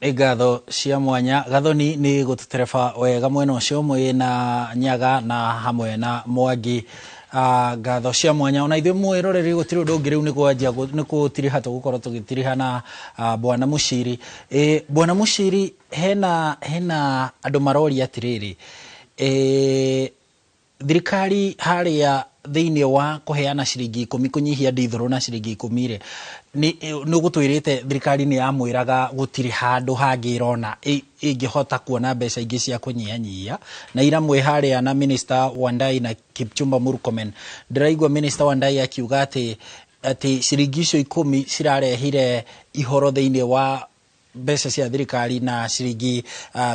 Nĩ ngatho cia mwanya Gathoni nĩ gũtũtereba wega mwena ũcio mwĩ na Nyaga na hamwe na Mwangi. Ngatho cia mwanya ona ithuĩ mwĩroreri gũtirĩ ũndũ ũngĩ rĩu nĩ kwanjia nĩ gũtiriha tũgũkorwo tũgĩtiriha na Bwana Mushiri. Bwana Mushiri, hena andũ maroria atĩrĩrĩ, thirikari harĩa thĩinĩ wa kũheana ciringi 10 kũnyihia ndithũrũ na ciringi 10 rĩ, nĩ ũgũtwĩrĩte thirikari nĩ yamwĩraga gũtirĩ handũ hangĩ ĩrona ĩngĩhota kuona mbeca ingĩ cia kũnyihanyihia, na ira mwĩ harĩa na Minister Wandai na Kipchumba Murkomen, ndĩraigua Minister Wandai akiuga atĩ ciringi icio 10 cirarehire ihoro thĩinĩ wa mbeca cia thirikari na ciringi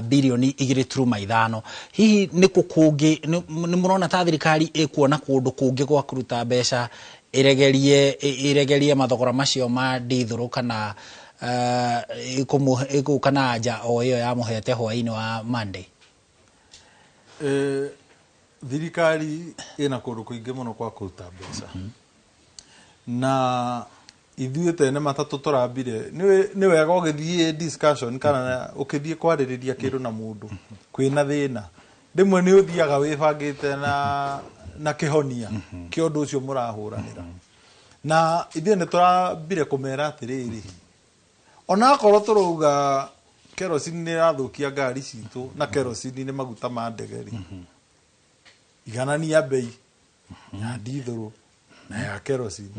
bilioni 2.5. Hihi nĩ kũ kũngĩ nĩ mũrona ta thirikari ĩkuona kũndũ kũngĩ gwa kũruta mbeca ĩregerie mathogora macio ma ndithũrũ kana ĩgũka na anja o ĩyo yamũhete hwaĩ-inĩ wa Monday? Thirikari ĩna kũndũ kũingĩ mũno kwa kũruta mbeca, na ithuĩ tene matatũ tũrambire nĩ wega ũgĩthiĩ discussion kana ũkĩthiĩ kwarĩrĩria kĩndũ na mũndũ kwĩna thĩna, rĩmwe nĩ ũthiaga wĩbangĩte na kĩhonia kĩa ũndũ ũcio mũrahũranĩra. Na ithuĩ nĩ tũrambire kũmera atĩrĩrĩ, onakorwo tũrauga kerosene nĩ ĩrathũkia ngari citũ na kerosene nĩ maguta ma ndege rĩ, iganania bei ya ndithũrũ na ya kerosene.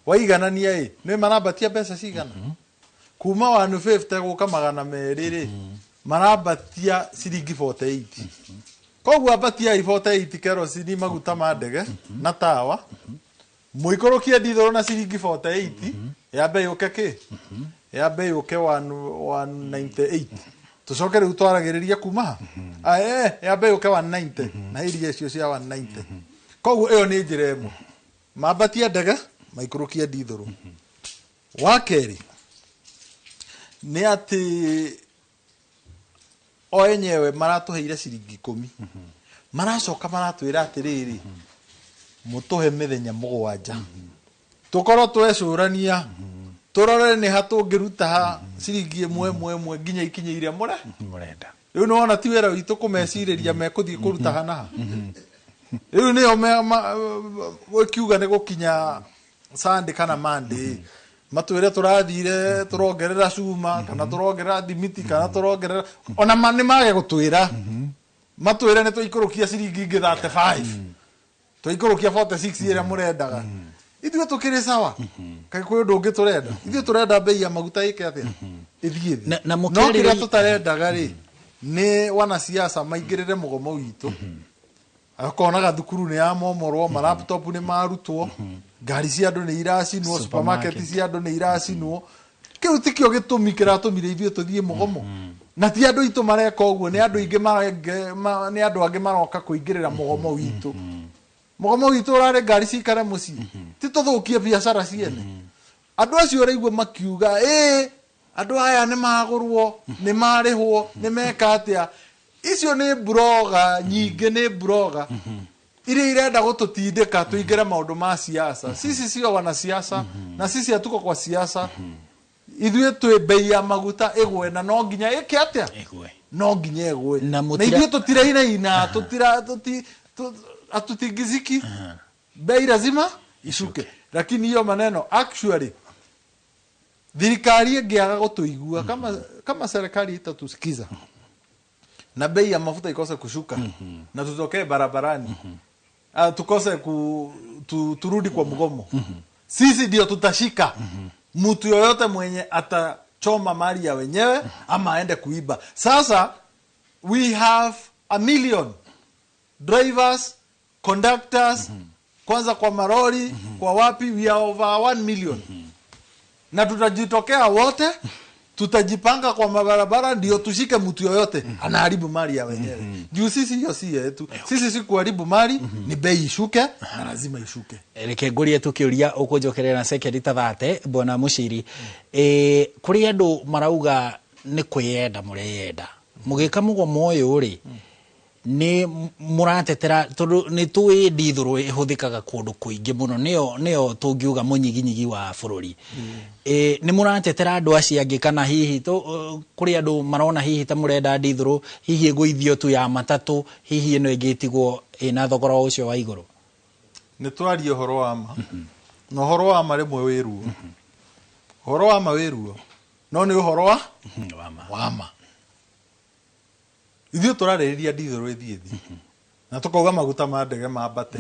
Waiganania ĩ nĩ marambatia mbeca cigana? Kuma 150 gũka 200 rĩ, marambatia ciringi 48. Koguo ambatia 48 kerosene maguta ma ndege na tawa, mũikũrũkie ndithũrũ na ciringi 48, yambe yũke kĩ? Yambe yũke 198. Tũcoke rĩu twaragĩrĩria kuma ha? Yambe yũke 190 na iria icio cia 190. Koguo ĩyo nĩ njĩra ĩmwe, mambatie ndege maikũrũkie ndithũrũ. Wa kerĩ nĩ atĩ o enyewe maratũheire ciringi 10, maracoka maratwĩra atĩrĩrĩ, mũtũhe mĩthenya 7 tũkorwo twecũrania tũrore nĩ ha tũngĩruta ha ciringi ĩmwe nginya ikinye iria mũrenda. Rĩu nĩwona ti wĩra witũ kũmecirĩria mekũthiĩ kũruta ha na ha. Rĩu nĩyo ũkiuga nĩ gũkinya Sunday kana Monday, matwĩre tũrathire tũrongerera cuma kana tũrongerera thimiti kana tũrongerera, ona nĩ mage gũtwĩra, matwĩre nĩ tũikũrũkia ciringi ingĩ 35, tũikũrũkia 46 ĩrĩa mũrendaga. Ithuĩ tũkĩrĩ sawa, kaĩ kwĩ ũndũ ũngĩ tũrenda? Ithuĩ tũrenda bei ya maguta ĩke atĩa? Ĩthiĩ thĩ. No kĩrĩa tũtarendaga rĩ nĩ wanasiasa maingĩrĩre mũgomo witũ, akonaga thukuru nĩ yamomorwo, ma laptop nĩ marutwo, ngari cia andũ nĩ iracinwo, supermarket cia andũ nĩ iracinwo. Kĩu tikĩo gĩtũmi kĩratũmire ithuĩ tũthiĩ mũgomo, na ti andũ aitũ mareka ũguo, nĩ andũ aingĩ nĩ andũ angĩ maroka kũingĩrĩra mũgomo witũ. Mũgomo witũ ũrarĩ ngari cikare mũciĩ, ti tũthũkie biacara ciene. Andũ acio ũraigua makiuga andũ aya nĩ magũrwo, nĩ marĩhwo, nĩ meka atĩa. Icio nĩ broga nyingĩ, nĩ broga iria irenda gũtũtindĩka tũingĩre maũndũ ma siasa. Sisi sio wanasiasa na sisi hatuko kwa siasa. Ithuĩ twĩ bei ya maguta ĩgwe na no nginya ĩke atĩa? No nginya ĩgwe. Na ithuĩ tũtirainaina, Hatutingiziki. Bei lazima ishuke. Lakini hiyo maneno actually thirikari ĩngĩaga gũtũigua, kama serikali itatusikiza na bei ya mafuta ikose kushuka na tutokee barabarani, tukose turudi kwa mgomo, sisi ndio tutashika mtu yoyote mwenye atachoma mali ya wenyewe ama aende kuiba. Sasa we have 1 million drivers, conductors, kwanza kwa marori, kwa wapi, we are over 1 million, na tutajitokea wote, tutajipanga kwa mabarabara ndio tushike mtu yoyote anaharibu mali ya wenyewe, juu sisi hiyo si yetu. Sisi si kuharibu mali, ni bei ishuke, na lazima ishuke. Reke ngũrie tũkĩũria ũkũnjokerera na sekendi ta 30, bwana Mũciri. Kũrĩ andũ marauga nĩ kwĩyenda mũreyenda mũgĩka mũgomo ũyũ rĩ, nĩ mũratetera, tondũ nĩ tũĩ ndithũrũ ĩhũthĩkaga kũndũ kũingĩ mũno, nĩyo tũngiuga mũnyiginyigi wa bũrũri. Nĩ mũratetera andũ acio angĩ, kana hihi kũrĩ andũ marona hihi ta mũrenda ndithũrũ hihi ĩgũithio tu ya matatũ, hihi ĩno ĩngĩ ĩtigwo ĩna thogora ũcio wa igũrũ? Nĩ twarie ũhoro wa ma, na ũhoro wa ma rĩmwe wĩ ruo, ũhoro wa ma wĩ ruo, no nĩ ũhoro wa wa ma. Ithuĩ tũrarĩrĩria ndithũrũ ĩthiĩ thĩ na tũkauga maguta ma ndege mambate.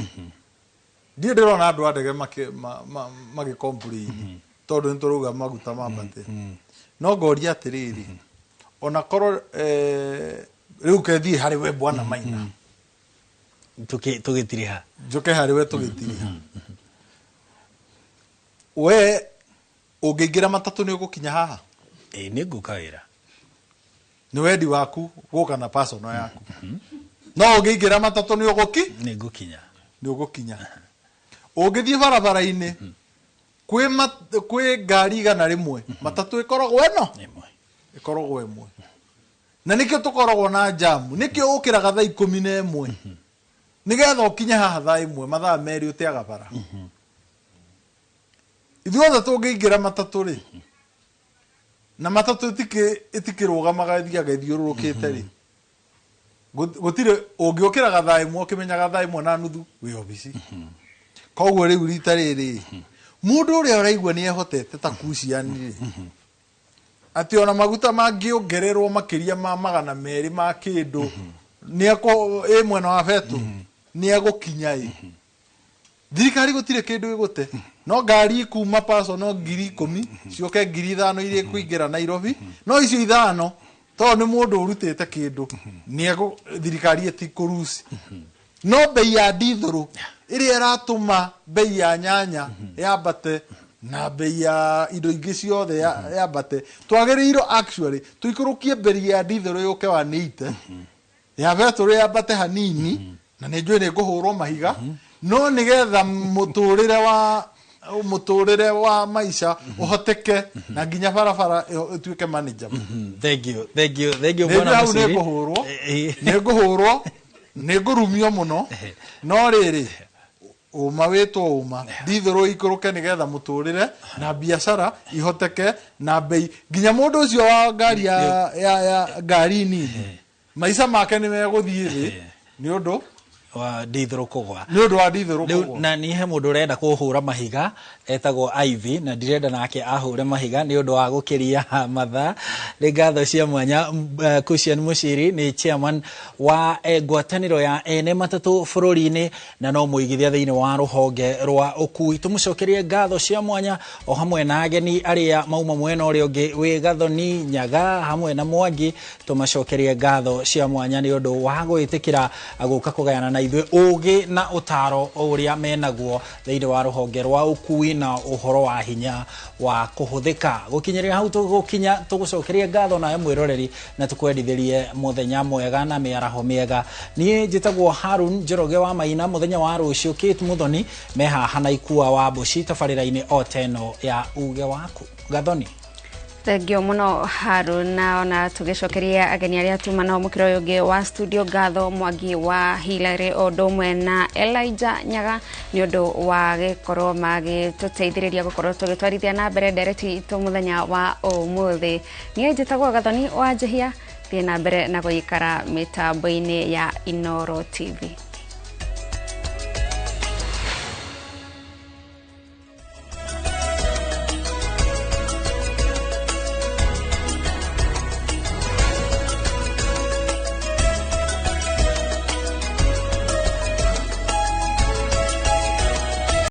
Ndiĩ ndĩrona andũ a ndege magĩ complain tondũ nĩ tũrauga maguta mambate. No ngoria atĩrĩrĩ, ona korwo rĩu kethiĩ harĩ we bwana Maina. Tũgĩtiriha. Njoke harĩ we tũgĩtiriha. We ũngĩingĩra matatũ nĩ ũgũkinya haha? Ĩ, nĩ ngũka wĩra. Nĩ wendi waku gũka na personal yaku, no ũngĩingĩra matatũ nĩ ũgũki Nĩ ngũkinya. Nĩ ũgũkinya. Ũngĩthiĩ barabara-inĩ kwĩ ngari 100, matatũ ĩkoragwo ĩno ĩkoragwo ĩmwe, na nĩkĩo tũkoragwo na jamu, nĩkĩo ũkĩraga thaa 11 nĩgetha ũkinye haha thaa 1, mathaa 2 ũteaga bara. Ithuothe tũngĩingĩra matatũ rĩ, na matatũ ĩtikĩrũgamaga, ĩthiaga ĩthiũrũrũkĩte rĩ, gũtirĩ ũngĩũkĩraga thaa 1 ũkĩmenyaga thaa 1:30 wĩ obici. Koguo rĩu rita rĩrĩ mũndũ ũrĩa ũraigua nĩ ehotete ta kuciani rĩ, atĩ ona maguta mangĩongererwo makĩria ma 200 ma kĩndũ nĩ ĩ mwena wa betũ nĩ egũkinya ĩ thirikari gũtirĩ kĩndũ ĩgũte, no ngari kuma personal 10,000 ciũke 5,000 iria ikũingĩra Nairobi, no icio 5 tondũ nĩ mũndũ ũrutĩte kĩndũ nĩ thirikari ĩtikũruci. No bei ya ndithũrũ ĩrĩa ĩratũma bei ya nyanya yambate na bei ya indo ingĩ ciothe yambate, twagĩrĩirwo actually tũikũrũkie bei ya ndithũrũ yũke 180, ya betũrũ yambate hanini, na nĩ njũĩ nĩ ngũhũrwo mahiga, no nĩgetha mũtũrĩre wa maica ũhoteke na nginya barabara ĩtuĩke manageable. Thank you, thank you, thank you. Nĩ bwana hau nĩ Mũciri. ngũhũrwo, nĩ ngũhũrwo, nĩ ngũrumio mũno, no rĩrĩ ũma wĩtwo ũma, ndithũrũ ikũrũke nĩgetha mũtũrĩre na biacara ihoteke na bei nginya mũndũ ũcio wa ngari ya ngari nini maica make nĩ megũthiĩ thĩ nĩ ũndũ wa ndithũrũ kũgwa. Nĩ ũndũ wa ndithũrũ Rĩu kũgwa. Na niĩ he mũndũ ũrenda kũhũra mahiga etagwo Ivy, na ndirenda nake ahũre mahiga nĩ ũndũ wa gũkĩria mathaa. Nĩ ngatho cia mwanya. Cushion Mũciri nĩ chairman wa ngwatanĩro ya ene matatũ bũrũri-inĩ na no mũigithia thĩinĩ wa rũhonge rwa ũkui. Tũmũcokerie ngatho cia mwanya o hamwe na ageni arĩa mauma mwena ũrĩa ũngĩ wĩ Gathoni Nyaga hamwe na Mwangi. Tũmacokerie ngatho cia mwanya nĩ ũndũ wa gwĩtĩkĩra gũka kũgayana na ithuĩ ũgĩ na ũtaro ũrĩa menaguo thĩinĩ wa rũhonge rwa ũkui na ũhoro wa hinya wa kũhũthĩka. Gũkinyĩrĩra hau tũgũkinya, tũgũcokerie ngatho nawe mwĩroreri na tũkwendithĩrie mũthenya mwega na mĩaraho mĩega. Niĩ njĩtagwo Harun Njoroge wa Maina. Mũthenya wa rũciũ Kate Muthoni me haha na Ikua wa Mbuci tabarĩra-inĩ o teno ya uge waku. Gathoni. Thengio muno Harun, na ona tugicokeria ageni aria tuma nao mukiro uyu ungi wa studio ngatho, Mwangi wa Hilary o ũndũ ũmwe na Elijah Nyaga, nĩ ũndũ wa gĩkorwo magĩtũteithĩrĩria gũkorwo tũgĩtwarithia na mbere ndereti itũ mũthenya wa ũmũthĩ. Niĩ njĩtagwo Gathoni wa Njehia. Thiĩ na mbere na gũikara mĩtambo-inĩ ya Inooro TV.